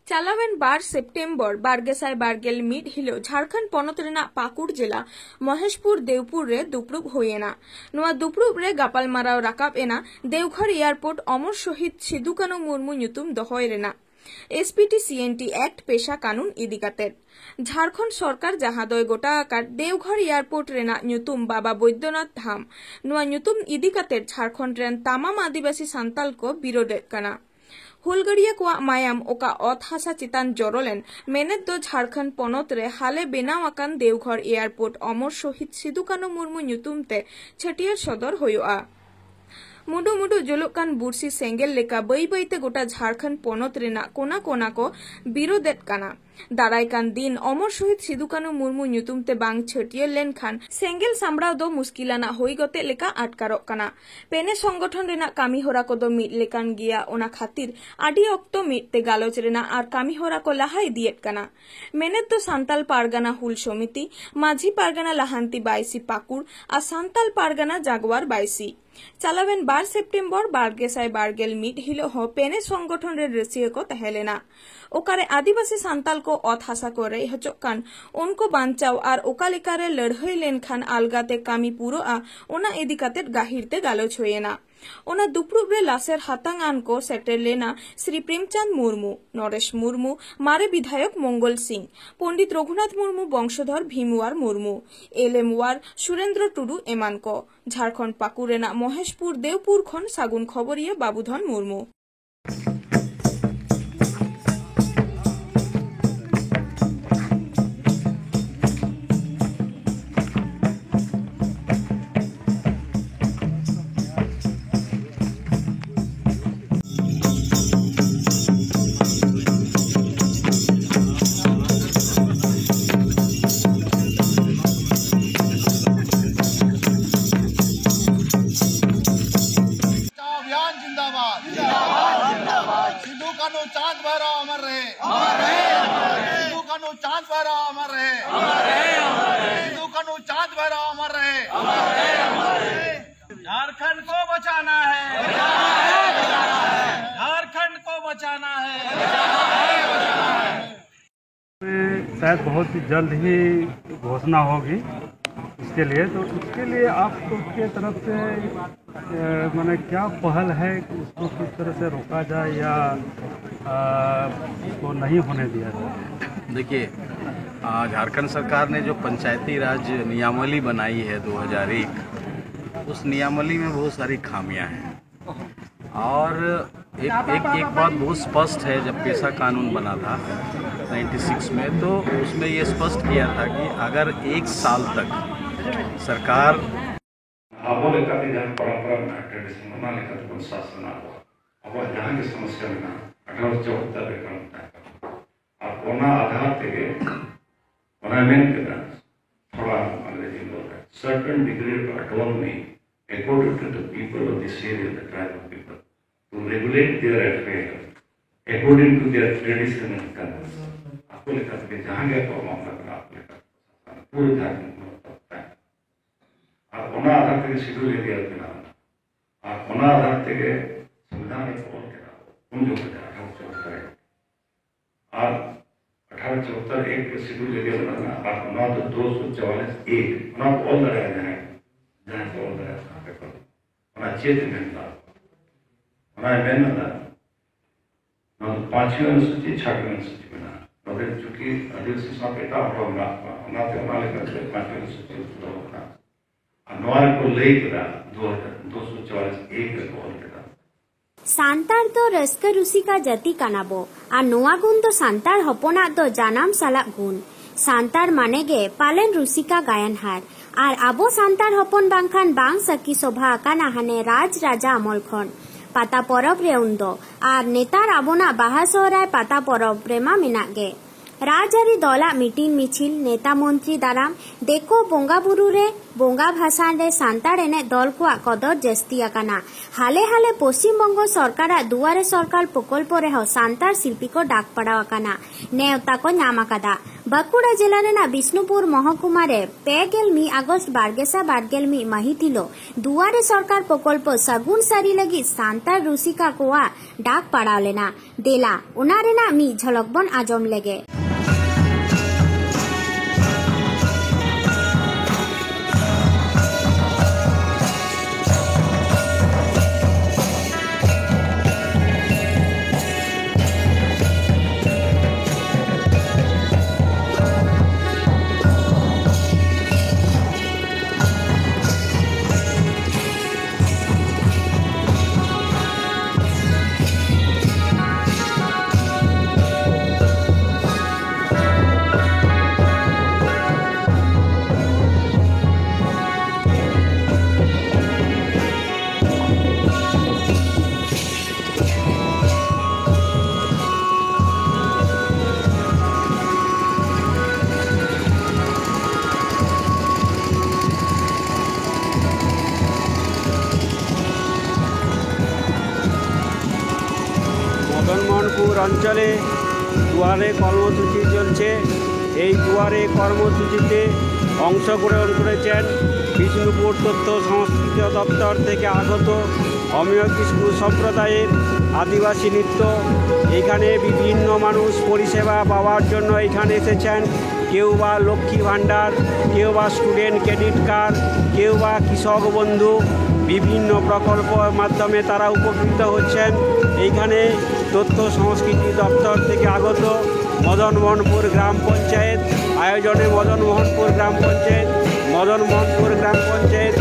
ᱪᱟᱞᱟᱣᱮᱱ ᱵᱟᱨ ᱥᱮᱯᱴᱮᱢᱵᱚᱨ ᱵᱟᱨ ᱜᱮᱥᱟᱭ ᱵᱟᱨ ᱜᱮᱞ ᱢᱤᱫ ᱦᱤᱞᱚᱜ ᱡᱷᱟᱲᱠᱷᱚᱸᱰ ᱯᱚᱱᱚᱛ ᱨᱮᱱᱟᱜ ᱯᱟᱠᱩᱲ ᱡᱮᱞᱟ ᱢᱚᱦᱮᱥᱯᱩᱨ ᱫᱮᱣᱯᱩᱨ ᱨᱮ ᱫᱩᱯᱲᱩᱵ ᱦᱩᱭ ᱮᱱᱟ᱾ ᱱᱚᱣᱟ ᱫᱩᱯᱲᱩᱵ ᱨᱮ ᱜᱟᱯᱟᱞᱢᱟᱨᱟᱣ ᱨᱟᱠᱟᱵ ᱮᱱᱟ ᱫᱮᱣᱜᱷᱚᱨ ᱮᱭᱟᱨᱯᱳᱨᱴ ᱚᱢᱚᱨ ᱥᱚᱦᱤᱫ ᱥᱤᱫᱩ ᱠᱟᱹᱱᱩ ᱢᱩᱨᱢᱩ ᱧᱩᱛᱩᱢ ᱫᱚᱦᱚᱭ ᱨᱮᱱᱟᱜ, S P T C N T act ᱯᱮᱥᱟ ᱠᱟᱱᱩᱱ ᱤᱫᱤ ᱠᱟᱛᱮ᱾ ᱡᱷᱟᱲᱠᱷᱚᱸᱰ ᱥᱚᱨᱠᱟᱨ ᱡᱟᱦᱟᱸ ᱫᱚᱭ ᱜᱚᱴᱟ ᱟᱠᱟᱫ ᱫᱮᱣᱜᱷᱚᱨ ᱮᱭᱟᱨᱯᱳᱨᱴ ᱨᱮᱱᱟᱜ ᱧᱩᱛᱩᱢ ᱵᱟᱵᱟ ᱵᱳᱭᱫᱚᱱᱟᱛᱷ ᱫᱷᱟᱢ, ᱱᱚᱣᱟ ᱧᱩᱛᱩᱢ ᱤᱫᱤ ᱠᱟᱛᱮ ᱡᱷᱟᱲᱠᱷᱚᱸᱰ ᱨᱮᱱ ᱛᱟᱢᱟᱢ ᱟᱹᱫᱤᱵᱟᱹᱥᱤ ᱥᱟᱱᱛᱟᱞ ᱠᱚ ᱵᱤᱨᱳᱫᱮᱫ ᱠᱟᱱᱟ᱾ ᱦᱩᱞᱜᱟᱹᱨᱤᱭᱟᱹ ᱠᱚᱣᱟᱜ ᱢᱟᱭᱟᱢ ᱚᱠᱟ ᱚᱛ ᱦᱟᱥᱟ ᱪᱮᱛᱟᱱ ᱡᱚᱨᱚ ᱞᱮᱱ, ᱢᱮᱱᱮᱛ ᱫᱚ ᱡᱷᱟᱲᱠᱷᱚᱸᱰ ᱯᱚᱱᱚᱛ ᱨᱮ ᱦᱟᱞᱮ ᱵᱮᱱᱟᱣ ᱟᱠᱟᱱ ᱫᱮᱣᱜᱷᱚᱨ ᱮᱭᱟᱨᱯᱳᱨᱴ ᱚᱢᱚᱨ ᱥᱚᱦᱤᱫ ᱥᱤᱫᱩ ᱠᱟᱹᱱᱩ ᱢᱩᱨᱢᱩ ᱧᱩᱛᱩᱢ ᱛᱮ ᱪᱷᱟᱹᱴᱭᱟᱹᱨ ᱥᱚᱫᱚᱨ ᱦᱩᱭᱩᱜᱼᱟ᱾ ᱢᱩᱰᱩ ᱢᱩᱰᱩ ᱡᱩᱞᱩᱜ ᱠᱟᱱ ᱵᱩᱨᱥᱤ ᱥᱮᱸᱜᱮᱞ ᱞᱮᱠᱟ ᱵᱟᱹᱭ ᱵᱟᱹᱭ ᱛᱮ ᱜᱚᱴᱟ ᱡᱷᱟᱲᱠᱷᱚᱸᱰ ᱯᱚᱱᱚᱛ ᱨᱮᱱᱟᱜ ᱠᱚᱱᱟ ᱠᱚᱱᱟ ᱠᱚ ᱵᱤᱨᱳᱫᱮᱫ ᱠᱟᱱᱟ᱾ ᱫᱟᱨᱟᱭ ᱠᱟᱱ ᱫᱤᱱ ᱚᱢᱚᱨ ᱥᱚᱦᱤᱫ ᱥᱤᱫᱩ ᱠᱟᱹᱱᱩ ᱢᱩᱨᱢᱩ ᱧᱩᱛᱩᱢ ᱛᱮ ᱵᱟᱝ ᱪᱷᱟᱹᱴᱭᱟᱹᱨ ᱞᱮᱱᱠᱷᱟᱱ ᱥᱮᱸᱜᱮᱞ ᱥᱟᱢᱵᱲᱟᱣ ᱫᱚ ᱢᱩᱥᱠᱤᱞᱟᱱᱟᱜ ᱦᱩᱭ ᱜᱚᱛᱮᱜ ᱞᱮᱠᱟ ᱟᱴᱠᱟᱨᱚᱜ ᱠᱟᱱᱟ᱾ ᱯᱮᱱᱮ ᱥᱚᱝᱜᱚᱴᱷᱚᱱ ᱨᱮᱱᱟᱜ ᱠᱟᱹᱢᱤ ᱦᱚᱨᱟ ᱠᱚᱫᱚ ᱢᱤᱫ ᱞᱮᱠᱟᱱ ᱜᱮᱭᱟ, ᱚᱱᱟ ᱠᱷᱟᱹᱛᱤᱨ ᱟᱹᱰᱤ ᱚᱠᱛᱚ ᱢᱤᱫ ᱛᱮ ᱜᱟᱞᱚᱪ ᱨᱮᱱᱟᱜ ᱟᱨ ᱠᱟᱹᱢᱤ ᱦᱚᱨᱟ ᱠᱚ ᱞᱟᱦᱟ ᱤᱫᱤᱭᱮᱫ ᱠᱟᱱᱟ᱾ ᱢᱮᱱᱮᱛ ᱫᱚ ᱥᱟᱱᱛᱟᱞ ᱯᱟᱨᱜᱟᱱᱟ ᱦᱩᱞ ᱥᱚᱢᱤᱛᱤ, ᱢᱟᱹᱡᱷᱤ ᱯᱟᱨᱜᱟᱱᱟ ᱞᱟᱦᱟᱱᱛᱤ ᱵᱟᱭᱥᱤ ᱯᱟᱹᱠᱩᱲ ᱟᱨ ᱥᱟᱱᱛᱟᱞ ᱯᱟᱨᱜᱟᱱᱟ ᱡᱟᱜᱣᱟᱨ ᱵᱟᱭᱥᱤ᱾ ᱪᱟᱞᱟᱣᱮᱱ ᱵᱟᱨ ᱥᱮᱯᱴᱮᱢᱵᱚᱨ ᱵᱟᱨ ᱜᱮᱥᱟᱭ ᱵᱟᱨ ᱜᱮᱞ ᱢᱤᱫ ᱦᱤᱞᱚᱜ ᱦᱚᱸ ᱯᱮᱱᱮ ᱥᱚᱝᱜᱚᱴᱷᱚᱱ ᱨᱮᱱ ᱨᱟᱹᱥᱤᱭᱟᱹ ᱠᱚ ᱛᱟᱦᱮᱸ ᱞᱮᱱᱟ᱾ ᱚᱠᱟᱨᱮ ᱟᱹᱫᱤᱵᱟᱹᱥᱤ ᱥᱟᱱᱛᱟᱞ ᱠᱚ ᱚᱛ ᱦᱟᱥᱟ ᱠᱚ ᱨᱮᱡ ᱦᱚᱪᱚᱜ ᱠᱟᱱ, ᱩᱱᱠᱩ ᱵᱟᱧᱪᱟᱣ ᱟᱨ ᱚᱠᱟ ᱞᱮᱠᱟᱨᱮ ᱞᱟᱹᱲᱦᱟᱹᱭ ᱞᱮᱱᱠᱷᱟᱱ ᱟᱞᱜᱟᱛᱮ ᱠᱟᱹᱢᱤ ᱯᱩᱨᱟᱹᱜᱼᱟ, ᱚᱱᱟ ᱤᱫᱤ ᱠᱟᱛᱮ ᱜᱟᱹᱦᱤᱨ ᱛᱮ ᱜᱟᱞᱚᱪ ᱦᱩᱭ ᱮᱱᱟ᱾ ᱚᱱᱟ ᱫᱩᱯᱲᱩᱵ ᱨᱮ ᱞᱟᱥᱮᱨ ᱦᱟᱛᱟᱝ ᱟᱱ ᱠᱚ ᱥᱮᱴᱮᱨ ᱞᱮᱱᱟ ᱥᱨᱤ ᱯᱨᱮᱢᱪᱟᱸᱫᱽ ᱢᱩᱨᱢᱩ, ᱱᱚᱨᱮᱥ ᱢᱩᱨᱢᱩ, ᱢᱟᱨᱮ ᱵᱤᱫᱷᱟᱭᱚᱠ ᱢᱚᱝᱜᱚᱞ ᱥᱤᱝ, ᱯᱚᱱᱰᱤᱛ ᱨᱚᱜᱷᱩᱱᱟᱛᱷ ᱢᱩᱨᱢᱩ ᱵᱚᱝᱥᱚᱫᱷᱚᱨ ᱵᱷᱤᱢᱣᱟᱨ ᱢᱩᱨᱢᱩ, ᱮᱞ ᱮᱢ ᱣᱟᱨ ᱥᱩᱨᱮᱱᱫᱨᱚ ᱴᱩᱰᱩ ᱮᱢᱟᱱ ᱠᱚ᱾ ᱡᱷᱟᱲᱠᱷᱚᱸᱰ ᱯᱟᱹᱠᱩᱲ ᱨᱮᱱᱟᱜ ᱢᱚᱦᱮᱥᱯᱩᱨ ᱫᱮᱣᱯᱩᱨ ᱠᱷᱚᱱ ᱥᱟᱹᱜᱩᱱ ᱠᱷᱚᱵᱚᱨᱤᱭᱟᱹ ᱵᱟᱵᱩᱫᱷᱚᱱ ᱢᱩᱨᱢᱩ᱾ बचाओ अभियान जिंदाबाद। जिंदाबाद, जिंदाबाद। सिद्धू कानू चांद भैरव अमर रहे। अमर रहे, अमर रहे। सिद्धू कानू चांद भैरव अमर रहे। अमर रहे, अमर रहे। सिद्धू कानू चांद भैरव अमर रहे। अमर रहे, अमर रहे। झारखंड को बचाना है। बचाना है, बचाना है। झारखंड को बचाना है। बचाना है, बचाना है। शायद बहुत ही जल्द ही घोषणा होगी इसके लिए। तो उसके लिए आपको के तरफ से, अ, माने क्या पहल है कि उसको किस तरह से रोका जाए या, अ, उसको नहीं होने दिया जाए? देखिए, आ, झारखंड सरकार ने जो पंचायती राज नियमावली बनाई है दो हज़ार एक, उस नियमावली में बहुत सारी खामियां हैं। और एक, एक, एक बात बहुत स्पष्ट है, जब पेशा कानून बना था नाइन्टी सिक्स में, तो उसमें ये स्पष्ट किया था कि अगर एक साल तक सरकार ᱟᱵᱚ ᱞᱮᱠᱟᱛᱮ ᱡᱟᱦᱟᱸ ᱯᱚᱨᱚᱢᱯᱚᱨᱟ ᱢᱮᱱᱟᱜᱼᱟ, ᱴᱨᱮᱰᱤᱥᱚᱱ, ᱚᱱᱟ ᱞᱮᱠᱟᱛᱮ ᱵᱚᱱ ᱥᱟᱥᱚᱱᱟ᱾ ᱟᱵᱚ, ᱟᱵᱚᱣᱟᱜ ᱡᱟᱦᱟᱸ ᱜᱮ ᱥᱚᱢᱚᱥᱭᱟ ᱢᱮᱱᱟᱜᱼᱟ, ᱟᱴᱷᱟᱨᱚ ᱪᱚᱩᱦᱟᱛᱛᱚᱨ ᱨᱮ ᱠᱟᱹᱢᱤ ᱛᱟᱦᱮᱸ ᱠᱟᱱᱟ᱾ ᱟᱨ ᱚᱱᱟ ᱟᱫᱷᱟᱨ ᱛᱮᱜᱮ ᱚᱱᱟ ᱢᱮᱱ ᱠᱮᱫᱟ, ᱛᱷᱚᱲᱟ ᱟᱝᱨᱮᱡᱤ ᱨᱚᱲ ᱨᱮ, certain degree of autonomy according to the people of this area, the tribal people, to regulate their affair according to their tradition and customs. ᱟᱠᱚ ᱞᱮᱠᱟ ᱛᱮᱜᱮ ᱡᱟᱦᱟᱸ ᱜᱮ ᱟᱠᱚᱣᱟᱜ ᱢᱟᱢᱞᱟ ᱠᱟᱱᱟ, ᱟᱠᱚ ᱞᱮᱠᱟ ᱛᱮᱠᱚ ᱥᱟᱥᱚᱱᱟ᱾ ᱯᱩᱨᱟᱹ ᱡᱷᱟᱲᱠᱷᱚᱸᱰ ᱯᱚᱱᱚᱛ ᱛᱟᱦᱮᱸ ᱠᱟᱱᱟ᱾ ᱟᱨ ᱚᱱᱟ ᱟᱫᱷᱟᱨ ᱛᱮᱜᱮ ᱥᱤᱰᱩᱞ ᱮᱨᱤᱭᱟ ᱵᱮᱱᱟᱣ ᱮᱱᱟ᱾ ᱟᱨ ᱚᱱᱟ ᱟᱫᱷᱟᱨ ᱛᱮᱜᱮ ᱥᱚᱝᱵᱤᱫᱷᱟᱱ ᱨᱮᱠᱚ ᱚᱞ ᱠᱮᱫᱟ᱾ ᱩᱱ ᱡᱚᱠᱷᱚᱱ ᱟᱴᱷᱟᱨᱚ ᱪᱚᱩᱦᱟᱛᱛᱚᱨ ᱨᱮ᱾ ᱟᱨ ᱟᱴᱷᱟᱨᱚ ᱪᱚᱩᱦᱟᱛᱛᱚᱨ ᱮᱠ ᱨᱮ ᱥᱤᱰᱩᱞ ᱮᱨᱤᱭᱟ ᱵᱮᱱᱟᱣ ᱮᱱᱟ᱾ ᱟᱨ ᱚᱱᱟ ᱫᱚ ᱫᱩᱥᱚ ᱪᱚᱣᱟᱞᱤᱥ ᱮᱠ, ᱚᱱᱟ ᱠᱚ ᱚᱞ ᱫᱟᱲᱮᱭᱟᱜᱼᱟ ᱡᱟᱦᱟᱸᱭ, ᱡᱟᱦᱟᱸᱭ ᱠᱚ ᱚᱞ ᱫᱟᱲᱮᱭᱟᱜᱼᱟ, ᱚᱱᱟ ᱯᱮᱯᱟᱨ᱾ ᱚᱱᱟ ᱪᱮᱫ ᱮ ᱢᱮᱱ ᱮᱫᱟ? ᱚᱱᱟᱭ ᱢᱮᱱ ᱮᱫᱟ, ᱱᱚᱣᱟ ᱫᱚ ᱯᱟᱸᱪᱣᱤ ᱚᱱᱩᱥᱩᱪᱤ, ᱪᱷᱟᱴᱣᱤ ᱚᱱᱩᱥᱩᱪᱤ ᱢᱮᱱᱟᱜᱼᱟ᱾ ᱱᱚᱰᱮ ᱪᱩᱸᱠᱤ ᱟᱹᱫᱤᱵᱟᱹᱥᱤ ᱥᱟᱶᱛᱮ ᱮᱴᱟᱜ ᱦᱚᱲ ᱢᱮᱱᱟᱜ ᱠᱚᱣᱟ, ᱚᱱᱟᱛᱮ ᱚᱱᱟ ᱞᱮᱠᱟᱛᱮ ᱯᱟᱸᱪᱣᱤ ᱚᱱᱩᱥᱩᱪᱤ ᱫᱚᱦᱚ ᱠᱟᱱᱟ᱾ ᱟᱨ ᱱᱚᱣᱟ ᱨᱮᱠᱚ ᱞᱟᱹᱭ ᱠᱮᱫᱟ, ᱫᱩ ᱦᱟᱡᱟᱨ, ᱫᱩᱥᱚ ᱪᱚᱣᱟᱞᱤᱥ ᱮᱠ ᱨᱮᱠᱚ ᱚᱞ ᱠᱮᱫᱟ᱾ ᱥᱟᱱᱛᱟᱲ ᱫᱚ ᱨᱟᱹᱥᱠᱟᱹ ᱨᱩᱥᱤᱠᱟ ᱡᱟᱹᱛᱤ ᱠᱟᱱᱟ ᱵᱚ, ᱟᱨ ᱱᱚᱣᱟ ᱜᱩᱱ ᱫᱚ ᱥᱟᱱᱛᱟᱲ ᱦᱚᱯᱚᱱᱟᱜ ᱫᱚ ᱡᱟᱱᱟᱢ ᱥᱟᱞᱟᱜ ᱜᱩᱱ᱾ ᱥᱟᱱᱛᱟᱲ ᱢᱟᱱᱮ ᱜᱮ ᱯᱟᱞᱮᱱ ᱨᱩᱥᱤᱠᱟ ᱜᱟᱭᱟᱱᱦᱟᱨ, ᱟᱨ ᱟᱵᱚ ᱥᱟᱱᱛᱟᱲ ᱦᱚᱯᱚᱱ ᱵᱟᱝᱠᱷᱟᱱ ᱵᱟᱝ ᱥᱟᱹᱠᱷᱤ ᱥᱚᱵᱷᱟ ᱟᱠᱟᱱᱟ ᱦᱟᱱᱮ ᱨᱟᱡᱽ ᱨᱟᱡᱟ ᱟᱢᱚᱞ ᱠᱷᱚᱱ᱾ ᱯᱟᱛᱟ ᱯᱚᱨᱚᱵᱽ ᱨᱮ ᱩᱱᱫᱚ, ᱟᱨ ᱱᱮᱛᱟᱨ ᱟᱵᱚᱱᱟᱜ ᱵᱟᱦᱟ ᱥᱚᱦᱨᱟᱭ ᱯᱟᱛᱟ ᱯᱚᱨᱚᱵᱽ ᱨᱮᱢᱟ ᱢᱮᱱᱟᱜ ᱜᱮ᱾ ᱨᱟᱡᱽᱟᱹᱨᱤ ᱫᱚᱞᱟᱜ ᱢᱤᱴᱤᱝ ᱢᱤᱪᱷᱤᱞ, ᱱᱮᱛᱟ ᱢᱚᱱᱛᱨᱤ ᱫᱟᱨᱟᱢ, ᱫᱮᱠᱳ ᱵᱚᱸᱜᱟ ᱵᱩᱨᱩ ᱨᱮ, ᱵᱚᱸᱜᱟ ᱵᱷᱟᱥᱟᱱ ᱨᱮ ᱥᱟᱱᱛᱟᱲ ᱮᱱᱮᱡ ᱫᱚᱞ ᱠᱚᱣᱟᱜ ᱠᱚᱫᱚᱨ ᱡᱟᱹᱥᱛᱤ ᱟᱠᱟᱱᱟ᱾ ᱦᱟᱞᱮ ᱦᱟᱞᱮ ᱯᱚᱥᱪᱤᱢ ᱵᱚᱝᱜᱚ ᱥᱚᱨᱠᱟᱨᱟᱜ ᱫᱩᱣᱟᱨᱮ ᱥᱚᱨᱠᱟᱨ ᱯᱨᱚᱠᱚᱞᱯᱚ ᱨᱮᱦᱚᱸ ᱥᱟᱱᱛᱟᱲ ᱥᱤᱞᱯᱤ ᱠᱚ ᱰᱟᱠ ᱯᱟᱲᱟᱣ ᱟᱠᱟᱱᱟ, ᱱᱮᱣᱛᱟ ᱠᱚ ᱧᱟᱢ ᱟᱠᱟᱫᱟ᱾ ᱵᱟᱸᱠᱩᱲᱟ ᱡᱮᱞᱟ ᱨᱮᱱᱟᱜ ᱵᱤᱥᱱᱩᱯᱩᱨ ᱢᱚᱦᱚᱠᱩᱢᱟ ᱨᱮ ᱯᱮ ᱜᱮᱞ ᱢᱤᱫ ᱟᱜᱚᱥᱴ ᱵᱟᱨ ᱜᱮᱥᱟᱭ ᱵᱟᱨ ᱜᱮᱞ ᱢᱤᱫ ᱢᱟᱹᱦᱤᱛ ᱦᱤᱞᱳᱜ ᱫᱩᱣᱟᱨᱮ ᱥᱚᱨᱠᱟᱨ ᱯᱨᱚᱠᱚᱞᱯᱚ ᱥᱟᱹᱜᱩᱱ ᱥᱟᱹᱨᱤ ᱞᱟᱹᱜᱤᱫ ᱥᱟᱱᱛᱟᱲ ᱨᱩᱥᱤᱠᱟ ᱠᱚᱣᱟᱜ ᱰᱟᱠ ᱯᱟᱲᱟᱣ ᱞᱮᱱᱟ᱾ ᱫᱮᱞᱟ, ᱚᱱᱟ ᱨᱮᱱᱟᱜ ᱢᱤᱫ ᱡᱷᱚᱞᱚᱠ ᱵᱚᱱ ᱟᱸᱡᱚᱢ ᱞᱮᱜᱮ᱾ অঞ্চলে দুয়ারে কর্মসূচি চলছে। এই দুয়ারে কর্মসূচিতে অংশগ্রহণ করেছেন বিষ্ণুপুর তথ্য সংস্কৃতি দপ্তর থেকে আগত অমিয় বিষ্ণু সম্প্রদায়ের আদিবাসী নৃত্য। এখানে বিভিন্ন মানুষ পরিষেবা পাওয়ার জন্য এখানে এসেছেন। কেউ বা লক্ষ্মী ভাণ্ডার, কেউ বা স্টুডেন্ট ক্রেডিট কার্ড, কেউ বা কৃষক বন্ধু, বিভিন্ন প্রকল্পের মাধ্যমে তারা উপকৃত হচ্ছেন। এইখানে তথ্য সংস্কৃতি দপ্তর থেকে আগত মদন মোহনপুর গ্রাম পঞ্চায়েত আয়োজনে মদন মোহনপুর গ্রাম পঞ্চায়েত, মদন মোহনপুর গ্রাম পঞ্চায়েত,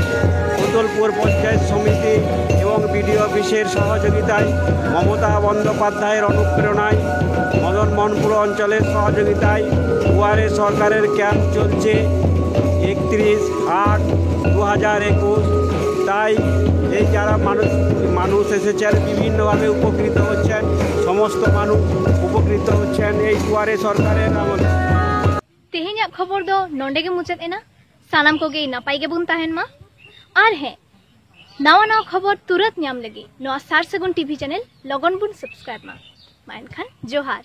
পুতুলপুর পঞ্চায়েত সমিতি এবং বিডিও অফিসের সহযোগিতায়, মমতা বন্দ্যোপাধ্যায়ের অনুপ্রেরণায়, মদন মোহনপুর অঞ্চলের সহযোগিতায় দুয়ারে সরকারের ক্যাম্প চলছে একত্রিশ আট দু হাজার একুশ। তাই এই যারা মানুষ মানুষ এসেছেন, বিভিন্নভাবে উপকৃত হচ্ছেন, সমস্ত মানুষ উপকৃত হচ্ছেন এই দুয়ারে সরকারের আমলে। ᱛᱮᱦᱮᱧᱟᱜ ᱠᱷᱚᱵᱚᱨ ᱫᱚ ᱱᱚᱰᱮ ᱜᱮ ᱢᱩᱪᱟᱹᱫ ᱮᱱᱟ᱾ ᱥᱟᱱᱟᱢ ᱠᱚᱜᱮ ᱱᱟᱯᱟᱭ ᱜᱮᱵᱚᱱ ᱛᱟᱦᱮᱱ ᱢᱟ᱾ ᱟᱨ ᱦᱮᱸ, ᱱᱟᱣᱟ ᱱᱟᱣᱟ ᱠᱷᱚᱵᱚᱨ ᱛᱩᱨᱟᱹᱛ ᱧᱟᱢ ᱞᱟᱹᱜᱤᱫ ᱱᱚᱣᱟ ᱥᱟᱨ ᱥᱟᱹᱜᱩᱱ ᱴᱤᱵᱷᱤ ᱪᱮᱱᱮᱞ ᱞᱚᱜᱚᱱ ᱵᱚᱱ ᱥᱟᱵᱥᱠᱨᱟᱭᱤᱵ ᱢᱟ᱾ ᱢᱟ ᱮᱱᱠᱷᱟᱱ ᱡᱚᱦᱟᱨ᱾